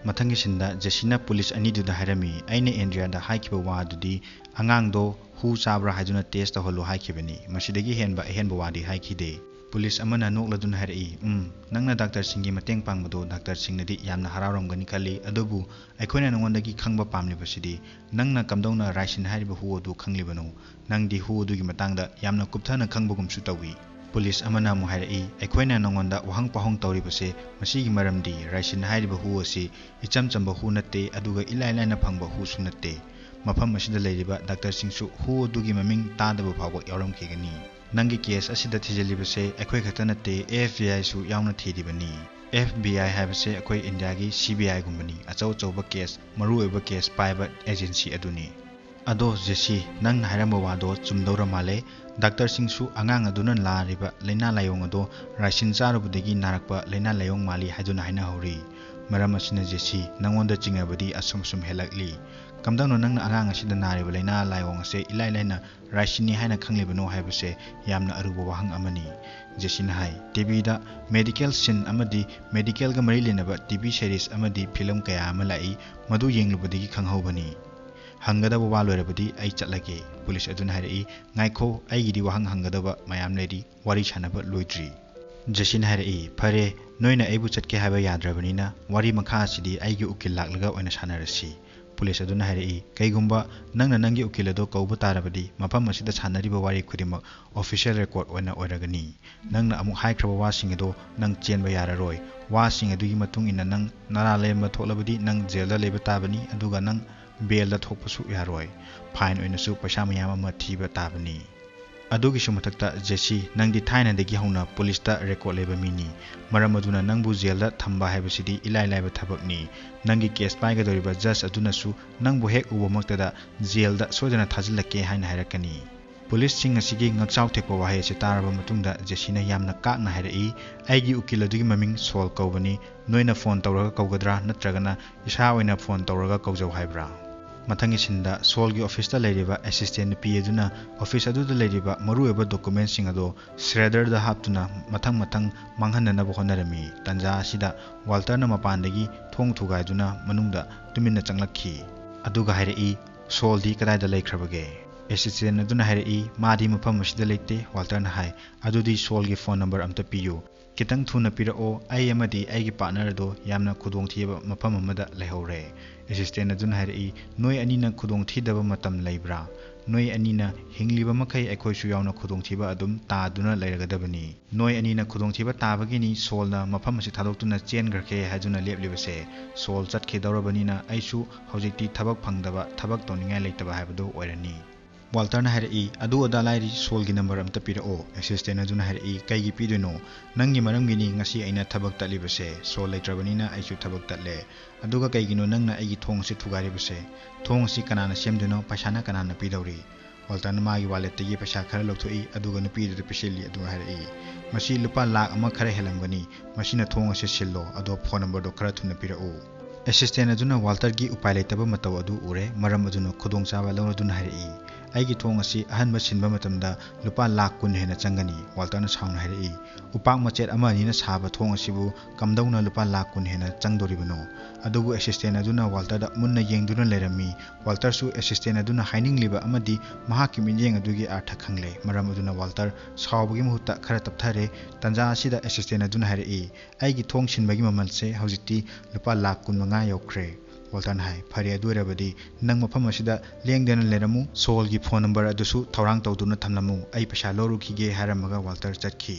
ꯃꯊꯪꯒꯤ ꯁꯤꯟꯗ ꯖꯦꯁꯤꯅ ꯄꯨꯂꯤꯁ ꯑꯅꯤꯗꯨꯗ ꯍꯥꯏꯔꯝꯃꯤ, "ꯑꯩꯅ ꯑꯦꯟꯗ꯭ꯔꯤꯌꯥꯗ ꯍꯥꯏꯈꯤꯕ ꯋꯥ ꯑꯗꯨꯗꯤ ꯑꯉꯥꯡꯗꯣ ꯍꯨ ꯆꯥꯕ꯭ꯔꯥ ꯍꯥꯏꯗꯨꯅ ꯇꯦꯁ ꯇꯧꯍꯜꯂꯨ ꯍꯥꯏꯈꯤꯕꯅꯤ꯫ ꯃꯁꯤꯗꯒꯤ ꯍꯦꯟꯕ ꯑꯍꯦꯟꯕ ꯋꯥꯗꯤ ꯍꯥꯏꯈꯤꯗꯦ꯫" ꯄꯨꯂꯤꯁ ꯑꯃꯅ ꯅꯣꯛꯂꯗꯨꯅ ꯍꯥꯏꯔꯛꯏ, "ꯎꯝ, ꯅꯪꯅ ꯗꯥꯛꯇꯔꯁꯤꯡꯒꯤ ꯃꯇꯦꯡ ꯄꯥꯡꯕꯗꯣ ꯗꯥꯛꯇꯔꯁꯤꯡꯅꯗꯤ ꯌꯥꯝꯅ ꯍꯔꯥꯎꯔꯝꯒꯅꯤ ꯈꯜꯂꯤ, ꯑꯗꯨꯕꯨ ꯑꯩꯈꯣꯏꯅ ꯅꯉꯣꯟꯗꯒꯤ ꯈꯪꯕ ꯄꯥꯝꯂꯤꯕꯁꯤꯗꯤ ꯅꯪꯅ ꯀꯝꯗꯧꯅ ꯔꯥꯏꯁꯤꯟ ꯍꯥꯏꯔꯤꯕ ꯍꯨ ꯑꯗꯨ ꯈꯪꯂꯤꯕꯅꯣ? ꯅꯪꯗꯤ ꯍꯨ ꯑꯗꯨꯒꯤ ꯃꯇꯥꯡꯗ ꯌꯥꯝꯅ ꯀꯨꯞꯊꯅ ꯈꯪꯕꯒꯨꯝꯁꯨ ꯇꯧꯏ꯫" ꯄꯨꯂꯤꯁ ꯑꯃꯅ ꯑꯃꯨꯛ ꯍꯥꯏꯔꯛꯏ, "ꯑꯩꯈꯣꯏꯅ ꯅꯉꯣꯟꯗ ꯋꯥꯍꯪ ꯄꯥꯎꯍꯪ ꯇꯧꯔꯤꯕꯁꯦ ꯃꯁꯤꯒꯤ ꯃꯔꯝꯗꯤ ꯔꯥꯏꯁꯤꯟ ꯍꯥꯏꯔꯤꯕ ꯍꯨ ꯑꯁꯤ ꯏꯆꯝ ꯆꯝꯕ ꯍꯨ ꯅꯠꯇꯦ, ꯑꯗꯨꯒ ꯏꯂꯥꯏ ꯂꯥꯏꯅ ꯐꯪꯕ ꯍꯨꯁꯨ ꯅꯠꯇꯦ꯫ ꯃꯐꯝ ꯑꯁꯤꯗ ꯂꯩꯔꯤꯕ ꯗꯥꯛꯇꯔꯁꯤꯡꯁꯨ ꯍꯨ ꯑꯗꯨꯒꯤ ꯃꯃꯤꯡ ꯇꯥꯗꯕ ꯐꯥꯎꯕ ꯌꯥꯎꯔꯝꯈꯤꯒꯅꯤ꯫ ꯅꯪꯒꯤ ꯀꯦꯁ ꯑꯁꯤꯗ ꯊꯤꯖꯤꯜꯂꯤꯕꯁꯦ ꯑꯩꯈꯣꯏ ꯈꯛꯇ ꯅꯠꯇꯦ, ꯑꯦꯐ ꯕꯤ ꯑꯥꯏꯁꯨ ꯌꯥꯎꯅ ꯊꯤꯔꯤꯕꯅꯤ꯫ ꯑꯦꯐ ꯕꯤ ꯑꯥꯏ ꯍꯥꯏꯕꯁꯦ ꯑꯩꯈꯣꯏ ꯏꯟꯗꯤꯌꯥꯒꯤ ꯁꯤ ꯕꯤ ꯑꯥꯏꯒꯨꯝꯕꯅꯤ, ꯑꯆꯧ ꯑꯆꯧꯕ ꯀꯦꯁ, ꯃꯔꯨꯑꯣꯏꯕ ꯀꯦꯁ ꯄꯥꯏꯕ ꯑꯦꯖꯦꯟꯁꯤ ꯑꯗꯨꯅꯤ꯫ ꯑꯗꯣ ꯖꯦꯁꯤ, ꯅꯪꯅ ꯍꯥꯏꯔꯝꯕ ꯋꯥꯗꯣ ꯆꯨꯝꯗꯧꯔ ꯃꯥꯜꯂꯦ꯫ ꯗꯥꯛꯇꯔꯁꯤꯡꯁꯨ ꯑꯉꯥꯡ ꯑꯗꯨꯅ ꯅꯥꯔꯤꯕ ꯂꯥꯏꯅꯥ ꯂꯥꯏꯑꯣꯡ ꯑꯗꯣ ꯔꯥꯏꯁꯤꯟ ꯆꯥꯔꯨꯕꯗꯒꯤ ꯅꯥꯔꯛꯄ ꯂꯥꯏꯅꯥ ꯂꯥꯏꯑꯣꯡ ꯃꯥꯜꯂꯤ ꯍꯥꯏꯗꯨꯅ ꯍꯥꯏꯅꯍꯧꯔꯤ꯫ ꯃꯔꯝ ꯑꯁꯤꯅ ꯖꯦꯁꯤ, ꯅꯉꯣꯟꯗ ꯆꯤꯡꯅꯕꯗꯤ ꯑꯁꯨꯝ ꯑꯁꯨꯝ ꯍꯦꯜꯂꯛꯂꯤ꯫ ꯀꯝꯗꯧꯅ ꯅꯪꯅ ꯑꯉꯥꯡ ꯑꯁꯤꯗ ꯅꯥꯔꯤꯕ ꯂꯥꯏꯅꯥ ꯂꯥꯏꯑꯣꯡ ꯑꯁꯦ ꯏꯂꯥꯏ ꯂꯥꯏꯅ ꯔꯥꯏꯁꯤꯟꯅꯤ ꯍꯥꯏꯅ ꯈꯪꯂꯤꯕꯅꯣ ꯍꯥꯏꯕꯁꯦ ꯌꯥꯝꯅ ꯑꯔꯨꯕ ꯋꯥꯍꯪ ꯑꯃꯅꯤ꯫ ꯖꯦꯁꯤꯅ ꯍꯥꯏ, ꯇꯤ ꯚꯤꯗ ꯃꯦꯗꯤꯀꯦꯜ ꯁꯤꯟ ꯑꯃꯗꯤ ꯃꯦꯗꯤꯀꯦꯜꯒ ꯃꯔꯤ ꯂꯩꯅꯕ ꯇꯤ ꯚꯤ ꯁꯦꯔꯤꯁ ꯑꯃꯗꯤ ꯐꯤꯂꯝ ꯀꯌꯥ ꯑꯃ ꯂꯥꯛꯏ, ꯃꯗꯨ ꯌꯦꯡꯂꯨꯕꯗꯒꯤ ꯈꯪꯍꯧꯕꯅꯤ꯫ ꯍꯪꯒꯗꯕ ꯋꯥ ꯂꯣꯏꯔꯕꯗꯤ ꯑꯩ ꯆꯠꯂꯒꯦ꯫ ꯄꯨꯂꯤꯁ ꯑꯗꯨꯅ ꯍꯥꯏꯔꯛꯏ, ꯉꯥꯏꯈꯣ, ꯑꯩꯒꯤꯗꯤ ꯋꯥꯍꯪ ꯍꯪꯒꯗꯕ ꯃꯌꯥꯝ ꯂꯩꯔꯤ, ꯋꯥꯔꯤ ꯁꯥꯟꯅꯕ ꯂꯣꯏꯗ꯭ꯔꯤ꯫ ꯖꯦꯁꯤꯅ ꯍꯥꯏꯔꯛꯏ, ꯐꯔꯦ, ꯅꯣꯏꯅ ꯑꯩꯕꯨ ꯆꯠꯀꯦ ꯍꯥꯏꯕ ꯌꯥꯗ꯭ꯔꯕꯅꯤꯅ ꯋꯥꯔꯤ ꯃꯈꯥ ꯑꯁꯤꯗꯤ ꯑꯩꯒꯤ ꯎꯀꯤꯜ ꯂꯥꯛꯂꯒ ꯑꯣꯏꯅ ꯁꯥꯟꯅꯔꯁꯤ꯫ ꯄꯨꯂꯤꯁ ꯑꯗꯨꯅ ꯍꯥꯏꯔꯛꯏ, ꯀꯩꯒꯨꯝꯕ ꯅꯪꯅ ꯅꯪꯒꯤ ꯎꯀꯤꯜ ꯑꯗꯨ ꯀꯧꯕ ꯇꯥꯔꯕꯗꯤ ꯃꯐꯝ ꯑꯁꯤꯗ ꯁꯥꯟꯅꯔꯤꯕ ꯋꯥꯔꯤ ꯈꯨꯗꯤꯡꯃꯛ ꯑꯣꯐꯤꯁꯤꯌꯦꯜ ꯔꯦꯀꯣꯔꯗ ꯑꯣꯏꯅ ꯑꯣꯏꯔꯒꯅꯤ꯫ ꯅꯪꯅ ꯑꯃꯨꯛ ꯍꯥꯏꯈ꯭ꯔꯕ ꯋꯥꯁꯤꯡ ꯑꯗꯨ ꯅꯪ ꯆꯦꯟꯕ ꯌꯥꯔꯔꯣꯏ꯫ ꯋꯥꯁꯤꯡ ꯑꯗꯨꯒꯤ ꯃꯇꯨꯡ ꯏꯟꯅ ꯅꯪ ꯅꯔꯥ ꯂꯥꯏꯌꯦꯡꯕ ꯊꯣꯛꯂꯕꯗꯤ ꯅꯪ ꯖꯦꯜꯗ ꯂꯩꯕ ꯇꯥꯕꯅꯤ, ꯑꯗꯨꯒ ꯅꯪ ꯕꯦꯜꯗ ꯊꯣꯛꯄꯁꯨ ꯌꯥꯔꯣꯏ꯫ ꯐꯥꯏꯟ ꯑꯣꯏꯅꯁꯨ ꯄꯩꯁꯥ ꯃꯌꯥꯝ ꯑꯃ ꯊꯤꯕ ꯇꯥꯕꯅꯤ꯫ ꯑꯗꯨꯒꯤꯁꯨ ꯃꯊꯛꯇ, ꯖꯦꯁꯤ, ꯅꯪꯗꯤ ꯊꯥꯏꯅꯗꯒꯤ ꯍꯧꯅ ꯄꯨꯂꯤꯁꯇ ꯔꯦꯀꯣꯔꯗ ꯂꯩꯕ ꯃꯤꯅꯤ꯫ ꯃꯔꯝ ꯑꯗꯨꯅ ꯅꯪꯕꯨ ꯖꯦꯜꯗ ꯊꯝꯕ ꯍꯥꯏꯕꯁꯤꯗꯤ ꯏꯂꯥꯏ ꯂꯥꯏꯕ ꯊꯕꯛꯅꯤ꯫ ꯅꯪꯒꯤ ꯀꯦꯁ ꯄꯥꯏꯒꯗꯧꯔꯤꯕ ꯖꯖ ꯑꯗꯨꯅꯁꯨ ꯅꯪꯕꯨ ꯍꯦꯛ ꯎꯕꯃꯛꯇꯗ ꯖꯦꯜꯗ ꯁꯣꯏꯗꯅ ꯊꯥꯖꯤꯜꯂꯛꯀꯦ ꯍꯥꯏꯅ ꯍꯥꯏꯔꯛꯀꯅꯤ꯫ ꯄꯨꯂꯤꯁꯁꯤꯡ ꯑꯁꯤꯒꯤ ꯉꯛꯆꯥꯎ ꯊꯦꯛꯄ ꯋꯥꯍꯩ ꯑꯁꯤ ꯇꯥꯔꯕ ꯃꯇꯨꯡꯗ ꯖꯦꯁꯤꯅ ꯌꯥꯝꯅ ꯀꯥꯛꯅ ꯍꯥꯏꯔꯛꯏ, ꯑꯩꯒꯤ ꯎꯀꯤꯜ ꯑꯗꯨꯒꯤ ꯃꯃꯤꯡ ꯁꯣꯜ ꯀꯧꯕꯅꯤ꯫ ꯅꯣꯏꯅ ꯐꯣꯟ ꯇꯧꯔꯒ ꯀꯧꯒꯗ꯭ꯔꯥ ꯅꯠꯇ꯭ꯔꯒꯅ ꯏꯁꯥ ꯑꯣꯏꯅ ꯐꯣꯟ ꯇꯧꯔꯒ ꯀꯧꯖꯧ ꯍꯥꯏꯕ꯭ꯔꯥ? ꯃꯊꯪꯒꯤ ꯁꯤꯟꯗ ꯁꯣꯜꯒꯤ ꯑꯣꯐꯤꯁꯇ ꯂꯩꯔꯤꯕ ꯑꯦꯁꯤꯁꯇꯦꯟ ꯅꯨꯄꯤ ꯑꯗꯨꯅ ꯑꯣꯐꯤꯁ ꯑꯗꯨꯗ ꯂꯩꯔꯤꯕ ꯃꯔꯨꯑꯣꯏꯕ ꯗꯣꯀꯨꯃꯦꯟꯁꯤꯡ ꯑꯗꯨ ꯁ꯭ꯔꯦꯗꯔꯗ ꯍꯥꯞꯇꯨꯅ ꯃꯊꯪ ꯃꯊꯪ ꯃꯥꯡꯍꯟꯅꯅꯕ ꯍꯣꯠꯅꯔꯝꯃꯤ꯫ ꯇꯥꯟꯖꯥ ꯑꯁꯤꯗ ꯋꯥꯜꯇꯔꯅ ꯃꯄꯥꯟꯗꯒꯤ ꯊꯣꯡ ꯊꯨꯒꯥꯏꯗꯨꯅ ꯃꯅꯨꯡꯗ ꯇꯨꯃꯤꯟꯅ ꯆꯪꯂꯛꯈꯤ꯫ ꯑꯗꯨꯒ ꯍꯥꯏꯔꯛꯏ, ꯁꯣꯜꯗꯤ ꯀꯗꯥꯏꯗ ꯂꯩꯈ꯭ꯔꯕꯒꯦ? ꯑꯦꯁꯤꯁꯇꯦꯟ ꯑꯗꯨꯅ ꯍꯥꯏꯔꯛꯏ, ꯃꯥꯗꯤ ꯃꯐꯝ ꯑꯁꯤꯗ ꯂꯩꯇꯦ꯫ ꯋꯥꯜꯇꯔꯅ ꯍꯥꯏ, ꯑꯗꯨꯗꯤ ꯁꯣꯜꯒꯤ ꯐꯣꯟ ꯅꯝꯕꯔ ꯑꯝꯇ ꯄꯤꯌꯨ꯫ ꯈꯤꯇꯪ ꯊꯨꯅ ꯄꯤꯔꯛꯑꯣ, ꯑꯩ ꯑꯃꯗꯤ ꯑꯩꯒꯤ ꯄꯥꯔꯠꯅꯔ ꯑꯗꯣ ꯌꯥꯝꯅ ꯈꯨꯗꯣꯡꯊꯤꯕ ꯃꯐꯝ ꯑꯃꯗ ꯂꯩꯍꯧꯔꯦ꯫ ꯑꯦꯁꯤꯁꯇꯦꯟ ꯑꯗꯨꯅ ꯍꯥꯏꯔꯛꯏ, ꯅꯣꯏ ꯑꯅꯤꯅ ꯈꯨꯗꯣꯡꯊꯤꯗꯕ ꯃꯇꯝ ꯂꯩꯕ꯭ꯔꯥ? ꯅꯣꯏ ꯑꯅꯤꯅ ꯍꯤꯡꯂꯤꯕ ꯃꯈꯩ ꯑꯩꯈꯣꯏꯁꯨ ꯌꯥꯎꯅ ꯈꯨꯗꯣꯡꯊꯤꯕ ꯑꯗꯨꯝ ꯇꯥꯗꯨꯅ ꯂꯩꯔꯒꯗꯕꯅꯤ꯫ ꯅꯣꯏ ꯑꯅꯤꯅ ꯈꯨꯗꯣꯡꯊꯤꯕ ꯇꯥꯕꯒꯤꯅꯤ ꯁꯣꯜꯅ ꯃꯐꯝ ꯑꯁꯤ ꯊꯥꯗꯣꯛꯇꯨꯅ ꯆꯦꯟꯈ꯭ꯔꯒꯦ ꯍꯥꯏꯗꯨꯅ ꯂꯦꯞꯂꯤꯕꯁꯦ꯫ ꯁꯣꯜ ꯆꯠꯈꯤꯗꯧꯔꯕꯅꯤꯅ ꯑꯩꯁꯨ ꯍꯧꯖꯤꯛꯇꯤ ꯊꯕꯛ ꯐꯪꯗꯕ, ꯊꯕꯛ ꯇꯧꯅꯤꯡꯉꯥꯏ ꯂꯩꯇꯕ ꯍꯥꯏꯕꯗꯨ ꯑꯣꯏꯔꯅꯤ꯫ ꯋꯥꯜꯇꯔꯅ ꯍꯥꯏꯔꯛꯏ, "ꯑꯗꯨ ꯑꯗꯥ ꯂꯥꯏꯔꯤ, ꯁꯣꯜꯒꯤ ꯅꯝꯕꯔ ꯑꯝꯇ ꯄꯤꯔꯛꯑꯣ"꯫ ꯑꯦꯁꯤꯁꯇꯦꯟ ꯑꯗꯨꯅ ꯍꯥꯏꯔꯛꯏ, "ꯀꯩꯒꯤ ꯄꯤꯗꯣꯏꯅꯣ? ꯅꯪꯒꯤ ꯃꯔꯝꯒꯤꯅꯤ ꯉꯁꯤ ꯑꯩꯅ ꯊꯕꯛ ꯇꯠꯂꯤꯕꯁꯦ꯫ ꯁꯣꯜ ꯂꯩꯇ꯭ꯔꯕꯅꯤꯅ ꯑꯩꯁꯨ ꯊꯕꯛ ꯇꯠꯂꯦ꯫ ꯑꯗꯨꯒ ꯀꯩꯒꯤꯅꯣ ꯅꯪꯅ ꯑꯩꯒꯤ ꯊꯣꯡ ꯑꯁꯤ ꯊꯨꯒꯥꯏꯔꯤꯕꯁꯦ? ꯊꯣꯡ ꯑꯁꯤ ꯀꯅꯥꯅ ꯁꯦꯝꯗꯣꯏꯅꯣ? ꯄꯩꯁꯥꯅ ꯀꯅꯥꯅ ꯄꯤꯗꯧꯔꯤ?" ꯋꯥꯜꯇꯔꯅ ꯃꯥꯒꯤ ꯋꯥꯂꯦꯠꯇꯒꯤ ꯄꯩꯁꯥ ꯈꯔ ꯂꯧꯊꯣꯛꯏ, ꯑꯗꯨꯒ ꯅꯨꯄꯤꯗꯨꯗ ꯄꯤꯁꯤꯜꯂꯤ, ꯑꯗꯨꯒ ꯍꯥꯏꯔꯛꯏ, "ꯃꯁꯤ ꯂꯨꯄꯥ ꯂꯥꯈ ꯑꯃ ꯈꯔ ꯍꯦꯜꯂꯝꯒꯅꯤ꯫ ꯃꯁꯤꯅ ꯊꯣꯡ ꯑꯁꯤ ꯁꯤꯜꯂꯣ, ꯑꯗꯣ ꯐꯣꯟ ꯅꯝꯕꯔꯗꯣ ꯈꯔ ꯊꯨꯅ ꯄꯤꯔꯛꯎ"꯫ ꯑꯦꯁꯤꯁꯇꯦꯟ ꯑꯗꯨꯅ ꯋꯥꯜꯇꯔꯒꯤ ꯎꯄꯥꯏ ꯂꯩꯇꯕ ꯃꯇꯧ ꯑꯗꯨ ꯎꯔꯦ꯫ ꯃꯔꯝ ꯑꯗꯨꯅ ꯈꯨꯗꯣꯡꯆꯥꯕ ꯂꯧꯔꯗꯨꯅ ꯍꯥꯏꯔꯛꯏ, "ꯑꯩꯒꯤ ꯊꯣꯡ ꯑꯁꯤ ꯑꯍꯟꯕ ꯁꯤꯟꯕ ꯃꯇꯝꯗ ꯂꯨꯄꯥ ꯂꯥꯈ ꯀꯨꯟ ꯍꯦꯟꯅ ꯆꯪꯒꯅꯤ"꯫ ꯋꯥꯜꯇꯔꯅ ꯁꯥꯎꯅ ꯍꯥꯏꯔꯛꯏ, "ꯎꯄꯥꯛ ꯃꯆꯦꯠ ꯑꯃ ꯑꯅꯤꯅ ꯁꯥꯕ ꯊꯣꯡ ꯑꯁꯤꯕꯨ ꯀꯝꯗꯧꯅ ꯂꯨꯄꯥ ꯂꯥꯈ ꯀꯨꯟ ꯍꯦꯟꯅ ꯆꯪꯗꯣꯔꯤꯕꯅꯣ?" ꯑꯗꯨꯕꯨ ꯑꯦꯁꯤꯁꯇꯦꯟ ꯑꯗꯨꯅ ꯋꯥꯜꯇꯔꯗ ꯃꯨꯟꯅ ꯌꯦꯡꯗꯨꯅ ꯂꯩꯔꯝꯃꯤ꯫ ꯋꯥꯜꯇꯔꯁꯨ ꯑꯦꯁꯤꯁꯇꯦꯟ ꯑꯗꯨꯅ ꯍꯥꯏꯅꯤꯡꯂꯤꯕ ꯑꯃꯗꯤ ꯃꯍꯥꯛꯀꯤ ꯃꯤꯠꯌꯦꯡ ꯑꯗꯨꯒꯤ ꯑꯔꯊ ꯈꯪꯂꯦ꯫ ꯃꯔꯝ ꯑꯗꯨꯅ ꯋꯥꯜꯇꯔ ꯁꯥꯎꯕꯒꯤ ꯃꯍꯨꯠꯇ ꯈꯔ ꯇꯞꯊꯔꯦ꯫ ꯇꯥꯟꯖꯥ ꯑꯁꯤꯗ ꯑꯦꯁꯤꯁꯇꯦꯟ ꯑꯗꯨꯅ ꯍꯥꯏꯔꯛꯏ, "ꯑꯩꯒꯤ ꯊꯣꯡ ꯁꯤꯟꯕꯒꯤ ꯃꯃꯜꯁꯦ ꯍꯧꯖꯤꯛꯇꯤ ꯂꯨꯄꯥ ꯂꯥꯈ ꯀꯨꯟ ꯃꯉꯥ ꯌꯧꯈ꯭ꯔꯦ"꯫ ꯋꯥꯜꯇꯔꯅ ꯍꯥꯏ, "ꯐꯔꯦ, ꯑꯗꯨ ꯑꯣꯏꯔꯕꯗꯤ ꯅꯪ ꯃꯐꯝ ꯑꯁꯤꯗ ꯂꯦꯡꯗꯅ ꯂꯩꯔꯝꯃꯨ꯫ ꯁꯣꯜꯒꯤ ꯐꯣꯟ ꯅꯝꯕꯔ ꯑꯗꯨꯁꯨ ꯊꯧꯔꯥꯡ ꯇꯧꯗꯨꯅ ꯊꯝꯂꯝꯃꯨ꯫ ꯑꯩ ꯄꯩꯁꯥ ꯂꯧꯔꯨꯈꯤꯒꯦ" ꯍꯥꯏꯔꯝꯃꯒ ꯋꯥꯜꯇꯔ ꯆꯠꯈꯤ꯫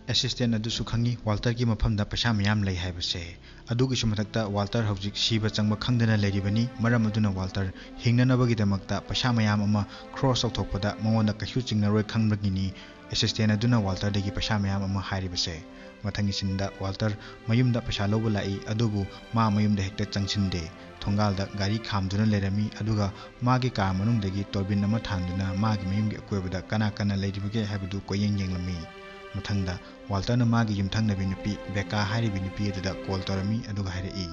ꯑꯦꯁꯤꯁꯇꯦꯟ ꯑꯗꯨꯁꯨ ꯈꯪꯏ ꯋꯥꯜꯇꯔꯒꯤ ꯃꯐꯝꯗ ꯄꯩꯁꯥ ꯃꯌꯥꯝ ꯂꯩ ꯍꯥꯏꯕꯁꯦ꯫ ꯑꯗꯨꯒꯤꯁꯨ ꯃꯊꯛꯇ ꯋꯥꯜꯇꯔ ꯍꯧꯖꯤꯛ ꯁꯤꯕ ꯆꯪꯕ ꯈꯪꯗꯅ ꯂꯩꯔꯤꯕꯅꯤ꯫ ꯃꯔꯝ ꯑꯗꯨꯅ ꯋꯥꯜꯇꯔ ꯍꯤꯡꯅꯅꯕꯒꯤꯗꯃꯛꯇ ꯄꯩꯁꯥ ꯃꯌꯥꯝ ꯑꯃ ꯈ꯭ꯔꯣꯁ ꯇꯧꯊꯣꯛꯄꯗ ꯃꯉꯣꯟꯗ ꯀꯩꯁꯨ ꯆꯤꯡꯅꯔꯣꯏ ꯈꯪꯕꯒꯤꯅꯤ ꯑꯦꯁꯤꯁꯇꯦꯟ ꯑꯗꯨꯅ ꯋꯥꯜꯇꯔꯗꯒꯤ ꯄꯩꯁꯥ ꯃꯌꯥꯝ ꯑꯃ ꯍꯥꯏꯔꯤꯕꯁꯦ꯫ ꯃꯊꯪꯒꯤ ꯁꯤꯟꯗ ꯋꯥꯜꯇꯔ ꯃꯌꯨꯝꯗ ꯄꯩꯁꯥ ꯂꯧꯕ ꯂꯥꯛꯏ, ꯑꯗꯨꯕꯨ ꯃꯥ ꯃꯌꯨꯝꯗ ꯍꯦꯛꯇ ꯆꯪꯁꯤꯟꯗꯦ꯫ ꯊꯣꯡꯒꯥꯜꯗ ꯒꯥꯔꯤ ꯈꯥꯝꯗꯨꯅ ꯂꯩꯔꯝꯃꯤ, ꯑꯗꯨꯒ ꯃꯥꯒꯤ ꯀꯥꯔ ꯃꯅꯨꯡꯗꯒꯤ ꯇꯣꯔꯕꯤꯟ ꯑꯃ ꯊꯥꯟꯗꯨꯅ ꯃꯥꯒꯤ ꯃꯌꯨꯝꯒꯤ ꯑꯀꯣꯏꯕꯗ ꯀꯅꯥ ꯀꯅꯥ ꯂꯩꯔꯤꯕꯒꯦ ꯍꯥꯏꯕꯗꯨ ꯀꯣꯏꯌꯦꯡ ꯌꯦꯡꯂꯝꯃꯤ꯫ ꯃꯊꯪꯗ ꯋꯥꯜꯇꯔꯅ ꯃꯥꯒꯤ ꯌꯨꯝꯊꯪꯅꯕꯤ ꯅꯨꯄꯤ ꯕꯦꯀꯥ ꯍꯥꯏꯔꯤꯕꯤ ꯅꯨꯄꯤ ꯑꯗꯨꯗ ꯀꯣꯜ ꯇꯧꯔꯝꯃꯤ, ꯑꯗꯨꯒ ꯍꯥꯏꯔꯛꯏ,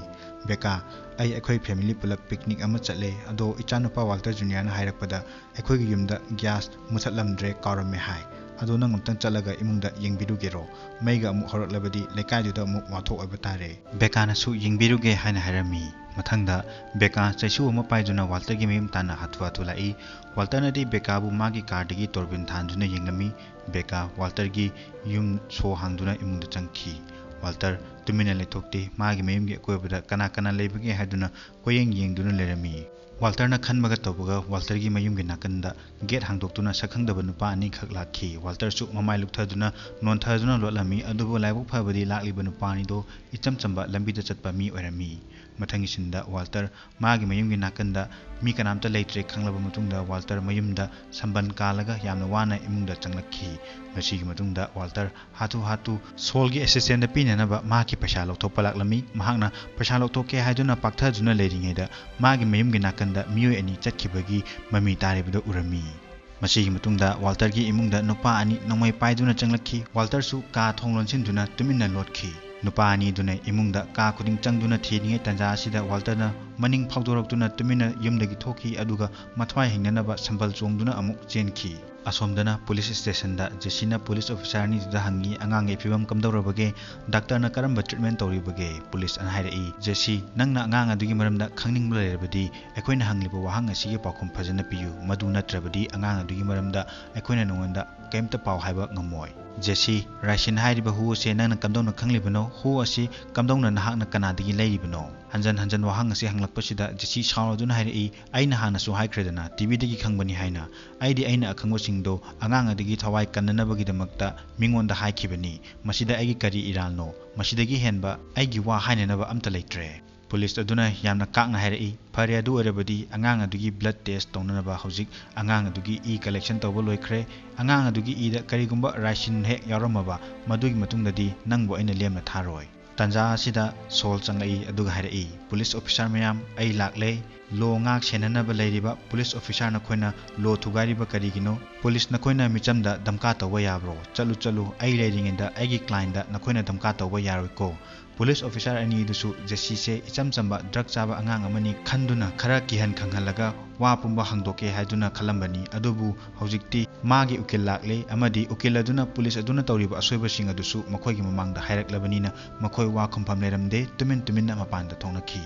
"ꯕꯦꯀꯥ, ꯑꯩ ꯑꯩꯈꯣꯏ ꯐꯦꯃꯤꯂꯤ ꯄꯨꯂꯞ ꯄꯤꯛꯅꯤꯛ ꯑꯃ ꯆꯠꯂꯦ, ꯑꯗꯣ ꯏꯆꯥꯅꯨꯄꯥ ꯋꯥꯜꯇꯔ ꯖꯨꯅꯤꯌꯔꯅ ꯍꯥꯏꯔꯛꯄꯗ ꯑꯩꯈꯣꯏꯒꯤ ꯌꯨꯝꯗ ꯒ꯭ꯌꯥꯁ ꯃꯨꯊꯠꯂꯝꯗ꯭ꯔꯦ, ꯀꯥꯎꯔꯝꯃꯦ ꯍꯥꯏ꯫ ꯑꯗꯣ ꯅꯪ ꯑꯝꯇꯪ ꯆꯠꯂꯒ ꯏꯃꯨꯡꯗ ꯌꯦꯡꯕꯤꯔꯨꯒꯦꯔꯣ? ꯃꯩꯒ ꯑꯃꯨꯛ ꯍꯧꯔꯛꯂꯕꯗꯤ ꯂꯩꯀꯥꯏꯗꯨꯗ ꯑꯃꯨꯛ ꯋꯥꯊꯣꯛ ꯑꯣꯏꯕ ꯇꯥꯔꯦ"꯫ ꯕꯦꯀꯥꯅꯁꯨ ꯌꯦꯡꯕꯤꯔꯨꯒꯦ ꯍꯥꯏꯅ ꯍꯥꯏꯔꯝꯃꯤ꯫ ꯃꯊꯪꯗ ꯕꯦꯀꯥ ꯆꯩꯁꯨ ꯑꯃ ꯄꯥꯏꯗꯨꯅ ꯋꯥꯜꯇꯔꯒꯤ ꯃꯌꯨꯝ ꯇꯥꯟꯅ ꯍꯥꯊꯨ ꯍꯥꯊꯨ ꯂꯥꯛꯏ꯫ ꯋꯥꯜꯇꯔꯅꯗꯤ ꯕꯦꯀꯥꯕꯨ ꯃꯥꯒꯤ ꯀꯥꯔꯗꯒꯤ ꯇꯣꯔꯕꯤꯟ ꯊꯥꯟꯗꯨꯅ ꯌꯦꯡꯂꯝꯃꯤ꯫ ꯕꯦꯀꯥ ꯋꯥꯜꯇꯔꯒꯤ ꯌꯨꯝ ꯁꯣ ꯍꯥꯡꯗꯨꯅ ꯏꯃꯨꯡꯗ ꯆꯪꯈꯤ꯫ ꯋꯥꯜꯇꯔ ꯇꯨꯃꯤꯟꯅ ꯂꯩꯊꯣꯛꯇꯦ꯫ ꯃꯥꯒꯤ ꯃꯌꯨꯝꯒꯤ ꯑꯀꯣꯏꯕꯗ ꯀꯅꯥ ꯀꯅꯥ ꯂꯩꯕꯒꯦ ꯍꯥꯏꯗꯨꯅ ꯀꯣꯏꯌꯦꯡ ꯌꯦꯡꯗꯨꯅ ꯂꯩꯔꯝꯃꯤ꯫ ꯋꯥꯜꯇꯔꯅ ꯈꯟꯕꯒ ꯇꯧꯕꯒ ꯋꯥꯜꯇꯔꯒꯤ ꯃꯌꯨꯝꯒꯤ ꯅꯥꯀꯟꯗ ꯒꯦꯠ ꯍꯥꯡꯗꯣꯛꯇꯨꯅ ꯁꯛꯈꯪꯗꯕ ꯅꯨꯄꯥ ꯑꯅꯤꯈꯛ ꯂꯥꯛꯈꯤ꯫ ꯋꯥꯜꯇꯔꯁꯨ ꯃꯃꯥꯏ ꯂꯨꯞꯊꯗꯨꯅ ꯅꯣꯟꯊꯗꯨꯅ ꯂꯣꯠꯂꯝꯃꯤ, ꯑꯗꯨꯕꯨ ꯂꯥꯏꯕꯛ ꯐꯕꯗꯤ ꯂꯥꯛꯂꯤꯕ ꯅꯨꯄꯥ ꯑꯅꯤꯗꯣ ꯏꯆꯝ ꯆꯝꯕ ꯂꯝꯕꯤꯗ ꯆꯠꯄ ꯃꯤ ꯑꯣꯏꯔꯝꯃꯤ꯫ ꯃꯊꯪꯒꯤ ꯁꯤꯟꯗ ꯋꯥꯜꯇꯔ ꯃꯥꯒꯤ ꯃꯌꯨꯝꯒꯤ ꯅꯥꯀꯟꯗ ꯃꯤ ꯀꯅꯥꯝꯇ ꯂꯩꯇ꯭ꯔꯦ ꯈꯪꯂꯕ ꯃꯇꯨꯡꯗ ꯋꯥꯜꯇꯔ ꯃꯌꯨꯝꯗ ꯁꯝꯕꯜ ꯀꯥꯜꯂꯒ ꯌꯥꯝꯅ ꯋꯥꯅ ꯏꯃꯨꯡꯗ ꯆꯪꯂꯛꯈꯤ꯫ ꯃꯁꯤꯒꯤ ꯃꯇꯨꯡꯗ ꯋꯥꯜꯇꯔ ꯍꯥꯊꯨ ꯍꯥꯊꯨ ꯁꯣꯜꯒꯤ ꯑꯦꯁꯤꯁꯇꯦꯟꯗ ꯄꯤꯅꯅꯕ ꯃꯍꯥꯛꯀꯤ ꯄꯩꯁꯥ ꯂꯧꯊꯣꯛꯄ ꯂꯥꯛꯂꯝꯃꯤ꯫ ꯃꯍꯥꯛꯅ ꯄꯩꯁꯥ ꯂꯧꯊꯣꯛꯀꯦ ꯍꯥꯏꯗꯨꯅ ꯄꯥꯛꯊꯗꯨꯅ ꯂꯩꯔꯤꯉꯩꯗ ꯃꯥꯒꯤ ꯃꯌꯨꯝꯒꯤ ꯅꯥꯀꯟꯗ ꯃꯤꯑꯣꯏ ꯑꯅꯤ ꯆꯠꯈꯤꯕꯒꯤ ꯃꯃꯤ ꯇꯥꯔꯤꯕꯗꯨ ꯎꯔꯝꯃꯤ꯫ ꯃꯁꯤꯒꯤ ꯃꯇꯨꯡꯗ ꯋꯥꯜꯇꯔꯒꯤ ꯏꯃꯨꯡꯗ ꯅꯨꯄꯥ ꯑꯅꯤ ꯅꯣꯡꯃꯩ ꯄꯥꯏꯗꯨꯅ ꯆꯪꯂꯛꯈꯤ꯫ ꯋꯥꯜꯇꯔꯁꯨ ꯀꯥ ꯊꯣꯡ ꯂꯣꯟꯁꯤꯟꯗꯨꯅ ꯇꯨꯃꯤꯟꯅ ꯂꯣꯠꯈꯤ꯫ ꯅꯨꯄꯥ ꯑꯅꯤꯗꯨꯅ ꯏꯃꯨꯡꯗ ꯀꯥ ꯈꯨꯗꯤꯡ ꯆꯪꯗꯨꯅ ꯊꯤꯔꯤꯉꯩ ꯇꯥꯟꯖꯥ ꯑꯁꯤꯗ ꯋꯥꯜꯇꯔꯅ ꯃꯅꯤꯡ ꯐꯥꯎꯗꯣꯔꯛꯇꯨꯅ ꯇꯨꯃꯤꯟꯅ ꯌꯨꯝꯗꯒꯤ ꯊꯣꯛꯈꯤ, ꯑꯗꯨꯒ ꯃꯊ꯭ꯋꯥꯏ ꯍꯤꯡꯅꯅꯕ ꯁꯝꯕꯜ ꯆꯣꯡꯗꯨꯅ ꯑꯃꯨꯛ ꯆꯦꯟꯈꯤ꯫ ꯑꯁꯣꯝꯗꯅ ꯄꯨꯂꯤꯁ ꯁ꯭ꯇꯦꯁꯟꯗ ꯖꯦꯁꯤꯅ ꯄꯨꯂꯤꯁ ꯑꯣꯐꯤꯁꯥꯔ ꯑꯅꯤꯗꯨꯗ ꯍꯪꯉꯤ, "ꯑꯉꯥꯡꯒꯤ ꯐꯤꯕꯝ ꯀꯝꯗꯧꯔꯕꯒꯦ? ꯗꯥꯛꯇꯔꯅ ꯀꯔꯝꯕ ꯇ꯭ꯔꯤꯠꯃꯦꯟ ꯇꯧꯔꯤꯕꯒꯦ?" ꯄꯨꯂꯤꯁ ꯑꯅ ꯍꯥꯏꯔꯛꯏ, "ꯖꯦꯁꯤ, ꯅꯪꯅ ꯑꯉꯥꯡ ꯑꯗꯨꯒꯤ ꯃꯔꯝꯗ ꯈꯪꯅꯤꯡꯕ ꯂꯩꯔꯕꯗꯤ ꯑꯩꯈꯣꯏꯅ ꯍꯪꯂꯤꯕ ꯋꯥꯍꯪ ꯑꯁꯤꯒꯤ ꯄꯥꯎꯈꯨꯝ ꯐꯖꯅ ꯄꯤꯌꯨ꯫ ꯃꯗꯨ ꯅꯠꯇ꯭ꯔꯕꯗꯤ ꯑꯉꯥꯡ ꯑꯗꯨꯒꯤ ꯃꯔꯝꯗ ꯑꯩꯈꯣꯏꯅ ꯅꯉꯣꯟꯗ ꯀꯔꯤꯝꯇ ꯄꯥꯎ ꯍꯥꯏꯕ ꯉꯝꯃꯣꯏ꯫" "ꯖꯦꯁꯤ, ꯔꯥꯏꯁꯤꯟ ꯍꯥꯏꯔꯤꯕ ꯍꯨ ꯑꯁꯤ ꯅꯪꯅ ꯀꯝꯗꯧꯅ ꯈꯪꯂꯤꯕꯅꯣ? ꯍꯨ ꯑꯁꯤ ꯀꯝꯗꯧꯅ ꯅꯍꯥꯛꯅ ꯀꯅꯥꯗꯒꯤ ꯂꯩꯔꯤꯕꯅꯣ?" ꯍꯟꯖꯟ ꯍꯟꯖꯟ ꯋꯥꯍꯪ ꯑꯁꯤ ꯍꯪꯂꯛꯄꯁꯤꯗ ꯖꯦꯁꯤ ꯁꯥꯎꯔꯗꯨꯅ ꯍꯥꯏꯔꯛꯏ, "ꯑꯩꯅ ꯍꯥꯟꯅꯁꯨ ꯍꯥꯏꯈ꯭ꯔꯦꯗꯅ, ꯇꯤꯚꯤꯗꯒꯤ ꯈꯪꯕꯅꯤ ꯍꯥꯏꯅ꯫ ꯑꯩꯗꯤ ꯑꯩꯅ ꯑꯈꯪꯕꯁꯤꯡꯗꯣ ꯑꯉꯥꯡ ꯑꯗꯨꯒꯤ ꯊꯋꯥꯏ ꯀꯟꯅꯅꯕꯒꯤꯗꯃꯛꯇ ꯃꯤꯉꯣꯟꯗ ꯍꯥꯏꯈꯤꯕꯅꯤ꯫ ꯃꯁꯤꯗ ꯑꯩꯒꯤ ꯀꯔꯤ ꯏꯔꯥꯜꯅꯣ? ꯃꯁꯤꯗꯒꯤ ꯍꯦꯟꯕ ꯑꯩꯒꯤ ꯋꯥ ꯍꯥꯏꯅꯅꯕ ꯑꯝꯇ ꯂꯩꯇ꯭ꯔꯦ꯫" ꯄꯨꯂꯤꯁ ꯑꯗꯨꯅ ꯌꯥꯝꯅ ꯀꯥꯛꯅ ꯍꯥꯏꯔꯛꯏ, "ꯐꯔꯦ, ꯑꯗꯨ ꯑꯣꯏꯔꯕꯗꯤ ꯑꯉꯥꯡ ꯑꯗꯨꯒꯤ ꯕ꯭ꯂꯗ ꯇꯦꯁ ꯇꯧꯅꯅꯕ ꯍꯧꯖꯤꯛ ꯑꯉꯥꯡ ꯑꯗꯨꯒꯤ ꯏ ꯀꯂꯦꯛꯁꯟ ꯇꯧꯕ ꯂꯣꯏꯈ꯭ꯔꯦ꯫ ꯑꯉꯥꯡ ꯑꯗꯨꯒꯤ ꯏꯗ ꯀꯔꯤꯒꯨꯝꯕ ꯔꯥꯏꯁꯤꯟ ꯍꯦꯛ ꯌꯥꯎꯔꯝꯃꯕ, ꯃꯗꯨꯒꯤ ꯃꯇꯨꯡꯗꯗꯤ ꯅꯪꯕꯨ ꯑꯩꯅ ꯂꯦꯝꯅ ꯊꯥꯔꯣꯏ꯫" ꯇꯥꯟꯖꯥ ꯑꯁꯤꯗ ꯁꯣꯜ ꯆꯪꯂꯛꯏ, ꯑꯗꯨꯒ ꯍꯥꯏꯔꯛꯏ, "ꯄꯨꯂꯤꯁ ꯑꯣꯐꯤꯁꯥꯔ ꯃꯌꯥꯝ, ꯑꯩ ꯂꯥꯛꯂꯦ꯫ ꯂꯣ ꯉꯥꯛ ꯁꯦꯟꯅꯅꯕ ꯂꯩꯔꯤꯕ ꯄꯨꯂꯤꯁ ꯑꯣꯐꯤꯁꯥꯔ ꯅꯈꯣꯏꯅ ꯂꯣ ꯊꯨꯒꯥꯏꯔꯤꯕ ꯀꯔꯤꯒꯤꯅꯣ? ꯄꯨꯂꯤꯁ ꯅꯈꯣꯏꯅ ꯃꯤꯆꯝꯗ ꯙꯝꯀꯥ ꯇꯧꯕ ꯌꯥꯕ꯭ꯔꯣ? ꯆꯠꯂꯨ, ꯆꯠꯂꯨ, ꯑꯩ ꯂꯩꯔꯤꯉꯩꯗ ꯑꯩꯒꯤ ꯀ꯭ꯂꯥꯏꯟꯗ ꯅꯈꯣꯏꯅ ꯙꯝꯀꯥ ꯇꯧꯕ ꯌꯥꯔꯣꯏꯀꯣ꯫" ꯄꯨꯂꯤꯁ ꯑꯣꯐꯤꯁꯥꯔ ꯑꯅꯤꯗꯨꯁꯨ ꯖꯦꯁꯤꯁꯦ ꯏꯆꯝ ꯆꯝꯕ ꯗ꯭ꯔꯒ ꯆꯥꯕ ꯑꯉꯥꯡ ꯑꯃꯅꯤ ꯈꯟꯗꯨꯅ ꯈꯔ ꯀꯤꯍꯟ ꯈꯪꯍꯜꯂꯒ ꯋꯥ ꯄꯨꯝꯕ ꯍꯪꯗꯣꯛꯀꯦ ꯍꯥꯏꯗꯨꯅ ꯈꯜꯂꯝꯕꯅꯤ꯫ ꯑꯗꯨꯕꯨ ꯍꯧꯖꯤꯛꯇꯤ ꯃꯥꯒꯤ ꯎꯀꯤꯜ ꯂꯥꯛꯂꯦ ꯑꯃꯗꯤ ꯎꯀꯤꯜ ꯑꯗꯨꯅ ꯄꯨꯂꯤꯁ ꯑꯗꯨꯅ ꯇꯧꯔꯤꯕ ꯑꯁꯣꯏꯕꯁꯤꯡ ꯑꯗꯨꯁꯨ ꯃꯈꯣꯏꯒꯤ ꯃꯃꯥꯡꯗ ꯍꯥꯏꯔꯛꯂꯕꯅꯤꯅ ꯃꯈꯣꯏ ꯋꯥ ꯈꯨꯝꯐꯝ ꯂꯩꯔꯝꯗꯦ, ꯇꯨꯃꯤꯟ ꯇꯨꯃꯤꯟꯅ ꯃꯄꯥꯟꯗ ꯊꯣꯛꯅꯈꯤ꯫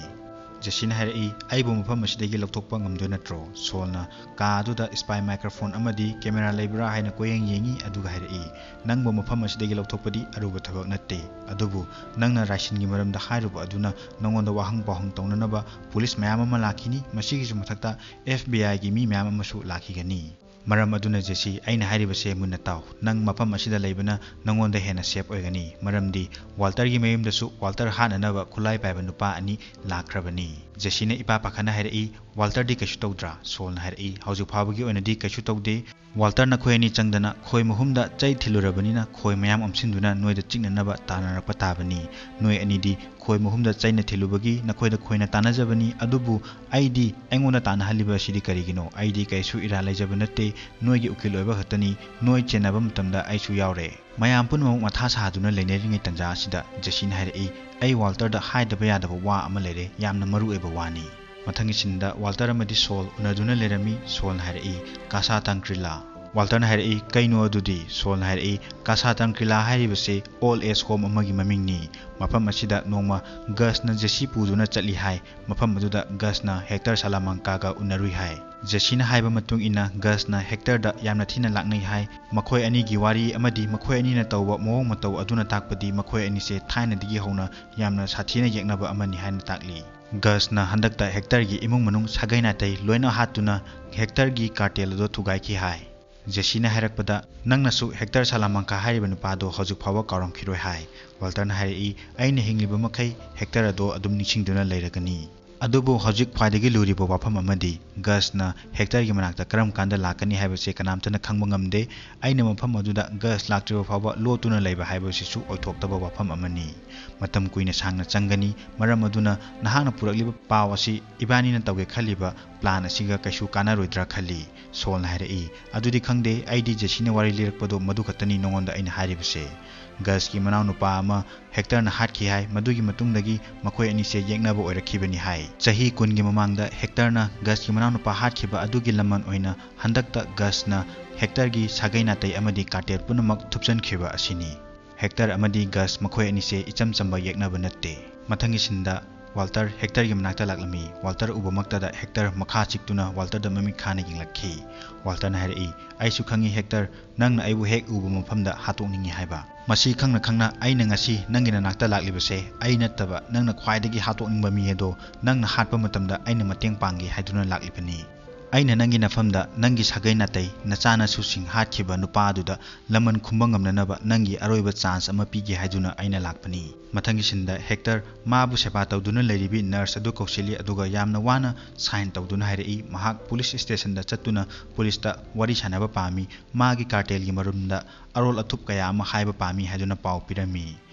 ꯖꯦꯁꯤꯅ ꯍꯥꯏꯔꯛꯏ, "ꯑꯩꯕꯨ ꯃꯐꯝ ꯑꯁꯤꯗꯒꯤ ꯂꯧꯊꯣꯛꯄ ꯉꯝꯗꯣꯏ ꯅꯠꯇ꯭ꯔꯣ?" ꯁꯣꯜꯅ ꯀꯥ ꯑꯗꯨꯗ ꯁ꯭ꯄꯥꯏ ꯃꯥꯏꯀ꯭ꯔꯣꯐꯣꯟ ꯑꯃꯗꯤ ꯀꯦꯃꯦꯔꯥ ꯂꯩꯕ꯭ꯔꯥ ꯍꯥꯏꯅ ꯀꯣꯏꯌꯦꯡ ꯌꯦꯡꯉꯤ, ꯑꯗꯨꯒ ꯍꯥꯏꯔꯛꯏ, "ꯅꯪꯕꯨ ꯃꯐꯝ ꯑꯁꯤꯗꯒꯤ ꯂꯧꯊꯣꯛꯄꯗꯤ ꯑꯔꯨꯕ ꯊꯕꯛ ꯅꯠꯇꯦ, ꯑꯗꯨꯕꯨ ꯅꯪꯅ ꯔꯥꯏꯁꯤꯟꯒꯤ ꯃꯔꯝꯗ ꯍꯥꯏꯔꯨꯕ ꯑꯗꯨꯅ ꯅꯉꯣꯟꯗ ꯋꯥꯍꯪ ꯄꯥꯎꯍꯪ ꯇꯧꯅꯅꯕ ꯄꯨꯂꯤꯁ ꯃꯌꯥꯝ ꯑꯃ ꯂꯥꯛꯈꯤꯅꯤ꯫ ꯃꯁꯤꯒꯤꯁꯨ ꯃꯊꯛꯇ ꯑꯦꯐ ꯕꯤ ꯑꯥꯏꯒꯤ ꯃꯤ ꯃꯌꯥꯝ ꯑꯃꯁꯨ ꯂꯥꯛꯈꯤꯒꯅꯤ꯫" ꯃꯔꯝ ꯑꯗꯨꯅ ꯖꯦꯁꯤ, ꯑꯩꯅ ꯍꯥꯏꯔꯤꯕꯁꯦ ꯃꯨꯟꯅ ꯇꯥꯎ꯫ ꯅꯪ ꯃꯐꯝ ꯑꯁꯤꯗ ꯂꯩꯕꯅ ꯅꯉꯣꯟꯗ ꯍꯦꯟꯅ ꯁꯦꯐ ꯑꯣꯏꯒꯅꯤ, ꯃꯔꯝꯗꯤ ꯋꯥꯜꯇꯔꯒꯤ ꯃꯌꯨꯝꯗꯁꯨ ꯋꯥꯜꯇꯔ ꯍꯥꯠꯅꯅꯕ ꯈꯨꯠꯂꯥꯏ ꯄꯥꯏꯕ ꯅꯨꯄꯥ ꯑꯅꯤ ꯂꯥꯛꯈ꯭ꯔꯕꯅꯤ꯫ ꯖꯦꯁꯤꯅ ꯏꯄꯥ ꯄꯥꯈꯠꯅ ꯍꯥꯏꯔꯛꯏ, "ꯋꯥꯜꯇꯔꯗꯤ ꯀꯩꯁꯨ ꯇꯧꯗ꯭ꯔꯥ?" ꯁꯣꯜꯅ ꯍꯥꯏꯔꯛꯏ, "ꯍꯧꯖꯤꯛ ꯐꯥꯎꯕꯒꯤ ꯑꯣꯏꯅꯗꯤ ꯀꯩꯁꯨ ꯇꯧꯗꯦ꯫ ꯋꯥꯜꯇꯔ, ꯅꯈꯣꯏ ꯑꯅꯤ ꯆꯪꯗꯅ ꯈꯣꯏ ꯃꯍꯨꯝꯗ ꯆꯩ ꯊꯤꯜꯂꯨꯔꯕꯅꯤꯅ ꯈꯣꯏ ꯃꯌꯥꯝ ꯑꯣꯝꯁꯤꯟꯗꯨꯅ ꯅꯣꯏꯗ ꯆꯤꯛꯅꯅꯕ ꯇꯥꯟꯅꯔꯛꯄ ꯇꯥꯕꯅꯤ꯫ ꯅꯣꯏ ꯑꯅꯤꯗꯤ ꯈꯣꯏ ꯃꯍꯨꯝꯗ ꯆꯩꯅ ꯊꯤꯜꯂꯨꯕꯒꯤ ꯅꯈꯣꯏꯗ ꯈꯣꯏꯅ ꯇꯥꯟꯅꯖꯕꯅꯤ, ꯑꯗꯨꯕꯨ ꯑꯩꯗꯤ ꯑꯩꯉꯣꯟꯗ ꯇꯥꯟꯅꯍꯜꯂꯤꯕ ꯑꯁꯤꯗꯤ ꯀꯔꯤꯒꯤꯅꯣ? ꯑꯩꯗꯤ ꯀꯩꯁꯨ ꯏꯔꯥꯜ ꯂꯩꯖꯕ ꯅꯠꯇꯦ, ꯅꯣꯏꯒꯤ ꯎꯀꯤꯜ ꯑꯣꯏꯕ ꯈꯛꯇꯅꯤ, ꯅꯣꯏ ꯆꯦꯟꯅꯕ ꯃꯇꯝꯗ ꯑꯩꯁꯨ ꯌꯥꯎꯔꯦ꯫" ꯃꯌꯥꯝ ꯄꯨꯝꯅꯃꯛ ꯃꯊꯥ ꯁꯥꯗꯨꯅ ꯂꯩꯅꯔꯤꯉꯩ ꯇꯟꯖꯥ ꯑꯁꯤꯗ ꯖꯦꯁꯤꯅ ꯍꯥꯏꯔꯛꯏ, "ꯑꯩ ꯋꯥꯜꯇꯔꯗ ꯍꯥꯏꯗꯕ ꯌꯥꯗꯕ ꯋꯥ ꯑꯃ ꯂꯩꯔꯦ, ꯌꯥꯝꯅ ꯃꯔꯨ ꯑꯣꯏꯕ ꯋꯥꯅꯤ꯫" ꯃꯊꯪꯒꯤ ꯁꯤꯟꯗ ꯋꯥꯜꯇꯔ ꯑꯃꯗꯤ ꯁꯣꯜ ꯎꯅꯗꯨꯅ ꯂꯩꯔꯝꯃꯤ꯫ ꯁꯣꯜꯅ ꯍꯥꯏꯔꯛꯏ, "ꯀꯥꯁꯥ ꯇꯪꯀ꯭ꯔꯤꯂꯥ꯫" ꯋꯥꯜꯇꯔꯅ ꯍꯥꯏꯔꯛꯏ, "ꯀꯩꯅꯣ ꯑꯗꯨꯗꯤ?" ꯁꯣꯜꯅ ꯍꯥꯏꯔꯛꯏ, "ꯀꯥꯁꯥ ꯇꯪꯀ꯭ꯔꯤꯂꯥ ꯍꯥꯏꯔꯤꯕꯁꯤ ꯑꯣꯜ ꯑꯦꯖ ꯍꯣꯝ ꯑꯃꯒꯤ ꯃꯃꯤꯡꯅꯤ꯫ ꯃꯐꯝ ꯑꯁꯤꯗ ꯅꯣꯡꯃ ꯒꯁꯅ ꯖꯦꯁꯤ ꯄꯨꯗꯨꯅ ꯆꯠꯂꯤ ꯍꯥꯏ꯫ ꯃꯐꯝ ꯑꯗꯨꯗ ꯒꯁꯅ ꯍꯦꯛꯇꯔ ꯁꯥꯂꯥꯃꯥꯡꯀꯥꯒ ꯎꯅꯔꯨꯏ ꯍꯥꯏ꯫ ꯖꯦꯁꯤꯅ ꯍꯥꯏꯕ ꯃꯇꯨꯡ ꯏꯟꯅ ꯒꯁꯅ ꯍꯦꯛꯇꯔꯗ ꯌꯥꯝꯅ ꯊꯤꯅ ꯂꯥꯛꯅꯩ ꯍꯥꯏ꯫ ꯃꯈꯣꯏ ꯑꯅꯤꯒꯤ ꯋꯥꯔꯤ ꯑꯃꯗꯤ ꯃꯈꯣꯏ ꯑꯅꯤꯅ ꯇꯧꯕ ꯃꯑꯣꯡ ꯃꯇꯧ ꯑꯗꯨꯅ ꯇꯥꯛꯄꯗꯤ ꯃꯈꯣꯏ ꯑꯅꯤꯁꯦ ꯊꯥꯏꯅꯗꯒꯤ ꯍꯧꯅ ꯌꯥꯝꯅ ꯁꯥꯊꯤꯅ ꯌꯦꯛꯅꯕ ꯑꯃꯅꯤ ꯍꯥꯏꯅ ꯇꯥꯛꯂꯤ꯫ ꯒꯁꯅ ꯍꯟꯗꯛꯇ ꯍꯦꯛꯇꯔꯒꯤ ꯏꯃꯨꯡ ꯃꯅꯨꯡ ꯁꯥꯒꯩ ꯅꯥꯇꯩ ꯂꯣꯏꯅ ꯍꯥꯠꯇꯨꯅ ꯍꯦꯛꯇꯔꯒꯤ ꯀꯥꯔꯇꯦꯜ ꯑꯗꯨ ꯊꯨꯒꯥꯏꯈꯤ ꯍꯥꯏ꯫ ꯖꯦꯁꯤꯅ ꯍꯥꯏꯔꯛꯄꯗ, "ꯅꯪꯅꯁꯨ ꯍꯦꯛꯇꯔ ꯁꯥꯂꯥꯃꯥꯡꯀꯥ ꯍꯥꯏꯔꯤꯕ ꯅꯨꯄꯥꯗꯣ ꯍꯧꯖꯤꯛ ꯐꯥꯎꯕ ꯀꯥꯎꯔꯝꯈꯤꯔꯣꯏ" ꯍꯥꯏ꯫ ꯋꯥꯜꯇꯔꯅ ꯍꯥꯏꯔꯛꯏ, "ꯑꯩꯅ ꯍꯤꯡꯂꯤꯕ ꯃꯈꯩ ꯍꯦꯛꯇꯔ ꯑꯗꯣ ꯑꯗꯨꯝ ꯅꯤꯡꯁꯤꯡꯗꯨꯅ ꯂꯩꯔꯒꯅꯤ꯫" ꯑꯗꯨꯕꯨ ꯍꯧꯖꯤꯛ ꯈ꯭ꯋꯥꯏꯗꯒꯤ ꯂꯨꯔꯤꯕ ꯋꯥꯐꯝ ꯑꯃꯗꯤ ꯒꯁꯅ ꯍꯦꯛꯇꯔꯒꯤ ꯃꯅꯥꯛꯇ ꯀꯔꯝ ꯀꯥꯟꯗ ꯂꯥꯛꯀꯅꯤ ꯍꯥꯏꯕꯁꯦ ꯀꯅꯥꯝꯇꯅ ꯈꯪꯕ ꯉꯝꯗꯦ꯫ ꯑꯩꯅ ꯃꯐꯝ ꯑꯗꯨꯗ ꯒꯁ ꯂꯥꯛꯇ꯭ꯔꯤꯕ ꯐꯥꯎꯕ ꯂꯣꯠꯇꯨꯅ ꯂꯩꯕ ꯍꯥꯏꯕꯁꯤꯁꯨ ꯑꯣꯏꯊꯣꯛꯇꯕ ꯋꯥꯐꯝ ꯑꯃꯅꯤ꯫ ꯃꯇꯝ ꯀꯨꯏꯅ ꯁꯥꯡꯅ ꯆꯪꯒꯅꯤ꯫ ꯃꯔꯝ ꯑꯗꯨꯅ ꯅꯍꯥꯛꯅ ꯄꯨꯔꯛꯂꯤꯕ ꯄꯥꯎ ꯑꯁꯤ ꯏꯕꯥꯅꯤꯅ ꯇꯧꯒꯦ ꯈꯜꯂꯤꯕ ꯄ꯭ꯂꯥꯟ ꯑꯁꯤꯒ ꯀꯩꯁꯨ ꯀꯥꯟꯅꯔꯣꯏꯗ꯭ꯔꯥ ꯈꯜꯂꯤ꯫ ꯁꯣꯜꯅ ꯍꯥꯏꯔꯛꯏ, "ꯑꯗꯨꯗꯤ ꯈꯪꯗꯦ, ꯑꯩꯗꯤ ꯖꯦꯁꯤꯅ ꯋꯥꯔꯤ ꯂꯤꯔꯛꯄꯗꯣ ꯃꯗꯨ ꯈꯛꯇꯅꯤ ꯅꯉꯣꯟꯗ ꯑꯩꯅ ꯍꯥꯏꯔꯤꯕꯁꯦ꯫" ꯒꯁꯀꯤ ꯃꯅꯥꯎꯅꯨꯄꯥ ꯑꯃ ꯍꯦꯛꯇꯔꯅ ꯍꯥꯠꯈꯤ ꯍꯥꯏ꯫ ꯃꯗꯨꯒꯤ ꯃꯇꯨꯡꯗꯒꯤ ꯃꯈꯣꯏ ꯑꯅꯤꯁꯦ ꯌꯦꯛꯅꯕ ꯑꯣꯏꯔꯛꯈꯤꯕꯅꯤ ꯍꯥꯏ꯫ ꯆꯍꯤ ꯀꯨꯟꯒꯤ ꯃꯃꯥꯡꯗ ꯍꯦꯛꯇꯔꯅ ꯒꯁꯀꯤ ꯃꯅꯥꯎꯅꯨꯄꯥ ꯍꯥꯠꯈꯤꯕ ꯑꯗꯨꯒꯤ ꯂꯃꯟ ꯑꯣꯏꯅ ꯍꯟꯗꯛꯇ ꯒꯁꯅ ꯍꯦꯛꯇꯔꯒꯤ ꯁꯥꯒꯩ ꯅꯥꯇꯩ ꯑꯃꯗꯤ ꯀꯥꯔꯇꯦꯜ ꯄꯨꯝꯅꯃꯛ ꯊꯨꯞꯆꯟꯈꯤꯕ ꯑꯁꯤꯅꯤ꯫ ꯍꯦꯛꯇꯔ ꯑꯃꯗꯤ ꯒꯁ ꯃꯈꯣꯏ ꯑꯅꯤꯁꯦ ꯏꯆꯝ ꯆꯝꯕ ꯌꯦꯛꯅꯕ ꯅꯠꯇꯦ꯫ ꯃꯊꯪꯒꯤ ꯁꯤꯟꯗ ꯋꯥꯜꯇꯔ ꯍꯦꯛꯇꯔꯒꯤ ꯃꯅꯥꯛꯇ ꯂꯥꯛꯂꯝꯃꯤ꯫ ꯋꯥꯜꯇꯔ ꯎꯕꯃꯛꯇꯗ ꯍꯦꯛꯇꯔ ꯃꯈꯥ ꯆꯤꯛꯇꯨꯅ ꯋꯥꯜꯇꯔꯗ ꯃꯃꯤꯠ ꯈꯥꯅ ꯌꯦꯡꯂꯛꯈꯤ꯫ ꯋꯥꯜꯇꯔꯅ ꯍꯥꯏꯔꯛꯏ, "ꯑꯩꯁꯨ ꯈꯪꯏ ꯍꯦꯛꯇꯔ, ꯅꯪꯅ ꯑꯩꯕꯨ ꯍꯦꯛ ꯎꯕ ꯃꯐꯝꯗ ꯍꯥꯠꯇꯣꯛꯅꯤꯡꯏ ꯍꯥꯏꯕ꯫ ꯃꯁꯤ ꯈꯪꯅ ꯈꯪꯅ ꯑꯩꯅ ꯉꯁꯤ ꯅꯪꯒꯤ ꯅꯅꯥꯛꯇ ꯂꯥꯛꯂꯤꯕꯁꯦ ꯑꯩ ꯅꯠꯇꯕ ꯅꯪꯅ ꯈ꯭ꯋꯥꯏꯗꯒꯤ ꯍꯥꯠꯇꯣꯛꯅꯤꯡꯕ ꯃꯤ ꯑꯗꯣ ꯅꯪꯅ ꯍꯥꯠꯄ ꯃꯇꯝꯗ ꯑꯩꯅ ꯃꯇꯦꯡ ꯄꯥꯡꯒꯦ ꯍꯥꯏꯗꯨꯅ ꯂꯥꯛꯂꯤꯕꯅꯤ꯫" ꯑꯩꯅ ꯅꯪꯒꯤ ꯅꯐꯝꯗ ꯅꯪꯒꯤ ꯁꯥꯒꯩ ꯅꯥꯇꯩ, ꯅꯆꯥꯅꯁꯨꯁꯤꯡ ꯍꯥꯠꯈꯤꯕ ꯅꯨꯄꯥ ꯑꯗꯨꯗ ꯂꯃꯟ ꯈꯨꯝꯕ ꯉꯝꯅꯅꯕ ꯅꯪꯒꯤ ꯑꯔꯣꯏꯕ ꯆꯥꯟꯁ ꯑꯃ ꯄꯤꯒꯦ ꯍꯥꯏꯗꯨꯅ ꯑꯩꯅ ꯂꯥꯛꯄꯅꯤ꯫ ꯃꯊꯪꯒꯤ ꯁꯤꯟꯗ ꯍꯦꯛꯇꯔ ꯃꯥꯕꯨ ꯁꯦꯕꯥ ꯇꯧꯗꯨꯅ ꯂꯩꯔꯤꯕꯤ ꯅꯔꯁ ꯑꯗꯨ ꯀꯧꯁꯤꯜꯂꯤ, ꯑꯗꯨꯒ ꯌꯥꯝꯅ ꯋꯥꯅ ꯁꯥꯏꯟ ꯇꯧꯗꯨꯅ ꯍꯥꯏꯔꯛꯏ, ꯃꯍꯥꯛ ꯄꯨꯂꯤꯁ ꯁ꯭ꯇꯦꯁꯟꯗ ꯆꯠꯇꯨꯅ ꯄꯨꯂꯤꯁꯇ ꯋꯥꯔꯤ ꯁꯥꯟꯅꯕ ꯄꯥꯝꯃꯤ, ꯃꯥꯒꯤ ꯀꯥꯔꯇꯦꯜꯒꯤ ꯃꯔꯝꯗ ꯑꯔꯣꯜ ꯑꯊꯨꯞ ꯀꯌꯥ ꯑꯃ ꯍꯥꯏꯕ ꯄꯥꯝꯃꯤ ꯍꯥꯏꯗꯨꯅ ꯄꯥꯎ ꯄꯤꯔꯝꯃꯤ꯫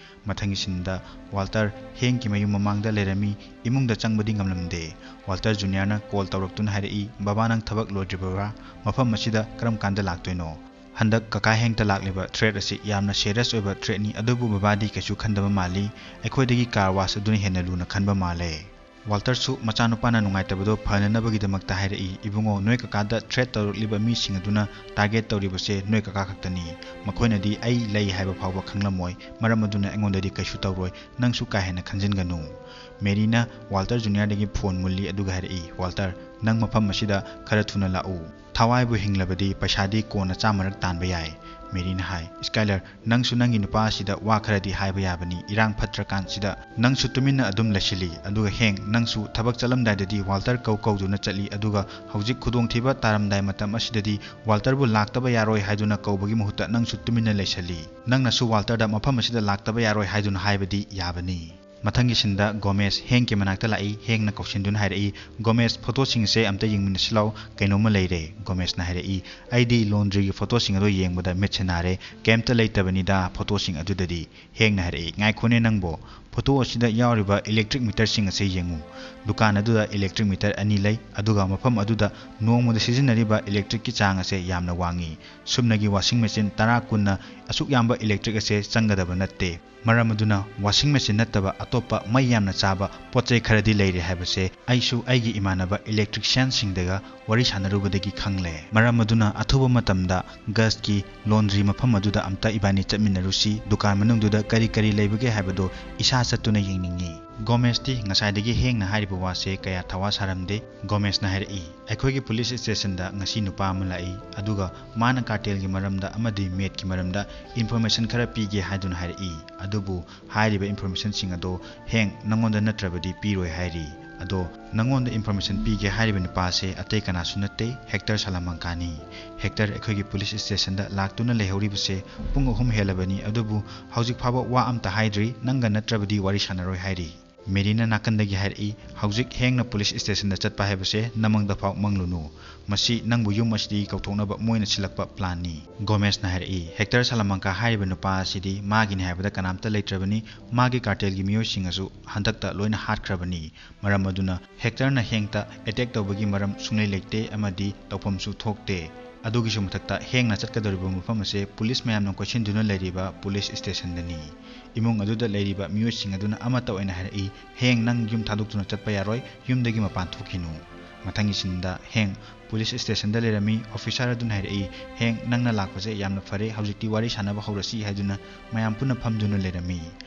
ꯃꯊꯪꯒꯤ ꯁꯤꯟꯗ ꯋꯥꯜꯇꯔ ꯍꯦꯡꯀꯤ ꯃꯌꯨꯝ ꯃꯃꯥꯡꯗ ꯂꯩꯔꯝꯃꯤ꯫ ꯏꯃꯨꯡꯗ ꯆꯪꯕꯗꯤ ꯉꯝꯂꯝꯗꯦ꯫ ꯋꯥꯜꯇꯔ ꯖꯨꯅꯤꯌꯔꯅ ꯀꯣꯜ ꯇꯧꯔꯛꯇꯨꯅ ꯍꯥꯏꯔꯛꯏ, "ꯕꯕꯥ, ꯅꯪ ꯊꯕꯛ ꯂꯣꯏꯗ꯭ꯔꯤꯕ꯭ꯔꯥ? ꯃꯐꯝ ꯑꯁꯤꯗ ꯀꯔꯝ ꯀꯥꯟꯗ ꯂꯥꯛꯇꯣꯏꯅꯣ?" ꯍꯟꯗꯛ ꯀꯀꯥ ꯍꯦꯡꯇ ꯂꯥꯛꯂꯤꯕ ꯊ꯭ꯔꯦꯠ ꯑꯁꯤ ꯌꯥꯝꯅ ꯁꯦꯔꯤꯌꯁ ꯑꯣꯏꯕ ꯊ꯭ꯔꯦꯠꯅꯤ, ꯑꯗꯨꯕꯨ ꯕꯕꯥꯗꯤ ꯀꯩꯁꯨ ꯈꯟꯗꯕ ꯃꯥꯜꯂꯤ꯫ ꯑꯩꯈꯣꯏꯗꯒꯤ ꯀꯥꯔ ꯋꯥꯁ ꯑꯗꯨꯅ ꯍꯦꯟꯅ ꯂꯨꯅ ꯈꯟꯕ ꯃꯥꯜꯂꯦ꯫ ꯋꯥꯜꯇꯔꯁꯨ ꯃꯆꯥꯅꯨꯄꯥꯅ ꯅꯨꯡꯉꯥꯏꯇꯕꯗꯣ ꯐꯅꯅꯕꯒꯤꯗꯃꯛꯇ ꯍꯥꯏꯔꯛꯏ, "ꯏꯕꯨꯡꯉꯣ, ꯅꯣꯏ ꯀꯀꯥꯗ ꯊ꯭ꯔꯦꯠ ꯇꯧꯔꯛꯂꯤꯕ ꯃꯤꯁꯤꯡ ꯑꯗꯨꯅ ꯇꯥꯔꯒꯦꯠ ꯇꯧꯔꯤꯕꯁꯦ ꯅꯣꯏ ꯀꯀꯥ ꯈꯛꯇꯅꯤ꯫ ꯃꯈꯣꯏꯅꯗꯤ ꯑꯩ ꯂꯩ ꯍꯥꯏꯕ ꯐꯥꯎꯕ ꯈꯪꯂꯝꯃꯣꯏ, ꯃꯔꯝ ꯑꯗꯨꯅ ꯑꯩꯉꯣꯟꯗꯗꯤ ꯀꯩꯁꯨ ꯇꯧꯔꯣꯏ, ꯅꯪꯁꯨ ꯀꯥ ꯍꯦꯟꯅ ꯈꯟꯖꯤꯟꯒꯅꯨ꯫" ꯃꯦꯔꯤꯅ ꯋꯥꯜꯇꯔ ꯖꯨꯅꯤꯌꯔꯗꯒꯤ ꯐꯣꯟ ꯃꯨꯜꯂꯤ, ꯑꯗꯨꯒ ꯍꯥꯏꯔꯛꯏ, "ꯋꯥꯜꯇꯔ, ꯅꯪ ꯃꯐꯝ ꯑꯁꯤꯗ ꯈꯔ ꯊꯨꯅ ꯂꯥꯛꯎ꯫ ꯊꯋꯥꯏꯕꯨ ꯍꯤꯡꯂꯕꯗꯤ ꯄꯩꯁꯥꯗꯤ ꯀꯣꯟꯅ ꯆꯥꯝꯃꯔꯛ ꯇꯥꯟꯕ ꯌꯥꯏ꯫" ꯃꯦꯔꯤꯅ ꯍꯥꯏ, "ꯁ꯭ꯀꯥꯏꯂꯔ, ꯅꯪꯁꯨ ꯅꯪꯒꯤ ꯅꯨꯄꯥ ꯑꯁꯤꯗ ꯋꯥ ꯈꯔꯗꯤ ꯍꯥꯏꯕ ꯌꯥꯕꯅꯤ꯫ ꯏꯔꯥꯡ ꯐꯠꯇ꯭ꯔꯀꯥꯟꯁꯤꯗ ꯅꯪꯁꯨ ꯇꯨꯃꯤꯟꯅ ꯑꯗꯨꯝ ꯂꯩꯁꯤꯜꯂꯤ꯫ ꯑꯗꯨꯒ ꯍꯦꯡ, ꯅꯪꯁꯨ ꯊꯕꯛ ꯆꯠꯂꯝꯗꯥꯏꯗꯗꯤ ꯋꯥꯜꯇꯔ ꯀꯧ ꯀꯧꯗꯨꯅ ꯆꯠꯂꯤ, ꯑꯗꯨꯒ ꯍꯧꯖꯤꯛ ꯈꯨꯗꯣꯡꯊꯤꯕ ꯇꯥꯔꯝꯗꯥꯏ ꯃꯇꯝ ꯑꯁꯤꯗꯗꯤ ꯋꯥꯜꯇꯔꯕꯨ ꯂꯥꯛꯇꯕ ꯌꯥꯔꯣꯏ ꯍꯥꯏꯗꯨꯅ ꯀꯧꯕꯒꯤ ꯃꯍꯨꯠꯇ ꯅꯪꯁꯨ ꯇꯨꯃꯤꯟꯅ ꯂꯩꯁꯤꯜꯂꯤ꯫ ꯅꯪꯅꯁꯨ ꯋꯥꯜꯇꯔꯗ ꯃꯐꯝ ꯑꯁꯤꯗ ꯂꯥꯛꯇꯕ ꯌꯥꯔꯣꯏ ꯍꯥꯏꯗꯨꯅ ꯍꯥꯏꯕꯗꯤ ꯌꯥꯕꯅꯤ꯫" ꯃꯊꯪꯒꯤ ꯁꯤꯟꯗ ꯒꯣꯃꯦꯁ ꯍꯦꯡꯀꯤ ꯃꯅꯥꯛꯇ ꯂꯥꯛꯏ꯫ ꯍꯦꯡꯅ ꯀꯧꯁꯤꯟꯗꯨꯅ ꯍꯥꯏꯔꯛꯏ, "ꯒꯣꯃꯦꯁ, ꯐꯣꯇꯣꯁꯤꯡ ꯑꯁꯦ ꯑꯝꯇ ꯌꯦꯡꯃꯤꯟꯅꯁꯤ ꯂꯥꯎ, ꯀꯩꯅꯣꯝꯃ ꯂꯩꯔꯦ꯫" ꯒꯣꯃꯦꯁꯅ ꯍꯥꯏꯔꯛꯏ, "ꯑꯩꯗꯤ ꯂꯣꯟꯗ꯭ꯔꯤꯒꯤ ꯐꯣꯇꯣꯁꯤꯡ ꯑꯗꯣ ꯌꯦꯡꯕꯗ ꯃꯤꯠꯁꯦ ꯅꯥꯔꯦ, ꯀꯩꯝꯇ ꯂꯩꯇꯕꯅꯤꯗ ꯐꯣꯇꯣꯁꯤꯡ ꯑꯗꯨꯗꯗꯤ꯫" ꯍꯦꯡꯅ ꯍꯥꯏꯔꯛꯏ, "ꯉꯥꯏꯈꯣꯅꯦ ꯅꯪꯕꯣ, ꯐꯣꯇꯣ ꯑꯁꯤꯗ ꯌꯥꯎꯔꯤꯕ ꯏꯂꯦꯛꯇ꯭ꯔꯤꯛ ꯃꯤꯇꯔꯁꯤꯡ ꯑꯁꯦ ꯌꯦꯡꯉꯨ꯫ ꯗꯨꯀꯥꯟ ꯑꯗꯨꯗ ꯏꯂꯦꯛꯇ꯭ꯔꯤꯛ ꯃꯤꯇꯔ ꯑꯅꯤ ꯂꯩ, ꯑꯗꯨꯒ ꯃꯐꯝ ꯑꯗꯨꯗ ꯅꯣꯡꯃꯗ ꯁꯤꯖꯤꯟꯅꯔꯤꯕ ꯏꯂꯦꯛꯇ꯭ꯔꯤꯛꯀꯤ ꯆꯥꯡ ꯑꯁꯦ ꯌꯥꯝꯅ ꯋꯥꯡꯉꯤ꯫ ꯁꯨꯞꯅꯒꯤ ꯋꯥꯁꯤꯡ ꯃꯦꯆꯤꯟ ꯇꯔꯥ ꯀꯨꯟꯅ ꯑꯁꯨꯛ ꯌꯥꯝꯕ ꯏꯂꯦꯛꯇ꯭ꯔꯤꯛ ꯑꯁꯦ ꯆꯪꯒꯗꯕ ꯅꯠꯇꯦ꯫ ꯃꯔꯝ ꯑꯗꯨꯅ ꯋꯥꯁꯤꯡ ꯃꯦꯆꯤꯟ ꯅꯠꯇꯕ ꯑꯇꯣꯞꯄ ꯃꯩ ꯌꯥꯝꯅ ꯆꯥꯕ ꯄꯣꯠ ꯆꯩ ꯈꯔꯗꯤ ꯂꯩꯔꯦ ꯍꯥꯏꯕꯁꯦ ꯑꯩꯁꯨ ꯑꯩꯒꯤ ꯏꯃꯥꯟꯅꯕ ꯏꯂꯦꯛꯇ꯭ꯔꯤꯁꯤꯌꯥꯟꯁꯤꯡꯗꯒ ꯋꯥꯔꯤ ꯁꯥꯟꯅꯔꯨꯕꯗꯒꯤ ꯈꯪꯂꯦ꯫ ꯃꯔꯝ ꯑꯗꯨꯅ ꯑꯊꯨꯕ ꯃꯇꯝꯗ ꯒꯁꯀꯤ ꯂꯣꯟꯗ꯭ꯔꯤ ꯃꯐꯝ ꯑꯗꯨꯗ ꯑꯝꯇ ꯏꯕꯥꯅꯤ ꯆꯠꯃꯤꯟꯅꯔꯨꯁꯤ꯫ ꯗꯨꯀꯥꯟ ꯃꯅꯨꯡꯗꯨꯗ ꯀꯔꯤ ꯀꯔꯤ ꯂꯩꯕꯒꯦ ꯍꯥꯏꯕꯗꯣ ꯏꯁꯥ ꯆꯠꯇꯨꯅ ꯌꯦꯡꯅꯤꯡꯉꯤ꯫" ꯒꯣꯃꯦꯁꯇꯤ ꯉꯁꯥꯏꯗꯒꯤ ꯍꯦꯡꯅ ꯍꯥꯏꯔꯤꯕ ꯋꯥꯁꯦ ꯀꯌꯥ ꯊꯋꯥ ꯁꯥꯔꯝꯗꯦ꯫ ꯒꯣꯃꯦꯁꯅ ꯍꯥꯏꯔꯛꯏ, "ꯑꯩꯈꯣꯏꯒꯤ ꯄꯨꯂꯤꯁ ꯁ꯭ꯇꯦꯁꯟꯗ ꯉꯁꯤ ꯅꯨꯄꯥ ꯑꯃ ꯂꯥꯛꯏ, ꯑꯗꯨꯒ ꯃꯥꯅ ꯀꯥꯔꯇꯦꯜꯒꯤ ꯃꯔꯝꯗ ꯑꯃꯗꯤ ꯃꯦꯠꯀꯤ ꯃꯔꯝꯗ ꯏꯟꯐꯣꯔꯃꯦꯁꯟ ꯈꯔ ꯄꯤꯒꯦ ꯍꯥꯏꯗꯨꯅ ꯍꯥꯏꯔꯛꯏ꯫ ꯑꯗꯨꯕꯨ ꯍꯥꯏꯔꯤꯕ ꯏꯟꯐꯣꯔꯃꯦꯁꯟꯁꯤꯡ ꯑꯗꯣ ꯍꯦꯡ ꯅꯪꯉꯣꯟꯗ ꯅꯠꯇ꯭ꯔꯕꯗꯤ ꯄꯤꯔꯣꯏ ꯍꯥꯏꯔꯤ꯫ "ꯑꯗꯣ ꯅꯪꯉꯣꯟꯗ information ꯄꯤꯒꯦ ꯍꯥꯏꯔꯤꯕ ꯅꯨꯄꯥꯁꯦ ꯑꯇꯩ ꯀꯅꯥꯁꯨ ꯅꯠꯇꯦ, ꯍꯦꯛꯇꯔ ꯁꯂꯥꯃꯥꯡꯀꯥꯅꯤ꯫ ꯍꯦꯛꯇꯔ ꯑꯩꯈꯣꯏꯒꯤ ꯄꯨꯂꯤꯁ ꯁ꯭ꯇꯦꯁꯟꯗ ꯂꯥꯛꯇꯨꯅ ꯂꯩꯍꯧꯔꯤꯕꯁꯦ ꯄꯨꯡ ꯑꯍꯨꯝ ꯍꯦꯜꯂꯕꯅꯤ, ꯑꯗꯨꯕꯨ ꯍꯧꯖꯤꯛ ꯐꯥꯎꯕ ꯋꯥ ꯑꯝꯇ ꯍꯥꯏꯗ꯭ꯔꯤ, ꯅꯪꯒ ꯅꯠꯇ꯭ꯔꯕꯗꯤ ꯋꯥꯔꯤ ꯁꯥꯟꯅꯔꯣꯏ" ꯍꯥꯏꯔꯤ꯫ ꯃꯦꯔꯤꯅ ꯅꯥꯀꯟꯗꯒꯤ ꯍꯥꯏꯔꯛꯏ, "ꯍꯧꯖꯤꯛ ꯍꯦꯡꯅ ꯄꯨꯂꯤꯁ ꯁ꯭ꯇꯦꯁꯟꯗ ꯆꯠꯄ ꯍꯥꯏꯕꯁꯦ ꯅꯃꯪꯗ ꯐꯥꯎ ꯃꯪꯂꯨꯅꯨ꯫ ꯃꯁꯤ ꯅꯪꯕꯨ ꯌꯨꯝ ꯑꯁꯤꯗꯒꯤ ꯀꯧꯊꯣꯛꯅꯕ ꯃꯣꯏꯅ ꯁꯤꯜꯂꯛꯄ planꯅꯤ"꯫ ꯒꯣꯃꯦꯁꯅ ꯍꯥꯏꯔꯛꯏ, "ꯍꯦꯛꯇꯔ ꯁꯂꯥꯃꯥꯡꯀꯥ ꯍꯥꯏꯔꯤꯕ ꯅꯨꯄꯥ ꯑꯁꯤꯗꯤ ꯃꯥꯒꯤꯅꯤ ꯍꯥꯏꯕꯗ ꯀꯅꯥꯝꯇ ꯂꯩꯇ꯭ꯔꯕꯅꯤ, ꯃꯥꯒꯤ cartelꯒꯤ ꯃꯤꯑꯣꯏꯁꯤꯡ ꯑꯁꯨ ꯍꯟꯗꯛꯇ ꯂꯣꯏꯅ ꯍꯥꯠꯈ꯭ꯔꯕꯅꯤ꯫ ꯃꯔꯝ ꯑꯗꯨꯅ ꯍꯦꯛꯇꯔꯅ ꯍꯦꯡꯇ attack ꯇꯧꯕꯒꯤ ꯃꯔꯝ ꯁꯨꯡꯂꯩ ꯂꯩꯇꯦ ꯑꯃꯗꯤ ꯇꯧꯐꯝꯁꯨ ꯊꯣꯛꯇꯦ꯫ ꯑꯗꯨꯒꯤꯁꯨ ꯃꯊꯛꯇ ꯍꯦꯡꯅ ꯆꯠꯀꯗꯧꯔꯤꯕ ꯃꯐꯝ ꯑꯁꯦ ꯄꯨꯂꯤꯁ ꯃꯌꯥꯝꯅ ꯀꯣꯏꯁꯤꯟꯗꯨꯅ ꯂꯩꯔꯤꯕ ꯄꯨꯂꯤꯁ ꯁ꯭ꯇꯦꯁꯟꯗꯅꯤ꯫ ꯏꯃꯨꯡ ꯑꯗꯨꯗ ꯂꯩꯔꯤꯕ ꯃꯤꯑꯣꯏꯁꯤꯡ ꯑꯗꯨꯅ ꯑꯃꯠꯇ ꯑꯣꯏꯅ ꯍꯥꯏꯔꯛꯏ, 'ꯍꯦꯡ, ꯅꯪ ꯌꯨꯝ ꯊꯥꯗꯣꯛꯇꯨꯅ ꯆꯠꯄ ꯌꯥꯔꯣꯏ, ꯌꯨꯝꯗꯒꯤ ꯃꯄꯥꯟ ꯊꯣꯛꯈꯤꯅꯨ.'" ꯃꯊꯪꯒꯤ ꯁꯤꯟꯗ ꯍꯦꯡ ꯄꯨꯂꯤꯁ ꯁ꯭ꯇꯦꯁꯟꯗ ꯂꯩꯔꯝꯃꯤ꯫ ꯑꯣꯐꯤꯁꯥꯔ ꯑꯗꯨꯅ ꯍꯥꯏꯔꯛꯏ, "ꯍꯦꯡ, ꯅꯪꯅ ꯂꯥꯛꯄꯁꯦ ꯌꯥꯝꯅ ꯐꯔꯦ, ꯍꯧꯖꯤꯛꯇꯤ ꯋꯥꯔꯤ ꯁꯥꯟꯅꯕ ꯍꯧꯔꯁꯤ" ꯍꯥꯏꯗꯨꯅ ꯃꯌꯥꯝ ꯄꯨꯟꯅ ꯐꯝꯗꯨꯅ ꯂꯩꯔꯝꯃꯤ꯫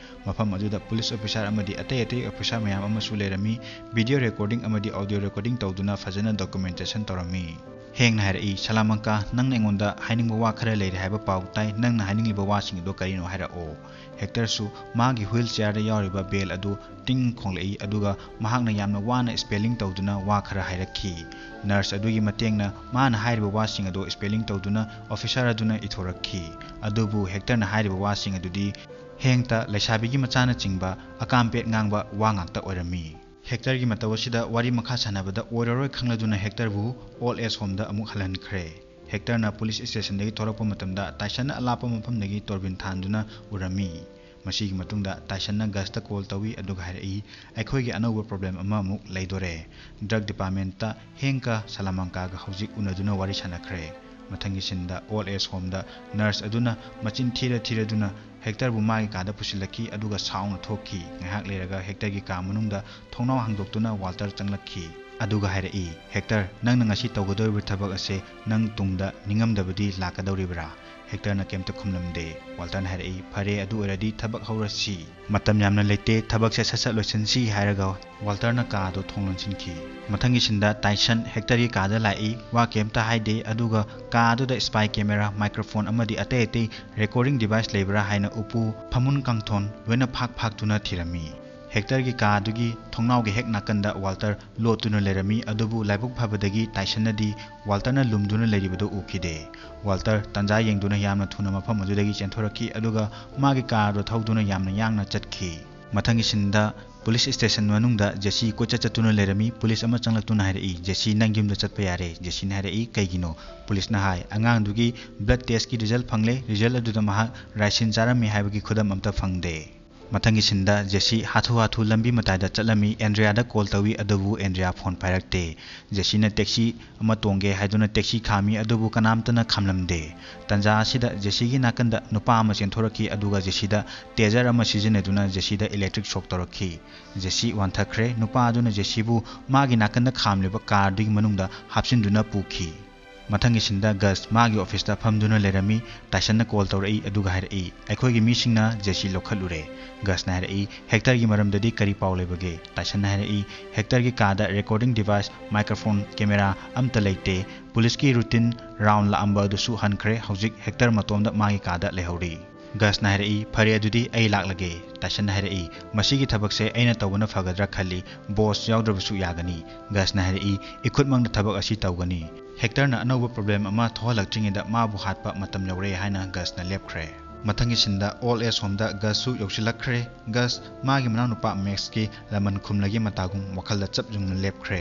ꯃꯐꯝ ꯑꯗꯨꯗ ꯄꯨꯂꯤꯁ ꯑꯣꯐꯤꯁꯥꯔ ꯑꯃꯗꯤ ꯑꯇꯩ ꯑꯇꯩ ꯑꯣꯐꯤꯁꯥꯔ ꯃꯌꯥꯝ ꯑꯃꯁꯨ ꯂꯩꯔꯝꯃꯤ꯫ Video recording ꯑꯃꯗꯤ audio recording ꯇꯧꯗꯨꯅ ꯐꯖꯅ documentation ꯇꯧꯔꯝꯃꯤ꯫ ꯍꯦꯡꯅ ꯍꯥꯏꯔꯛꯏ, "ꯁꯂꯥꯃꯥꯡꯀꯥ, ꯅꯪꯅ ꯑꯩꯉꯣꯟꯗ ꯍꯥꯏꯅꯤꯡꯕ ꯋꯥ ꯈꯔ ꯂꯩꯔꯦ ꯍꯥꯏꯕ ꯄꯥꯎ ꯇꯥꯏ, ꯅꯪꯅ ꯍꯥꯏꯅꯤꯡꯂꯤꯕ ꯋꯥꯁꯤꯡ ꯑꯗꯨ ꯀꯔꯤꯅꯣ ꯍꯥꯏꯔꯛꯑꯣ"꯫ ꯍꯦꯛꯇꯔꯁꯨ ꯃꯥꯒꯤ wheel chairꯗ ꯌꯥꯎꯔꯤꯕ bell ꯑꯗꯨ ꯇꯤꯡ ꯈꯣꯡꯂꯛꯏ, ꯑꯗꯨꯒ ꯃꯍꯥꯛꯅ ꯌꯥꯝꯅ ꯋꯥꯅ spelling ꯇꯧꯗꯨꯅ ꯋꯥ ꯈꯔ ꯍꯥꯏꯔꯛꯈꯤ꯫ Nurse ꯑꯗꯨꯒꯤ ꯃꯇꯦꯡꯅ ꯃꯥꯅ ꯍꯥꯏꯔꯤꯕ ꯋꯥꯁꯤꯡ ꯑꯗꯨ spelling ꯇꯧꯗꯨꯅ ꯑꯣꯐꯤꯁꯥꯔ ꯑꯗꯨꯅ ꯏꯊꯣꯔꯛꯈꯤ꯫ ꯑꯗꯨꯕꯨ ꯍꯦꯛꯇꯔꯅ ꯍꯥꯏꯔꯤꯕ ꯋꯥꯁꯤꯡ ꯑꯗꯨꯗꯤ ꯍꯦꯡꯇ ꯂꯩꯁꯥꯕꯤꯒꯤ ꯃꯆꯥꯅꯆꯤꯡꯕ ꯑꯀꯥꯝꯄꯦꯠ ꯉꯥꯡꯕ ꯋꯥ ꯉꯥꯛꯇ ꯑꯣꯏꯔꯝꯃꯤ꯫ ꯍꯦꯛꯇꯔꯒꯤ ꯃꯇꯧ ꯑꯁꯤꯗ ꯋꯥꯔꯤ ꯃꯈꯥ ꯁꯥꯟꯅꯕꯗ ꯑꯣꯏꯔꯔꯣꯏ ꯈꯪꯂꯗꯨꯅ ꯍꯦꯛꯇꯔꯕꯨ old age homeꯗ ꯑꯃꯨꯛ ꯍꯜꯍꯟꯈ꯭ꯔꯦ꯫ ꯍꯦꯛꯇꯔꯅ ꯄꯨꯂꯤꯁ ꯁ꯭ꯇꯦꯁꯟꯗꯒꯤ ꯊꯣꯔꯛꯄ ꯃꯇꯝꯗ ꯇꯥꯏꯁꯟꯅ ꯑꯂꯥꯞꯄ ꯃꯐꯝꯗꯒꯤ ꯇꯣꯔꯕꯤꯟ ꯊꯥꯟꯗꯨꯅ ꯎꯔꯝꯃꯤ꯫ ꯃꯁꯤꯒꯤ ꯃꯇꯨꯡꯗ ꯇꯥꯏꯁꯟꯅ ꯒꯁꯇ call ꯇꯧꯏ, ꯑꯗꯨꯒ ꯍꯥꯏꯔꯛꯏ, "ꯑꯩꯈꯣꯏꯒꯤ ꯑꯅꯧꯕ problem ꯑꯃꯃꯨꯛ ꯂꯩꯗꯣꯔꯦ꯫ Drug departmentꯇ ꯍꯦꯡꯀ ꯁꯂꯥꯃꯥꯡꯀꯥꯒ ꯍꯧꯖꯤꯛ ꯎꯅꯗꯨꯅ ꯋꯥꯔꯤ ꯁꯥꯟꯅꯈ꯭ꯔꯦ"꯫ ꯃꯊꯪꯒꯤ ꯁꯤꯟꯗ old age homeꯗ nurse ꯑꯗꯨꯅ ꯃꯆꯤꯟ ꯊꯤꯔ ꯊꯤꯔꯗꯨꯅ ꯍꯦꯛꯇꯔꯕꯨ ꯃꯥꯒꯤ ꯀꯥꯗ ꯄꯨꯁꯤꯜꯂꯛꯈꯤ, ꯑꯗꯨꯒ ꯁꯥꯎꯅ ꯊꯣꯛꯈꯤ꯫ ꯉꯥꯏꯍꯥꯛ ꯂꯩꯔꯒ ꯍꯦꯛꯇꯔꯒꯤ ꯀꯥ ꯃꯅꯨꯡꯗ ꯊꯣꯡꯅꯥꯎ ꯍꯥꯡꯗꯣꯛꯇꯨꯅ ꯋꯥꯜꯇꯔ ꯆꯪꯂꯛꯈꯤ꯫ ꯑꯗꯨꯒ ꯍꯥꯏꯔꯛꯏ, "ꯍꯦꯛꯇꯔ, ꯅꯪꯅ ꯉꯁꯤ ꯇꯧꯒꯗꯧꯔꯤꯕ ꯊꯕꯛ ꯑꯁꯦ ꯅꯪ ꯇꯨꯡꯗ ꯅꯤꯡꯉꯝꯗꯕꯗꯤ ꯂꯥꯛꯀꯗꯧꯔꯤꯕ꯭ꯔꯥ?" ꯍꯦꯛꯇꯔꯅ ꯀꯩꯝꯇ ꯈꯨꯝꯂꯝꯗꯦ꯫ ꯋꯥꯜꯇꯔꯅ ꯍꯥꯏꯔꯛꯏ, "ꯐꯔꯦ, ꯑꯗꯨ ꯑꯣꯏꯔꯗꯤ ꯊꯕꯛ ꯍꯧꯔꯁꯤ꯫ ꯃꯇꯝ ꯌꯥꯝꯅ ꯂꯩꯇꯦ, ꯊꯕꯛꯁꯦ ꯁꯠ ꯁꯠ ꯂꯣꯏꯁꯤꯟꯁꯤ" ꯍꯥꯏꯔꯒ ꯋꯥꯜꯇꯔꯅ ꯀꯥꯗꯣ ꯊꯣꯡ ꯂꯣꯟꯁꯤꯟꯈꯤ꯫ ꯃꯊꯪꯒꯤ ꯁꯤꯟꯗ ꯇꯥꯏꯁꯟ ꯍꯦꯛꯇꯔꯒꯤ ꯀꯥꯗ ꯂꯥꯛꯏ, ꯋꯥ ꯀꯩꯝꯇ ꯍꯥꯏꯗꯦ, ꯑꯗꯨꯒ ꯀꯥ ꯑꯗꯨꯗ spy camera, microphone ꯑꯃꯗꯤ ꯑꯇꯩ ꯑꯇꯩ recording device ꯂꯩꯕ꯭ꯔꯥ ꯍꯥꯏꯅ ꯎꯄꯨ, ꯐꯃꯨꯟ ꯀꯥꯡꯊꯣꯟ ꯂꯣꯏꯅ ꯐꯥꯛ ꯐꯥꯛꯇꯨꯅ ꯊꯤꯔꯝꯃꯤ꯫ ꯍꯦꯛꯇꯔꯒꯤ ꯀꯥ ꯑꯗꯨꯒꯤ ꯊꯣꯡꯅꯥꯎꯒꯤ ꯍꯦꯛ ꯅꯥꯀꯟꯗ ꯋꯥꯜꯇꯔ ꯂꯣꯠꯇꯨꯅ ꯂꯩꯔꯝꯃꯤ, ꯑꯗꯨꯕꯨ ꯂꯥꯏꯕꯛ ꯐꯕꯗꯒꯤ ꯇꯥꯏꯁꯟꯅꯗꯤ ꯋꯥꯜꯇꯔꯅ ꯂꯨꯝꯗꯨꯅ ꯂꯩꯔꯤꯕꯗꯨ ꯎꯈꯤꯗꯦ꯫ ꯋꯥꯜꯇꯔ ꯇꯥꯟꯖꯥ ꯌꯦꯡꯗꯨꯅ ꯌꯥꯝꯅ ꯊꯨꯅ ꯃꯐꯝ ꯑꯗꯨꯗꯒꯤ ꯆꯦꯟꯊꯣꯔꯛꯈꯤ, ꯑꯗꯨꯒ ꯃꯥꯒꯤ ꯀꯥꯔꯗꯣ ꯊꯧꯗꯨꯅ ꯌꯥꯝꯅ ꯌꯥꯡꯅ ꯆꯠꯈꯤ꯫ ꯃꯊꯪꯒꯤ ꯁꯤꯟꯗ ꯄꯨꯂꯤꯁ ꯁ꯭ꯇꯦꯁꯟ ꯃꯅꯨꯡꯗ ꯖꯦꯁꯤ ꯀꯣꯏꯆꯠ ꯆꯠꯇꯨꯅ ꯂꯩꯔꯝꯃꯤ꯫ ꯄꯨꯂꯤꯁ ꯑꯃ ꯆꯪꯂꯛꯇꯨꯅ ꯍꯥꯏꯔꯛꯏ, "ꯖꯦꯁꯤ, ꯅꯪ ꯌꯨꯝꯗ ꯆꯠꯄ ꯌꯥꯔꯦ꯫" ꯖꯦꯁꯤꯅ ꯍꯥꯏꯔꯛꯏ, "ꯀꯩꯒꯤꯅꯣ?" ꯄꯨꯂꯤꯁꯅ ꯍꯥꯏ, "ꯑꯉꯥꯡꯗꯨꯒꯤ ꯕ꯭ꯂꯗ ꯇꯦꯁꯀꯤ ꯔꯤꯖꯜ ꯐꯪꯂꯦ, ꯔꯤꯖꯜ ꯑꯗꯨꯗ ꯃꯍꯥꯛ ꯔꯥꯏꯁꯤꯟ ꯆꯥꯔꯝꯃꯤ ꯍꯥꯏꯕꯒꯤ ꯈꯨꯗꯝ ꯑꯝꯇ ꯐꯪꯗꯦ꯫" ꯃꯊꯪꯒꯤ ꯁꯤꯟꯗ ꯖꯦꯁꯤ ꯍꯥꯊꯨ ꯍꯥꯊꯨ ꯂꯝꯕꯤ ꯃꯇꯥꯏꯗ ꯆꯠꯂꯝꯃꯤ꯫ ꯑꯦꯟꯗ꯭ꯔꯤꯌꯥꯗ ꯀꯣꯜ ꯇꯧꯏ, ꯑꯗꯨꯕꯨ ꯑꯦꯟꯗ꯭ꯔꯤꯌꯥ ꯐꯣꯟ ꯄꯥꯏꯔꯛꯇꯦ꯫ ꯖꯦꯁꯤꯅ ꯇꯦꯛꯁꯤ ꯑꯃ ꯇꯣꯡꯒꯦ ꯍꯥꯏꯗꯨꯅ ꯇꯦꯛꯁꯤ ꯈꯥꯝꯃꯤ, ꯑꯗꯨꯕꯨ ꯀꯅꯥꯝꯇꯅ ꯈꯥꯝꯂꯝꯗꯦ꯫ ꯇꯟꯖꯥ ꯑꯁꯤꯗ ꯖꯦꯁꯤꯒꯤ ꯅꯥꯀꯟꯗ ꯅꯨꯄꯥ ꯑꯃ ꯆꯦꯟꯊꯣꯔꯛꯈꯤ, ꯑꯗꯨꯒ ꯖꯦꯁꯤꯗ ꯇꯦꯖꯔ ꯑꯃ ꯁꯤꯖꯤꯟꯅꯗꯨꯅ ꯖꯦꯁꯤꯗ ꯏꯂꯦꯛꯇ꯭ꯔꯤꯛ ꯁꯣꯛ ꯇꯧꯔꯛꯈꯤ꯫ ꯖꯦꯁꯤ ꯋꯥꯟꯊꯈ꯭ꯔꯦ꯫ ꯅꯨꯄꯥ ꯑꯗꯨꯅ ꯖꯦꯁꯤꯕꯨ ꯃꯥꯒꯤ ꯅꯥꯀꯟꯗ ꯈꯥꯝꯂꯤꯕ ꯀꯥꯔꯗꯨꯒꯤ ꯃꯅꯨꯡꯗ ꯍꯥꯞꯆꯤꯟꯗꯨꯅ ꯄꯨꯈꯤ꯫ ꯃꯊꯪꯒꯤ ꯁꯤꯟꯗ ꯒꯁ ꯃꯥꯒꯤ ꯑꯣꯐꯤꯁꯇ ꯐꯝꯗꯨꯅ ꯂꯩꯔꯝꯃꯤ꯫ ꯇꯥꯏꯁꯟꯅ ꯀꯣꯜ ꯇꯧꯔꯛꯏ, ꯑꯗꯨꯒ ꯍꯥꯏꯔꯛꯏ, "ꯑꯩꯈꯣꯏꯒꯤ ꯃꯤꯁꯤꯡꯅ ꯖꯦꯁꯤ ꯂꯧꯈꯠꯂꯨꯔꯦ꯫" ꯒꯁꯅ ꯍꯥꯏꯔꯛꯏ, "ꯍꯦꯛꯇꯔꯒꯤ ꯃꯔꯝꯗꯗꯤ ꯀꯔꯤ ꯄꯥꯎ ꯂꯩꯕꯒꯦ?" ꯇꯥꯏꯁꯟꯅ ꯍꯥꯏꯔꯛꯏ, "ꯍꯦꯛꯇꯔꯒꯤ ꯀꯥꯗ ꯔꯦꯀꯣꯔꯗꯤꯡ ꯗꯤꯚꯥꯏꯁ, ꯃꯥꯏꯀ꯭ꯔꯣꯐꯣꯟ, ꯀꯦꯃꯦꯔꯥ ꯑꯝꯇ ꯂꯩꯇꯦ꯫ ꯄꯨꯂꯤꯁꯀꯤ ꯔꯨꯇꯤꯟ ꯔꯥꯎꯟ ꯂꯥꯛꯑꯝꯕ ꯑꯗꯨꯁꯨ ꯍꯟꯈ꯭ꯔꯦ꯫ ꯍꯧꯖꯤꯛ ꯍꯦꯛꯇꯔ ꯃꯇꯣꯝꯗ ꯃꯥꯒꯤ ꯀꯥꯗ ꯂꯩꯍꯧꯔꯤ꯫" ꯒꯁꯅ ꯍꯥꯏꯔꯛꯏ, "ꯐꯔꯦ, ꯑꯗꯨꯗꯤ ꯑꯩ ꯂꯥꯛꯂꯒꯦ꯫" ꯇꯥꯏꯁꯟꯅ ꯍꯥꯏꯔꯛꯏ, "ꯃꯁꯤꯒꯤ ꯊꯕꯛꯁꯦ ꯑꯩꯅ ꯇꯧꯕꯅ ꯐꯒꯗ꯭ꯔꯥ ꯈꯜꯂꯤ, ꯕꯣꯁ ꯌꯥꯎꯗ꯭ꯔꯕꯁꯨ ꯌꯥꯒꯅꯤ꯫" ꯒꯁꯅ ꯍꯥꯏꯔꯛꯏ, "ꯏꯈꯨꯠꯃꯛꯅ ꯊꯕꯛ ꯑꯁꯤ ꯇꯧꯒꯅꯤ꯫" ꯍꯦꯛꯇꯔꯅ ꯑꯅꯧꯕ ꯄ꯭ꯔꯣꯕ꯭ꯂꯦꯝ ꯑꯃ ꯊꯣꯛꯍꯜꯂꯛꯇ꯭ꯔꯤꯉꯩꯗ ꯃꯥꯕꯨ ꯍꯥꯠꯄ ꯃꯇꯝ ꯌꯧꯔꯦ ꯍꯥꯏꯅ ꯒꯁꯅ ꯂꯦꯞꯈ꯭ꯔꯦ꯫ ꯃꯊꯪꯒꯤ ꯁꯤꯟꯗ ꯑꯣꯜ ꯑꯦꯖ ꯍꯣꯝꯗ ꯒꯁꯁꯨ ꯌꯧꯁꯤꯜꯂꯛꯈ꯭ꯔꯦ꯫ ꯒꯁ ꯃꯥꯒꯤ ꯃꯅꯥꯎꯅꯨꯄꯥ ꯃꯦꯛꯁꯀꯤ ꯂꯃꯟ ꯈꯨꯝꯂꯒꯤ ꯃꯇꯥꯒꯨꯝ ꯋꯥꯈꯜꯗ ꯆꯞ ꯌꯨꯡꯅ ꯂꯦꯞꯈ꯭ꯔꯦ꯫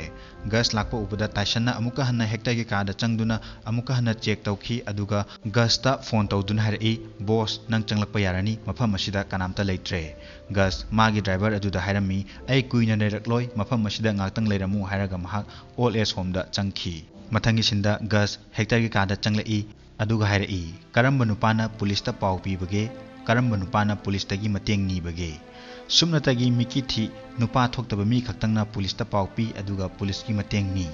ꯒꯁ ꯂꯥꯛꯄ ꯎꯕꯗ ꯇꯥꯏꯁꯟꯅ ꯑꯃꯨꯛꯀ ꯍꯟꯅ ꯍꯦꯛꯇꯔꯒꯤ ꯀꯥꯗ ꯆꯪꯗꯨꯅ ꯑꯃꯨꯛꯀ ꯍꯟꯅ ꯆꯦꯛ ꯇꯧꯈꯤ, ꯑꯗꯨꯒ ꯒꯁꯇ ꯐꯣꯟ ꯇꯧꯗꯨꯅ ꯍꯥꯏꯔꯛꯏ, "ꯕꯣꯁ, ꯅꯪ ꯆꯪꯂꯛꯄ ꯌꯥꯔꯅꯤ, ꯃꯐꯝ ꯑꯁꯤꯗ ꯀꯅꯥꯝꯇ ꯂꯩꯇ꯭ꯔꯦ꯫" ꯒꯁ ꯃꯥꯒꯤ ꯗ꯭ꯔꯥꯏꯚꯔ ꯑꯗꯨꯗ ꯍꯥꯏꯔꯝꯃꯤ, "ꯑꯩ ꯀꯨꯏꯅ ꯂꯩꯔꯛꯂꯣꯏ, ꯃꯐꯝ ꯑꯁꯤꯗ ꯉꯥꯛꯇꯪ ꯂꯩꯔꯝꯃꯨ" ꯍꯥꯏꯔꯒ ꯃꯍꯥꯛ ꯑꯣꯜ ꯑꯦꯖ ꯍꯣꯝꯗ ꯆꯪꯈꯤ꯫ ꯃꯊꯪꯒꯤ ꯁꯤꯟꯗ ꯒꯁ ꯍꯦꯛꯇꯔꯒꯤ ꯀꯥꯗ ꯆꯪꯂꯛꯏ, ꯑꯗꯨꯒ ꯍꯥꯏꯔꯛꯏ, "ꯀꯔꯝꯕ ꯅꯨꯄꯥꯅ ꯄꯨꯂꯤꯁꯇ ꯄꯥꯎ ꯄꯤꯕꯒꯦ? ꯀꯔꯝꯕ ꯅꯨꯄꯥꯅ ꯄꯨꯂꯤꯁꯇꯒꯤ ꯃꯇꯦꯡ ꯅꯤꯕꯒꯦ?" ꯁꯨꯞꯅꯇꯒꯤ ꯃꯤꯀꯤ ꯊꯤ, ꯅꯨꯄꯥ ꯊꯣꯛꯇꯕ ꯃꯤ ꯈꯛꯇꯪꯅ ꯄꯨꯂꯤꯁꯇ ꯄꯥꯎ ꯄꯤ, ꯑꯗꯨꯒ ꯄꯨꯂꯤꯁꯀꯤ ꯃꯇꯦꯡ ꯅꯤ꯫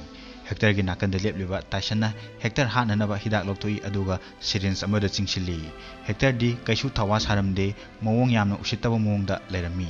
ꯍꯦꯛꯇꯔꯒꯤ ꯅꯥꯀꯟꯗ ꯂꯦꯞꯂꯤꯕ ꯇꯥꯏꯁꯟꯅ ꯍꯦꯛꯇꯔ ꯍꯥꯠꯅꯅꯕ ꯍꯤꯗꯥꯛ ꯂꯧꯊꯣꯛꯏ, ꯑꯗꯨꯒ ꯁꯤꯔꯤꯟꯖ ꯑꯃꯗ ꯆꯤꯡꯁꯤꯜꯂꯤ꯫ ꯍꯦꯛꯇꯔꯗꯤ ꯀꯩꯁꯨ ꯊꯧꯋꯥ ꯁꯥꯔꯝꯗꯦ, ꯃꯑꯣꯡ ꯌꯥꯝꯅ ꯎꯁꯤꯠꯇꯕ ꯃꯑꯣꯡꯗ ꯂꯩꯔꯝꯃꯤ꯫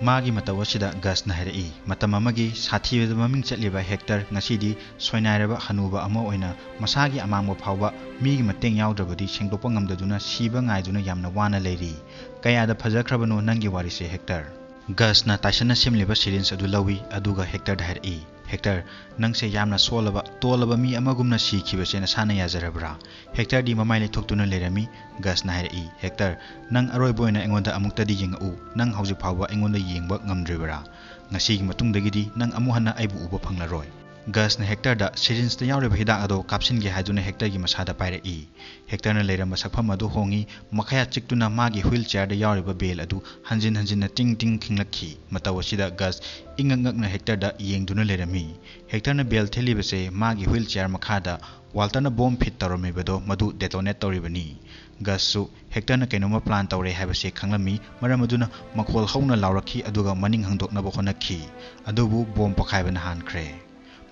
ꯃꯥꯒꯤ ꯃꯇꯧ ꯑꯁꯤꯗ ꯒꯁꯅ ꯍꯥꯏꯔꯛꯏ, "ꯃꯇꯝ ꯑꯃꯒꯤ ꯁꯥꯊꯤꯕꯗ ꯃꯃꯤꯡ ꯆꯠꯂꯤꯕ ꯍꯦꯛꯇꯔ ꯉꯁꯤꯗꯤ ꯁꯣꯏꯅꯥꯏꯔꯕ ꯍꯅꯨꯕ ꯑꯃ ꯑꯣꯏꯅ ꯃꯁꯥꯒꯤ ꯑꯃꯥꯡꯕ ꯐꯥꯎꯕ ꯃꯤꯒꯤ ꯃꯇꯦꯡ ꯌꯥꯎꯗ꯭ꯔꯕꯗꯤ ꯁꯦꯡꯗꯣꯛꯄ ꯉꯝꯗꯗꯨꯅ ꯁꯤꯕ ꯉꯥꯏꯗꯨꯅ ꯌꯥꯝꯅ ꯋꯥꯅ ꯂꯩꯔꯤ꯫ ꯀꯌꯥꯗ ꯐꯖꯈ꯭ꯔꯕꯅꯣ ꯅꯪꯒꯤ ꯋꯥꯔꯤꯁꯦ, ꯍꯦꯛꯇꯔ?" ꯒꯁꯅ ꯇꯥꯏꯁꯟꯅ ꯁꯦꯝꯂꯤꯕ ꯁꯤꯔꯤꯟꯁ ꯑꯗꯨ ꯂꯧꯏ, ꯑꯗꯨꯒ ꯍꯦꯛꯇꯔꯗ ꯍꯥꯏꯔꯛꯏ, "ꯍꯦꯛꯇꯔ, ꯅꯪꯁꯦ ꯌꯥꯝꯅ ꯁꯣꯜꯂꯕ, ꯇꯣꯜꯂꯕ ꯃꯤ ꯑꯃꯒꯨꯝꯅ ꯁꯤꯈꯤꯕꯁꯦ ꯅꯁꯥꯅ ꯌꯥꯖꯔꯕ꯭ꯔꯥ?" ꯍꯦꯛꯇꯔꯗꯤ ꯃꯃꯥꯏ ꯂꯩꯊꯣꯛꯇꯨꯅ ꯂꯩꯔꯝꯃꯤ꯫ ꯒꯁꯅ ꯍꯥꯏꯔꯛꯏ, "ꯍꯦꯛꯇꯔ, ꯅꯪ ꯑꯔꯣꯏꯕ ꯑꯣꯏꯅ ꯑꯩꯉꯣꯟꯗ ꯑꯃꯨꯛꯇꯗꯤ ꯌꯦꯡꯉꯛꯎ꯫ ꯅꯪ ꯍꯧꯖꯤꯛ ꯐꯥꯎꯕ ꯑꯩꯉꯣꯟꯗ ꯌꯦꯡꯕ ꯉꯝꯗ꯭ꯔꯤꯕꯔꯥ? ꯉꯁꯤꯒꯤ ꯃꯇꯨꯡꯗꯒꯤꯗꯤ ꯅꯪ ꯑꯃꯨꯛ ꯍꯟꯅ ꯑꯩꯕꯨ ꯎꯕ ꯐꯪꯂꯔꯣꯏ꯫" ꯒꯁꯅ ꯍꯦꯛꯇꯔꯗ ꯁꯤꯔꯤꯟꯁꯇ ꯌꯥꯎꯔꯤꯕ ꯍꯤꯗꯥꯛ ꯑꯗꯨ ꯀꯥꯞꯁꯤꯟꯒꯦ ꯍꯥꯏꯗꯨꯅ ꯍꯦꯛꯇꯔꯒꯤ ꯃꯁꯥꯗ ꯄꯥꯏꯔꯛꯏ꯫ ꯍꯦꯛꯇꯔꯅ ꯂꯩꯔꯝꯕ ꯁꯛꯐꯝ ꯑꯗꯨ ꯍꯣꯡꯏ꯫ ꯃꯈꯥꯌꯥ ꯆꯤꯛꯇꯨꯅ ꯃꯥꯒꯤ ꯍꯨꯏꯜ ꯆꯦꯌꯔꯗ ꯌꯥꯎꯔꯤꯕ ꯕꯦꯜ ꯑꯗꯨ ꯍꯟꯖꯤꯟ ꯍꯟꯖꯤꯟꯅ ꯇꯤꯡ ꯇꯤꯡ ꯈꯤꯡꯂꯛꯈꯤ꯫ ꯃꯇꯧ ꯑꯁꯤꯗ ꯒꯁ ꯏꯉꯛ ꯉꯛꯅ ꯍꯦꯛꯇꯔꯗ ꯌꯦꯡꯗꯨꯅ ꯂꯩꯔꯝꯃꯤ꯫ ꯍꯦꯛꯇꯔꯅ ꯕꯦꯜ ꯊꯤꯜꯂꯤꯕꯁꯦ ꯃꯥꯒꯤ ꯍꯨꯏꯜ ꯆꯦꯌꯔ ꯃꯈꯥꯗ ꯋꯥꯜꯇꯔꯅ ꯕꯣꯝ ꯐꯤꯠ ꯇꯧꯔꯝꯃꯤꯕꯗꯣ ꯃꯗꯨ ꯗꯦꯇꯣꯅꯦꯠ ꯇꯧꯔꯤꯕꯅꯤ꯫ ꯒꯁꯁꯨ ꯍꯦꯛꯇꯔꯅ ꯀꯩꯅꯣꯝꯃ ꯄ꯭ꯂꯥꯟ ꯇꯧꯔꯦ ꯍꯥꯏꯕꯁꯤ ꯈꯪꯂꯝꯃꯤ, ꯃꯔꯝ ꯑꯗꯨꯅ ꯃꯈꯣꯜ ꯍꯧꯅ ꯂꯥꯎꯔꯛꯈꯤ, ꯑꯗꯨꯒ ꯃꯅꯤꯡ ꯍꯟꯗꯣꯛꯅꯕ ꯍꯣꯠꯅꯈꯤ꯫ ꯑꯗꯨꯕꯨ ꯕꯣꯝ ꯄꯣꯈꯥꯏꯕꯅ ꯍꯥꯟꯈ꯭ꯔꯦ꯫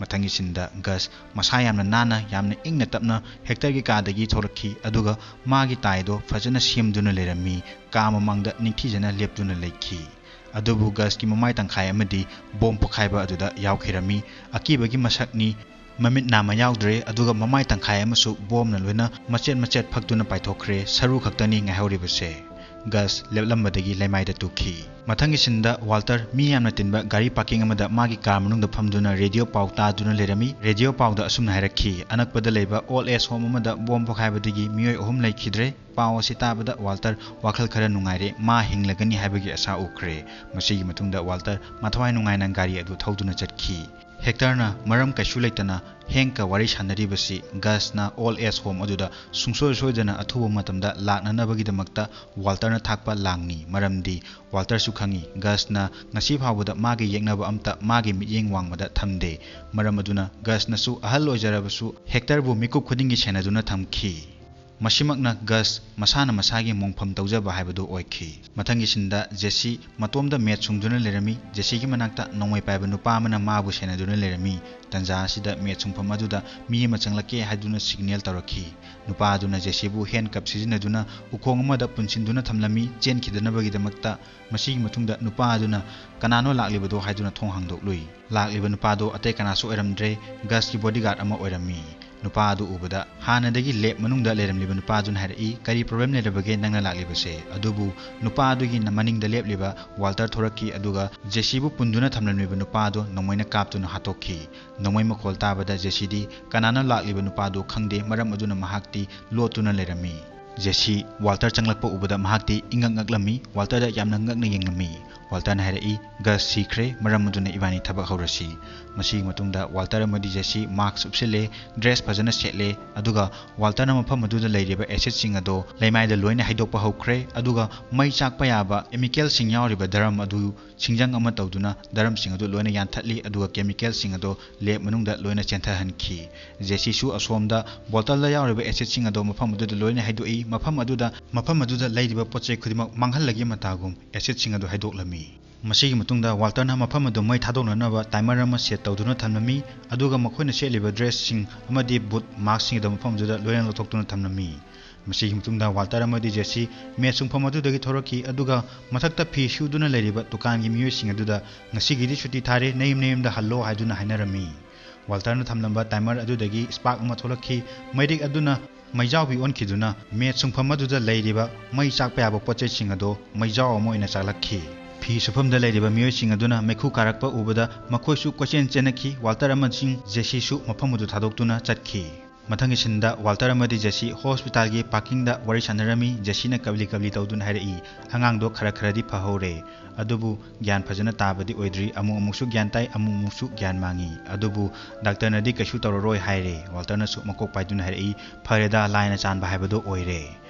ꯃꯊꯪꯒꯤ ꯁꯤꯟꯗ ꯒꯁ ꯃꯁꯥ ꯌꯥꯝꯅ ꯅꯥꯟꯅ, ꯌꯥꯝꯅ ꯏꯪꯅ ꯇꯞꯅ ꯍꯦꯛꯇꯔꯒꯤ ꯀꯥꯗꯒꯤ ꯊꯣꯛꯂꯛꯈꯤ, ꯑꯗꯨꯒ ꯃꯥꯒꯤ ꯇꯥꯏꯗꯣ ꯐꯖꯅ ꯁꯦꯝꯗꯨꯅ ꯂꯩꯔꯝꯃꯤ, ꯀꯥ ꯃꯃꯥꯡꯗ ꯅꯤꯡꯊꯤꯖꯅ ꯂꯦꯞꯇꯨꯅ ꯂꯩꯈꯤ꯫ ꯑꯗꯨꯕꯨ ꯒꯁꯀꯤ ꯃꯃꯥꯏ ꯇꯪꯈꯥꯏ ꯑꯃꯗꯤ ꯕꯣꯝ ꯄꯣꯈꯥꯏꯕ ꯑꯗꯨꯗ ꯌꯥꯎꯈꯤꯔꯝꯃꯤ꯫ ꯑꯀꯤꯕꯒꯤ ꯃꯁꯛꯅꯤ꯫ ꯃꯃꯤꯠ ꯅꯥꯝꯃ ꯌꯥꯎꯗ꯭ꯔꯦ, ꯑꯗꯨꯒ ꯃꯃꯥꯏ ꯇꯪꯈꯥꯏ ꯑꯃꯁꯨ ꯕꯣꯝꯅ ꯂꯣꯏꯅ ꯃꯆꯦꯠ ꯃꯆꯦꯠ ꯐꯛꯇꯨꯅ ꯄꯥꯏꯊꯣꯛꯈ꯭ꯔꯦ, ꯁꯔꯨ ꯈꯛꯇꯅꯤ ꯉꯥꯏꯍꯧꯔꯤꯕꯁꯦ꯫ ꯒꯁ ꯂꯦꯞꯂꯝꯕꯗꯒꯤ ꯂꯩꯃꯥꯏꯗ ꯇꯨꯈꯤ꯫ ꯃꯊꯪꯒꯤ ꯁꯤꯟꯗ ꯋꯥꯜꯇꯔ ꯃꯤ ꯌꯥꯝꯅ ꯇꯤꯟꯕ ꯒꯥꯔꯤ ꯄꯥꯔꯀꯤꯡ ꯑꯃꯗ ꯃꯥꯒꯤ ꯀꯥꯔ ꯃꯅꯨꯡꯗ ꯐꯝꯗꯨꯅ ꯔꯦꯗꯤꯑꯣ ꯄꯥꯎ ꯇꯥꯗꯨꯅ ꯂꯩꯔꯝꯃꯤ꯫ ꯔꯦꯗꯤꯑꯣ ꯄꯥꯎꯗ ꯑꯁꯨꯝꯅ ꯍꯥꯏꯔꯛꯈꯤ, "ꯑꯅꯛꯄꯗ ꯂꯩꯕ ꯑꯣꯜ ꯑꯦꯖ ꯍꯣꯝ ꯑꯃꯗ ꯕꯣꯝ ꯄꯣꯈꯥꯏꯕꯗꯒꯤ ꯃꯤꯑꯣꯏ ꯑꯍꯨꯝ ꯂꯩꯈꯤꯗ꯭ꯔꯦ꯫" ꯄꯥꯎ ꯑꯁꯤ ꯇꯥꯕꯗ ꯋꯥꯜꯇꯔ ꯋꯥꯈꯜ ꯈꯔ ꯅꯨꯡꯉꯥꯏꯔꯦ, ꯃꯥ ꯍꯤꯡꯂꯒꯅꯤ ꯍꯥꯏꯕꯒꯤ ꯑꯁꯥ ꯎꯈ꯭ꯔꯦ꯫ ꯃꯁꯤꯒꯤ ꯃꯇꯨꯡꯗ ꯋꯥꯜꯇꯔ ꯃꯊꯋꯥꯏ ꯅꯨꯡꯉꯥꯏꯅ ꯒꯥꯔꯤ ꯑꯗꯨ ꯊꯧꯗꯨꯅ ꯆꯠꯈꯤ꯫ ꯍꯦꯛꯇꯔꯅ ꯃꯔꯝ ꯀꯩꯁꯨ ꯂꯩꯇꯅ ꯍꯦꯡꯀ ꯋꯥꯔꯤ ꯁꯥꯟꯅꯔꯤꯕꯁꯤ ꯒꯁꯅ ꯑꯣꯜ ꯑꯦꯖ ꯍꯣꯝ ꯑꯗꯨꯗ ꯁꯨꯡꯁꯣꯏ ꯁꯣꯏꯗꯅ ꯑꯊꯨꯕ ꯃꯇꯝꯗ ꯂꯥꯛꯅꯅꯕꯒꯤꯗꯃꯛꯇ ꯋꯥꯜꯇꯔꯅ ꯊꯥꯛꯄ ꯂꯥꯡꯅꯤ꯫ ꯃꯔꯝꯗꯤ ꯋꯥꯜꯇꯔꯁꯨ ꯈꯪꯏ, ꯒꯁꯅ ꯉꯁꯤ ꯐꯥꯎꯕꯗ ꯃꯥꯒꯤ ꯌꯦꯛꯅꯕ ꯑꯝꯇ ꯃꯥꯒꯤ ꯃꯤꯠꯌꯦꯡ ꯋꯥꯡꯃꯗ ꯊꯝꯗꯦ꯫ ꯃꯔꯝ ꯑꯗꯨꯅ ꯒꯁꯅꯁꯨ ꯑꯍꯜ ꯑꯣꯏꯖꯔꯕꯁꯨ ꯍꯦꯛꯇꯔꯕꯨ ꯃꯤꯀꯨꯞ ꯈꯨꯗꯤꯡꯒꯤ ꯁꯦꯟꯅꯗꯨꯅ ꯊꯝꯈꯤ꯫ ꯃꯁꯤꯃꯛꯅ ꯒꯁ ꯃꯁꯥꯅ ꯃꯁꯥꯒꯤ ꯃꯣꯡꯐꯝ ꯇꯧꯖꯕ ꯍꯥꯏꯕꯗꯨ ꯑꯣꯏꯈꯤ꯫ ꯃꯊꯪꯒꯤ ꯁꯤꯟꯗ ꯖꯦꯁꯤ ꯃꯇꯣꯝꯗ ꯃꯦꯠ ꯁꯨꯡꯗꯨꯅ ꯂꯩꯔꯝꯃꯤ꯫ ꯖꯦꯁꯤꯒꯤ ꯃꯅꯥꯛꯇ ꯅꯣꯡꯃꯩ ꯄꯥꯏꯕ ꯅꯨꯄꯥ ꯑꯃꯅ ꯃꯥꯕꯨ ꯁꯦꯟꯅꯗꯨꯅ ꯂꯩꯔꯝꯃꯤ꯫ ꯇꯟꯖꯥ ꯑꯁꯤꯗ ꯃꯦꯠ ꯁꯨꯡꯐꯝ ꯑꯗꯨꯗ ꯃꯤ ꯑꯃ ꯆꯪꯂꯛꯀꯦ ꯍꯥꯏꯗꯨꯅ ꯁꯤꯒꯅꯦꯜ ꯇꯧꯔꯛꯈꯤ꯫ ꯅꯨꯄꯥ ꯑꯗꯨꯅ ꯖꯦꯁꯤꯕꯨ ꯍꯦꯟ ꯀꯞ ꯁꯤꯖꯤꯟꯅꯗꯨꯅ ꯎꯈꯣꯡ ꯑꯃꯗ ꯄꯨꯟꯁꯤꯟꯗꯨꯅ ꯊꯝꯂꯝꯃꯤ, ꯆꯦꯟꯈꯤꯗꯅꯕꯒꯤꯗꯃꯛꯇ꯫ ꯃꯁꯤꯒꯤ ꯃꯇꯨꯡꯗ ꯅꯨꯄꯥ ꯑꯗꯨꯅ "ꯀꯅꯥꯅꯣ ꯂꯥꯛꯂꯤꯕꯗꯣ?" ꯍꯥꯏꯗꯨꯅ ꯊꯣꯡ ꯍꯥꯡꯗꯣꯛꯂꯨꯏ꯫ ꯂꯥꯛꯂꯤꯕ ꯅꯨꯄꯥꯗꯣ ꯑꯇꯩ ꯀꯅꯥꯁꯨ ꯑꯣꯏꯔꯝꯗ꯭ꯔꯦ, ꯒꯁꯀꯤ ꯕꯣꯗꯤꯒꯥꯔꯗ ꯑꯃ ꯑꯣꯏꯔꯝꯃꯤ꯫ ꯅꯨꯄꯥ ꯑꯗꯨ ꯎꯕꯗ ꯍꯥꯟꯅꯗꯒꯤ ꯂꯦꯞ ꯃꯅꯨꯡꯗ ꯂꯩꯔꯝꯂꯤꯕ ꯅꯨꯄꯥ ꯑꯗꯨꯅ ꯍꯥꯏꯔꯛꯏ, "ꯀꯔꯤ ꯄ꯭ꯔꯣꯕ꯭ꯂꯦꯝ ꯂꯩꯔꯕꯒꯦ ꯅꯪꯅ ꯂꯥꯛꯂꯤꯕꯁꯦ?" ꯑꯗꯨꯕꯨ ꯅꯨꯄꯥ ꯑꯗꯨꯒꯤ ꯃꯅꯤꯡꯗ ꯂꯦꯞꯂꯤꯕ ꯋꯥꯜꯇꯔ ꯊꯣꯔꯛꯈꯤ, ꯑꯗꯨꯒ ꯖꯦꯁꯤꯕꯨ ꯄꯨꯟꯗꯨꯅ ꯊꯝꯂꯝꯂꯤꯕ ꯅꯨꯄꯥ ꯑꯗꯨ ꯅꯣꯡꯃꯩꯅ ꯀꯥꯞꯇꯨꯅ ꯍꯥꯠꯇꯣꯛꯈꯤ꯫ ꯅꯣꯡꯃꯩ ꯃꯈꯣꯜ ꯇꯥꯕꯗ ꯖꯦꯁꯤꯗꯤ ꯀꯅꯥꯅ ꯂꯥꯛꯂꯤꯕ ꯅꯨꯄꯥ ꯑꯗꯨ ꯈꯪꯗꯦ, ꯃꯔꯝ ꯑꯗꯨꯅ ꯃꯍꯥꯛꯇꯤ ꯂꯣꯠꯇꯨꯅ ꯂꯩꯔꯝꯃꯤ꯫ ꯖꯦꯁꯤ ꯋꯥꯜꯇꯔ ꯆꯪꯂꯛꯄ ꯎꯕꯗ ꯃꯍꯥꯛꯇꯤ ꯏꯉꯛ ꯉꯛꯂꯝꯃꯤ꯫ ꯋꯥꯜꯇꯔꯗ ꯌꯥꯝꯅ ꯉꯛꯅ ꯌꯦꯡꯂꯝꯃꯤ꯫ ꯋꯥꯜꯇꯔꯅ ꯍꯥꯏꯔꯛꯏ, "ꯒꯁ ꯁꯤꯈ꯭ꯔꯦ, ꯃꯔꯝ ꯑꯗꯨꯅ ꯏꯕꯥꯅꯤ ꯊꯕꯛ ꯍꯧꯔꯁꯤ꯫" ꯃꯁꯤꯒꯤ ꯃꯇꯨꯡꯗ ꯋꯥꯜꯇꯔ ꯑꯃꯗꯤ ꯖꯦꯁꯤ ꯃꯥꯛꯁ ꯎꯞꯁꯤꯜꯂꯦ, ꯗ꯭ꯔꯦꯁ ꯐꯖꯅ ꯁꯦꯠꯂꯦ, ꯑꯗꯨꯒ ꯋꯥꯜꯇꯔꯅ ꯃꯐꯝ ꯑꯗꯨꯗ ꯂꯩꯔꯤꯕ ꯑꯦꯁꯤꯗꯁꯤꯡ ꯑꯗꯣ ꯂꯩꯃꯥꯏꯗ ꯂꯣꯏꯅ ꯍꯩꯗꯣꯛꯄ ꯍꯧꯈ꯭ꯔꯦ, ꯑꯗꯨꯒ ꯃꯩ ꯆꯥꯛꯄ ꯌꯥꯕ ꯀꯦꯃꯤꯀꯦꯜꯁꯤꯡ ꯌꯥꯎꯔꯤꯕ ꯗ꯭ꯔꯝ ꯑꯗꯨ ꯁꯤꯡꯖꯪ ꯑꯃ ꯇꯧꯗꯨꯅ ꯗ꯭ꯔꯝꯁꯤꯡ ꯑꯗꯨ ꯂꯣꯏꯅ ꯌꯥꯟꯊꯠꯂꯤ, ꯑꯗꯨꯒ ꯀꯦꯃꯤꯀꯦꯜꯁꯤꯡ ꯑꯗꯣ ꯂꯦꯞ ꯃꯅꯨꯡꯗ ꯂꯣꯏꯅ ꯆꯦꯟꯊꯍꯟꯈꯤ꯫ ꯖꯦꯁꯤꯁꯨ ꯑꯁꯣꯝꯗ ꯕꯣꯇꯜꯗ ꯌꯥꯎꯔꯤꯕ ꯑꯦꯁꯤꯗꯁꯤꯡ ꯑꯗꯣ ꯃꯐꯝ ꯑꯗꯨꯗ ꯂꯣꯏꯅ ꯍꯩꯗꯣꯛꯏ꯫ ꯃꯐꯝ ꯑꯗꯨꯗ, ꯃꯐꯝ ꯑꯗꯨꯗ ꯂꯩꯔꯤꯕ ꯄꯣꯠ ꯆꯩ ꯈꯨꯗꯤꯡꯃꯛ ꯃꯥꯡꯍꯜꯂꯒꯦ ꯃꯇꯥꯒꯨꯝ ꯑꯦꯁꯤꯗꯁꯤꯡ ꯑꯗꯨ ꯍꯩꯗꯣꯛꯂꯝꯃꯤ꯫ ꯃꯁꯤꯒꯤ ꯃꯇꯨꯡꯗ ꯋꯥꯜꯇꯔꯅ ꯃꯐꯝ ꯑꯗꯨ ꯃꯩ ꯊꯥꯗꯣꯛꯅꯅꯕ ꯇꯥꯏꯃꯔ ꯑꯃ ꯁꯦꯠ ꯇꯧꯗꯨꯅ ꯊꯝꯂꯝꯃꯤ, ꯑꯗꯨꯒ ꯃꯈꯣꯏꯅ ꯁꯦꯠꯂꯤꯕ ꯗ꯭ꯔꯦꯁꯁꯤꯡ ꯑꯃꯗꯤ ꯕꯨꯠ, ꯃꯥꯛꯁꯁꯤꯡ ꯑꯗꯨ ꯃꯐꯝ ꯑꯗꯨꯗ ꯂꯣꯏꯅ ꯂꯧꯊꯣꯛꯇꯨꯅ ꯊꯝꯂꯝꯃꯤ꯫ ꯃꯁꯤꯒꯤ ꯃꯇꯨꯡꯗ ꯋꯥꯜꯇꯔ ꯑꯃꯗꯤ ꯖꯦꯁꯤ ꯃꯦꯠ ꯁꯨꯡꯐꯝ ꯑꯗꯨꯗꯒꯤ ꯊꯣꯔꯛꯈꯤ, ꯑꯗꯨꯒ ꯃꯊꯛꯇ ꯐꯤ ꯁꯨꯗꯨꯅ ꯂꯩꯔꯤꯕ ꯗꯨꯀꯥꯟꯒꯤ ꯃꯤꯑꯣꯏꯁꯤꯡ ꯑꯗꯨꯗ, "ꯉꯁꯤꯒꯤꯗꯤ ꯁꯨꯇꯤ ꯊꯥꯔꯦ, ꯅꯌꯨꯝ ꯅꯌꯨꯝꯗ ꯍꯜꯂꯣ" ꯍꯥꯏꯗꯨꯅ ꯍꯥꯏꯅꯔꯝꯃꯤ꯫ ꯋꯥꯜꯇꯔꯅ ꯊꯝꯂꯝꯕ ꯇꯥꯏꯃꯔ ꯑꯗꯨꯗꯒꯤ ꯁ꯭ꯄꯥꯔꯛ ꯑꯃ ꯊꯣꯛꯂꯛꯈꯤ꯫ ꯃꯩꯔꯤꯛ ꯑꯗꯨꯅ ꯃꯩꯖꯥꯎꯕꯤ ꯑꯣꯟꯈꯤꯗꯨꯅ ꯃꯦꯠ ꯁꯨꯡꯐꯝ ꯑꯗꯨꯗ ꯂꯩꯔꯤꯕ ꯃꯩ ꯆꯥꯛꯄ ꯌꯥꯕ ꯄꯣꯠꯆꯩꯁꯤꯡ ꯑꯗꯣ ꯃꯩꯖꯥꯎ ꯑꯃ ꯑꯣꯏꯅ ꯆꯥꯛꯂꯛꯈꯤ꯫ ꯐꯤ ꯁꯨꯐꯝꯗ ꯂꯩꯔꯤꯕ ꯃꯤꯑꯣꯏꯁꯤꯡ ꯑꯗꯨꯅ ꯃꯩꯈꯨ ꯀꯥꯔꯛꯄ ꯎꯕꯗ ꯃꯈꯣꯏꯁꯨ ꯀꯣꯏꯆꯦꯟ ꯆꯦꯟꯅꯈꯤ꯫ ꯋꯥꯜꯇꯔ ꯑꯃꯁꯨꯡ ꯖꯦꯁꯤꯁꯨ ꯃꯐꯝ ꯑꯗꯨ ꯊꯥꯗꯣꯛꯇꯨꯅ ꯆꯠꯈꯤ꯫ ꯃꯊꯪꯒꯤ ꯁꯤꯟꯗ ꯋꯥꯜꯇꯔ ꯑꯃꯗꯤ ꯖꯦꯁꯤ ꯍꯣꯁꯄꯤꯇꯥꯜꯒꯤ ꯄꯥꯔꯀꯤꯡꯗ ꯋꯥꯔꯤ ꯁꯥꯟꯅꯔꯝꯃꯤ꯫ ꯖꯦꯁꯤꯅ ꯀꯕꯂꯤ ꯀꯕꯂꯤ ꯇꯧꯗꯨꯅ ꯍꯥꯏꯔꯛꯏ, "ꯑꯉꯥꯡꯗꯣ ꯈꯔ ꯈꯔꯗꯤ ꯐꯍꯧꯔꯦ, ꯑꯗꯨꯕꯨ ꯒ꯭ꯌꯥꯟ ꯐꯖꯅ ꯇꯥꯕꯗꯤ ꯑꯣꯏꯗ꯭ꯔꯤ꯫ ꯑꯃꯨꯛ ꯑꯃꯨꯛꯁꯨ ꯒ꯭ꯌꯥꯟ ꯇꯥꯏ, ꯑꯃꯨꯛ ꯑꯃꯨꯛꯁꯨ ꯒ꯭ꯌꯥꯟ ꯃꯥꯡꯉꯤ꯫ ꯑꯗꯨꯕꯨ ꯗꯥꯛꯇꯔꯅꯗꯤ ꯀꯩꯁꯨ ꯇꯧꯔꯔꯣꯏ ꯍꯥꯏꯔꯦ꯫" ꯋꯥꯜꯇꯔꯅꯁꯨ ꯃꯀꯣꯛ ꯄꯥꯏꯗꯨꯅ ꯍꯥꯏꯔꯛꯏ, "ꯐꯔꯦꯗ, ꯂꯥꯏꯅ ꯆꯥꯟꯕ ꯍꯥꯏꯕꯗꯣ ꯑꯣꯏꯔꯦ꯫"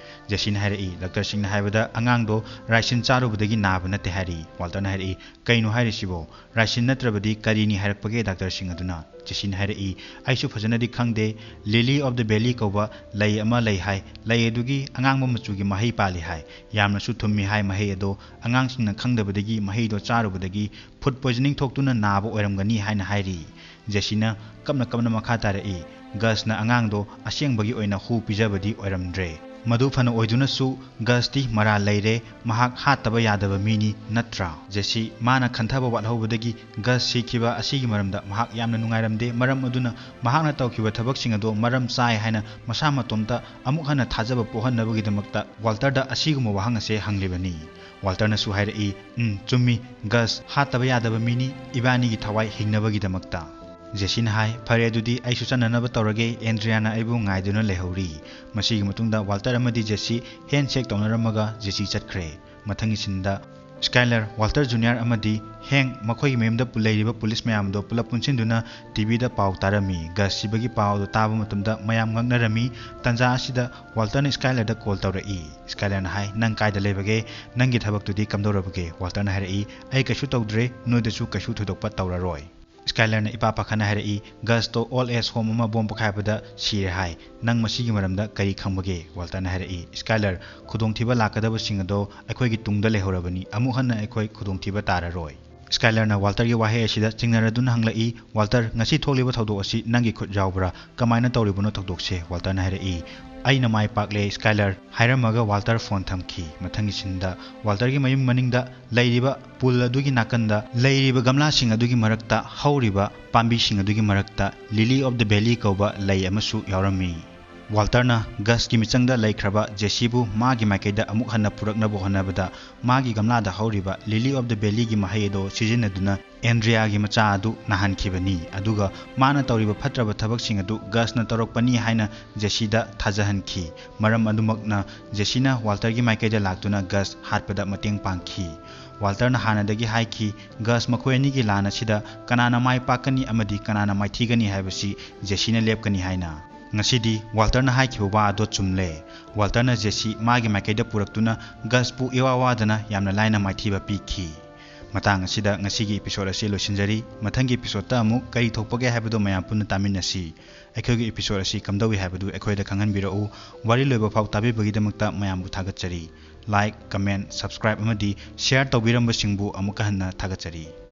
ꯖꯦꯁꯤꯅ ꯍꯥꯏꯔꯛꯏ, "ꯗꯥꯛꯇꯔꯁꯤꯡꯅ ꯍꯥꯏꯕꯗ ꯑꯉꯥꯡꯗꯣ ꯔꯥꯏꯁꯤꯟ ꯆꯥꯔꯨꯕꯗꯒꯤ ꯅꯥꯕ ꯅꯠꯇꯦ ꯍꯥꯏꯔꯤ꯫" ꯋꯥꯜꯇꯔꯅ ꯍꯥꯏꯔꯛꯏ, "ꯀꯩꯅꯣ ꯍꯥꯏꯔꯤꯁꯤꯕꯣ? ꯔꯥꯏꯁꯤꯟ ꯅꯠꯇ꯭ꯔꯕꯗꯤ ꯀꯔꯤꯅꯤ ꯍꯥꯏꯔꯛꯄꯒꯦ ꯗꯥꯛꯇꯔꯁꯤꯡ ꯑꯗꯨꯅ?" ꯖꯦꯁꯤꯅ ꯍꯥꯏꯔꯛꯏ, "ꯑꯩꯁꯨ ꯐꯖꯅꯗꯤ ꯈꯪꯗꯦ꯫ ꯂꯤꯂꯤ ꯑꯣꯐ ꯗ ꯚꯦꯂꯤ ꯀꯧꯕ ꯂꯩ ꯑꯃ ꯂꯩ ꯍꯥꯏ꯫ ꯂꯩ ꯑꯗꯨꯒꯤ ꯑꯉꯥꯡꯕ ꯃꯆꯨꯒꯤ ꯃꯍꯩ ꯄꯥꯜꯂꯤ ꯍꯥꯏ꯫ ꯌꯥꯝꯅꯁꯨ ꯊꯨꯝꯃꯤ ꯍꯥꯏ ꯃꯍꯩ ꯑꯗꯣ꯫ ꯑꯉꯥꯡꯁꯤꯡꯅ ꯈꯪꯗꯕꯗꯒꯤ ꯃꯍꯩꯗꯣ ꯆꯥꯔꯨꯕꯗꯒꯤ ꯐꯨꯗ ꯄꯣꯏꯖꯅꯤꯡ ꯊꯣꯛꯇꯨꯅ ꯅꯥꯕ ꯑꯣꯏꯔꯝꯒꯅꯤ ꯍꯥꯏꯅ ꯍꯥꯏꯔꯤ꯫" ꯖꯦꯁꯤꯅ ꯀꯞꯅ ꯀꯞꯅ ꯃꯈꯥ ꯇꯥꯔꯛꯏ, "ꯒꯁꯅ ꯑꯉꯥꯡꯗꯣ ꯑꯁꯦꯡꯕꯒꯤ ꯑꯣꯏꯅ ꯍꯨ ꯄꯤꯖꯕꯗꯤ ꯑꯣꯏꯔꯝꯗ꯭ꯔꯦ꯫ "ꯃꯗꯨ ꯐꯅ ꯑꯣꯏꯗꯨꯅꯁꯨ ꯒꯁꯇꯤ ꯃꯔꯥꯜ ꯂꯩꯔꯦ, ꯃꯍꯥꯛ ꯍꯥꯠꯇꯕ ꯌꯥꯗꯕ ꯃꯤꯅꯤ ꯅꯠꯇ꯭ꯔꯥ?" ꯖꯦꯁꯤ ꯃꯥꯅ ꯈꯟꯊꯕ ꯋꯥꯠꯍꯧꯕꯗꯒꯤ ꯒꯁ ꯁꯤꯈꯤꯕ ꯑꯁꯤꯒꯤ ꯃꯔꯝꯗ ꯃꯍꯥꯛ ꯌꯥꯝꯅ ꯅꯨꯡꯉꯥꯏꯔꯝꯗꯦ꯫ ꯃꯔꯝ ꯑꯗꯨꯅ ꯃꯍꯥꯛꯅ ꯇꯧꯈꯤꯕ ꯊꯕꯛꯁꯤꯡ ꯑꯗꯨ ꯃꯔꯝ ꯆꯥꯏ ꯍꯥꯏꯅ ꯃꯁꯥ ꯃꯇꯣꯝꯇ ꯑꯃꯨꯛ ꯍꯟꯅ ꯊꯥꯖꯕ ꯄꯣꯛꯍꯟꯅꯕꯒꯤꯗꯃꯛꯇ ꯋꯥꯜꯇꯔꯗ ꯑꯁꯤꯒꯨꯝꯕ ꯋꯥꯍꯪ ꯑꯁꯦ ꯍꯪꯂꯤꯕꯅꯤ꯫ ꯋꯥꯜꯇꯔꯅꯁꯨ ꯍꯥꯏꯔꯛꯏ, "ꯎꯝ, ꯆꯨꯝꯃꯤ, ꯒꯁ ꯍꯥꯠꯇꯕ ꯌꯥꯗꯕ ꯃꯤꯅꯤ, ꯏꯕꯥꯅꯤꯒꯤ ꯊꯋꯥꯏ ꯍꯤꯡꯅꯕꯒꯤꯗꯃꯛꯇ꯫" ꯖꯦꯁꯤꯅ ꯍꯥꯏ, "ꯐꯔꯦ, ꯑꯗꯨꯗꯤ ꯑꯩꯁꯨ ꯆꯠꯅꯅꯕ ꯇꯧꯔꯒꯦ, ꯑꯦꯟꯗ꯭ꯔꯤꯌꯥꯅ ꯑꯩꯕꯨ ꯉꯥꯏꯗꯨꯅ ꯂꯩꯍꯧꯔꯤ꯫" ꯃꯁꯤꯒꯤ ꯃꯇꯨꯡꯗ ꯋꯥꯜꯇꯔ ꯑꯃꯗꯤ ꯖꯦꯁꯤ ꯍꯦꯟꯁꯦꯛ ꯇꯧꯅꯔꯝꯃꯒ ꯖꯦꯁꯤ ꯆꯠꯈ꯭ꯔꯦ꯫ ꯃꯊꯪꯒꯤ ꯁꯤꯟꯗ ꯁ꯭ꯀꯥꯏꯂꯔ, ꯋꯥꯜꯇꯔ ꯖꯨꯅꯤꯌꯔ ꯑꯃꯗꯤ ꯍꯦꯡ ꯃꯈꯣꯏꯒꯤ ꯃꯌꯨꯝꯗ ꯄꯨ-, ꯂꯩꯔꯤꯕ ꯄꯨꯂꯤꯁ ꯃꯌꯥꯝꯗꯣ ꯄꯨꯂꯞ ꯄꯨꯟꯁꯤꯟꯗꯨꯅ ꯇꯤꯚꯤꯗ ꯄꯥꯎ ꯇꯥꯔꯝꯃꯤ꯫ ꯒꯁ ꯁꯤꯕꯒꯤ ꯄꯥꯎ ꯑꯗꯨ ꯇꯥꯕ ꯃꯇꯝꯗ ꯃꯌꯥꯝ ꯉꯛꯅꯔꯝꯃꯤ꯫ ꯇꯟꯖꯥ ꯑꯁꯤꯗ ꯋꯥꯜꯇꯔꯅ ꯁ꯭ꯀꯥꯏꯂꯔꯗ ꯀꯣꯜ ꯇꯧꯔꯛꯏ꯫ ꯁ꯭ꯀꯥꯏꯂꯔꯅ ꯍꯥꯏ, "ꯅꯪ ꯀꯥꯏꯗ ꯂꯩꯕꯒꯦ? ꯅꯪꯒꯤ ꯊꯕꯛꯇꯨꯗꯤ ꯀꯝꯗꯧꯔꯕꯒꯦ?" ꯋꯥꯜꯇꯔꯅ ꯍꯥꯏꯔꯛꯏ, "ꯑꯩ ꯀꯩꯁꯨ ꯇꯧꯗ꯭ꯔꯦ, ꯅꯣꯏꯗꯁꯨ ꯀꯩꯁꯨ ꯊꯣꯏꯗꯣꯛꯄ ꯇꯧꯔꯔꯣꯏ꯫" ꯁ꯭ꯀꯥꯏꯂꯔꯅ ꯏꯄꯥ ꯄꯥꯈꯠꯅ ꯍꯥꯏꯔꯛꯏ, "ꯒꯁꯇꯣ ꯑꯣꯜ ꯑꯦꯖ ꯍꯣꯝ ꯑꯃ ꯕꯣꯝ ꯄꯣꯈꯥꯏꯕꯗ ꯁꯤꯔꯦ ꯍꯥꯏ꯫ ꯅꯪ ꯃꯁꯤꯒꯤ ꯃꯔꯝꯗ ꯀꯔꯤ ꯈꯪꯕꯒꯦ?" ꯋꯥꯜꯇꯔꯅ ꯍꯥꯏꯔꯛꯏ, "ꯁ꯭ꯀꯥꯏꯂꯔ, ꯈꯨꯗꯣꯡꯊꯤꯕ ꯂꯥꯛꯀꯗꯕꯁꯤꯡ ꯑꯗꯣ ꯑꯩꯈꯣꯏꯒꯤ ꯇꯨꯡꯗ ꯂꯩꯍꯧꯔꯕꯅꯤ꯫ ꯑꯃꯨꯛ ꯍꯟꯅ ꯑꯩꯈꯣꯏ ꯈꯨꯗꯣꯡꯊꯤꯕ ꯇꯥꯔꯔꯣꯏ꯫" ꯁ꯭ꯀꯥꯏꯂꯔꯅ ꯋꯥꯜꯇꯔꯒꯤ ꯋꯥꯍꯩ ꯑꯁꯤꯗ ꯆꯤꯡꯅꯔꯗꯨꯅ ꯍꯪꯂꯛꯏ, "ꯋꯥꯜꯇꯔ, ꯉꯁꯤ ꯊꯣꯛꯂꯤꯕ ꯊꯧꯗꯣꯛ ꯑꯁꯤ ꯅꯪꯒꯤ ꯈꯨꯠ ꯌꯥꯎꯕ꯭ꯔꯥ? ꯀꯃꯥꯏꯅ ꯇꯧꯔꯤꯕꯅꯣ ꯊꯧꯗꯣꯛꯁꯦ?" ꯋꯥꯜꯇꯔꯅ ꯍꯥꯏꯔꯛꯏ, "ꯑꯩꯅ ꯃꯥꯏ ꯄꯥꯛꯂꯦ, ꯁ꯭ꯀꯥꯏꯂꯔ꯫" ꯍꯥꯏꯔꯝꯃꯒ ꯋꯥꯜꯇꯔ ꯐꯣꯟ ꯊꯝꯈꯤ꯫ ꯃꯊꯪꯒꯤ ꯁꯤꯟꯗ ꯋꯥꯜꯇꯔꯒꯤ ꯃꯌꯨꯝ ꯃꯅꯤꯡꯗ ꯂꯩꯔꯤꯕ ꯄꯨꯜ ꯑꯗꯨꯒꯤ ꯅꯥꯀꯟꯗ ꯂꯩꯔꯤꯕ ꯒꯝꯂꯥꯁꯤꯡ ꯑꯗꯨꯒꯤ ꯃꯔꯛꯇ ꯍꯧꯔꯤꯕ ꯄꯥꯝꯕꯤꯁꯤꯡ ꯑꯗꯨꯒꯤ ꯃꯔꯛꯇ ꯂꯤꯂꯤ ꯑꯣꯐ ꯗ ꯚꯦꯂꯤ ꯀꯧꯕ ꯂꯩ ꯑꯃꯁꯨ ꯌꯥꯎꯔꯝꯃꯤ꯫ ꯋꯥꯜꯇꯔꯅ ꯒꯁꯀꯤ ꯃꯤꯆꯪꯗ ꯂꯩꯈ꯭ꯔꯕ ꯖꯦꯁꯤꯕꯨ ꯃꯥꯒꯤ ꯃꯥꯏꯀꯩꯗ ꯑꯃꯨꯛ ꯍꯟꯅ ꯄꯨꯔꯛꯅꯕ ꯍꯣꯠꯅꯕꯗ ꯃꯥꯒꯤ ꯒꯝꯂꯥꯗ ꯍꯧꯔꯤꯕ ꯂꯤꯂꯤ ꯑꯣꯐ ꯗ ꯚꯦꯂꯤꯒꯤ ꯃꯍꯩ ꯑꯗꯨ ꯁꯤꯖꯤꯟꯅꯗꯨꯅ ꯑꯦꯟꯗ꯭ꯔꯤꯌꯥꯒꯤ ꯃꯆꯥ ꯑꯗꯨ ꯅꯥꯍꯟꯈꯤꯕꯅꯤ꯫ ꯑꯗꯨꯒ ꯃꯥꯅ ꯇꯧꯔꯤꯕ ꯐꯠꯇ꯭ꯔꯕ ꯊꯕꯛꯁꯤꯡ ꯑꯗꯨ ꯒꯁꯅ ꯇꯧꯔꯛꯄꯅꯤ ꯍꯥꯏꯅ ꯖꯦꯁꯤꯗ ꯊꯥꯖꯍꯟꯈꯤ꯫ ꯃꯔꯝ ꯑꯗꯨꯃꯛꯅ ꯖꯦꯁꯤꯅ ꯋꯥꯜꯇꯔꯒꯤ ꯃꯥꯏꯀꯩꯗ ꯂꯥꯛꯇꯨꯅ ꯒꯁ ꯍꯥꯠꯄꯗ ꯃꯇꯦꯡ ꯄꯥꯡꯈꯤ꯫ ꯋꯥꯜꯇꯔꯅ ꯍꯥꯟꯅꯗꯒꯤ ꯍꯥꯏꯈꯤ, ꯒꯁ ꯃꯈꯣꯏ ꯑꯅꯤꯒꯤ ꯂꯥꯟ ꯑꯁꯤꯗ ꯀꯅꯥꯅ ꯃꯥꯏ ꯄꯥꯛꯀꯅꯤ ꯑꯃꯗꯤ ꯀꯅꯥꯅ ꯃꯥꯏꯊꯤꯒꯅꯤ ꯍꯥꯏꯕꯁꯤ ꯖꯦꯁꯤꯅ ꯂꯦꯞꯀꯅꯤ ꯍꯥꯏꯅ꯫ ꯉꯁꯤꯗꯤ ꯋꯥꯜꯇꯔꯅ ꯍꯥꯏꯈꯤꯕ ꯋꯥ ꯑꯗꯣ ꯆꯨꯝꯂꯦ꯫ ꯋꯥꯜꯇꯔꯅ ꯖꯦꯁꯤ ꯃꯥꯒꯤ ꯃꯥꯏꯀꯩꯗ ꯄꯨꯔꯛꯇꯨꯅ ꯒꯁꯄꯨ ꯏꯋꯥ ꯋꯥꯗꯅ ꯌꯥꯝꯅ ꯂꯥꯏꯅ ꯃꯥꯏꯊꯤꯕ ꯄꯤꯈꯤ꯫ ꯃꯇꯥꯡ ꯑꯁꯤꯗ ꯉꯁꯤꯒꯤ episode ꯑꯁꯤ ꯂꯣꯏꯁꯤꯟꯖꯔꯤ꯫ ꯃꯊꯪꯒꯤ episodeꯇ ꯑꯃꯨꯛ ꯀꯔꯤ ꯊꯣꯛꯄꯒꯦ ꯍꯥꯏꯕꯗꯨ ꯃꯌꯥꯝ ꯄꯨꯟꯅ ꯇꯥꯃꯤꯟꯅꯁꯤ꯫ ꯑꯩꯈꯣꯏꯒꯤ episode ꯑꯁꯤ ꯀꯝꯗꯧꯏ ꯍꯥꯏꯕꯗꯨ ꯑꯩꯈꯣꯏꯗ ꯈꯪꯍꯟꯕꯤꯔꯛꯎ꯫ ꯋꯥꯔꯤ ꯂꯣꯏꯕ ꯐꯥꯎ ꯇꯥꯕꯤꯕꯒꯤꯗꯃꯛꯇ ꯃꯌꯥꯝꯕꯨ ꯊꯥꯒꯠꯆꯔꯤ꯫ Like, comment, subscribe ꯑꯃꯗꯤ share ꯇꯧꯕꯤꯔꯝꯕꯁꯤꯡꯕꯨ ꯑꯃꯨꯛꯀ ꯍꯟꯅ ꯊꯥꯒꯠꯆꯔꯤ꯫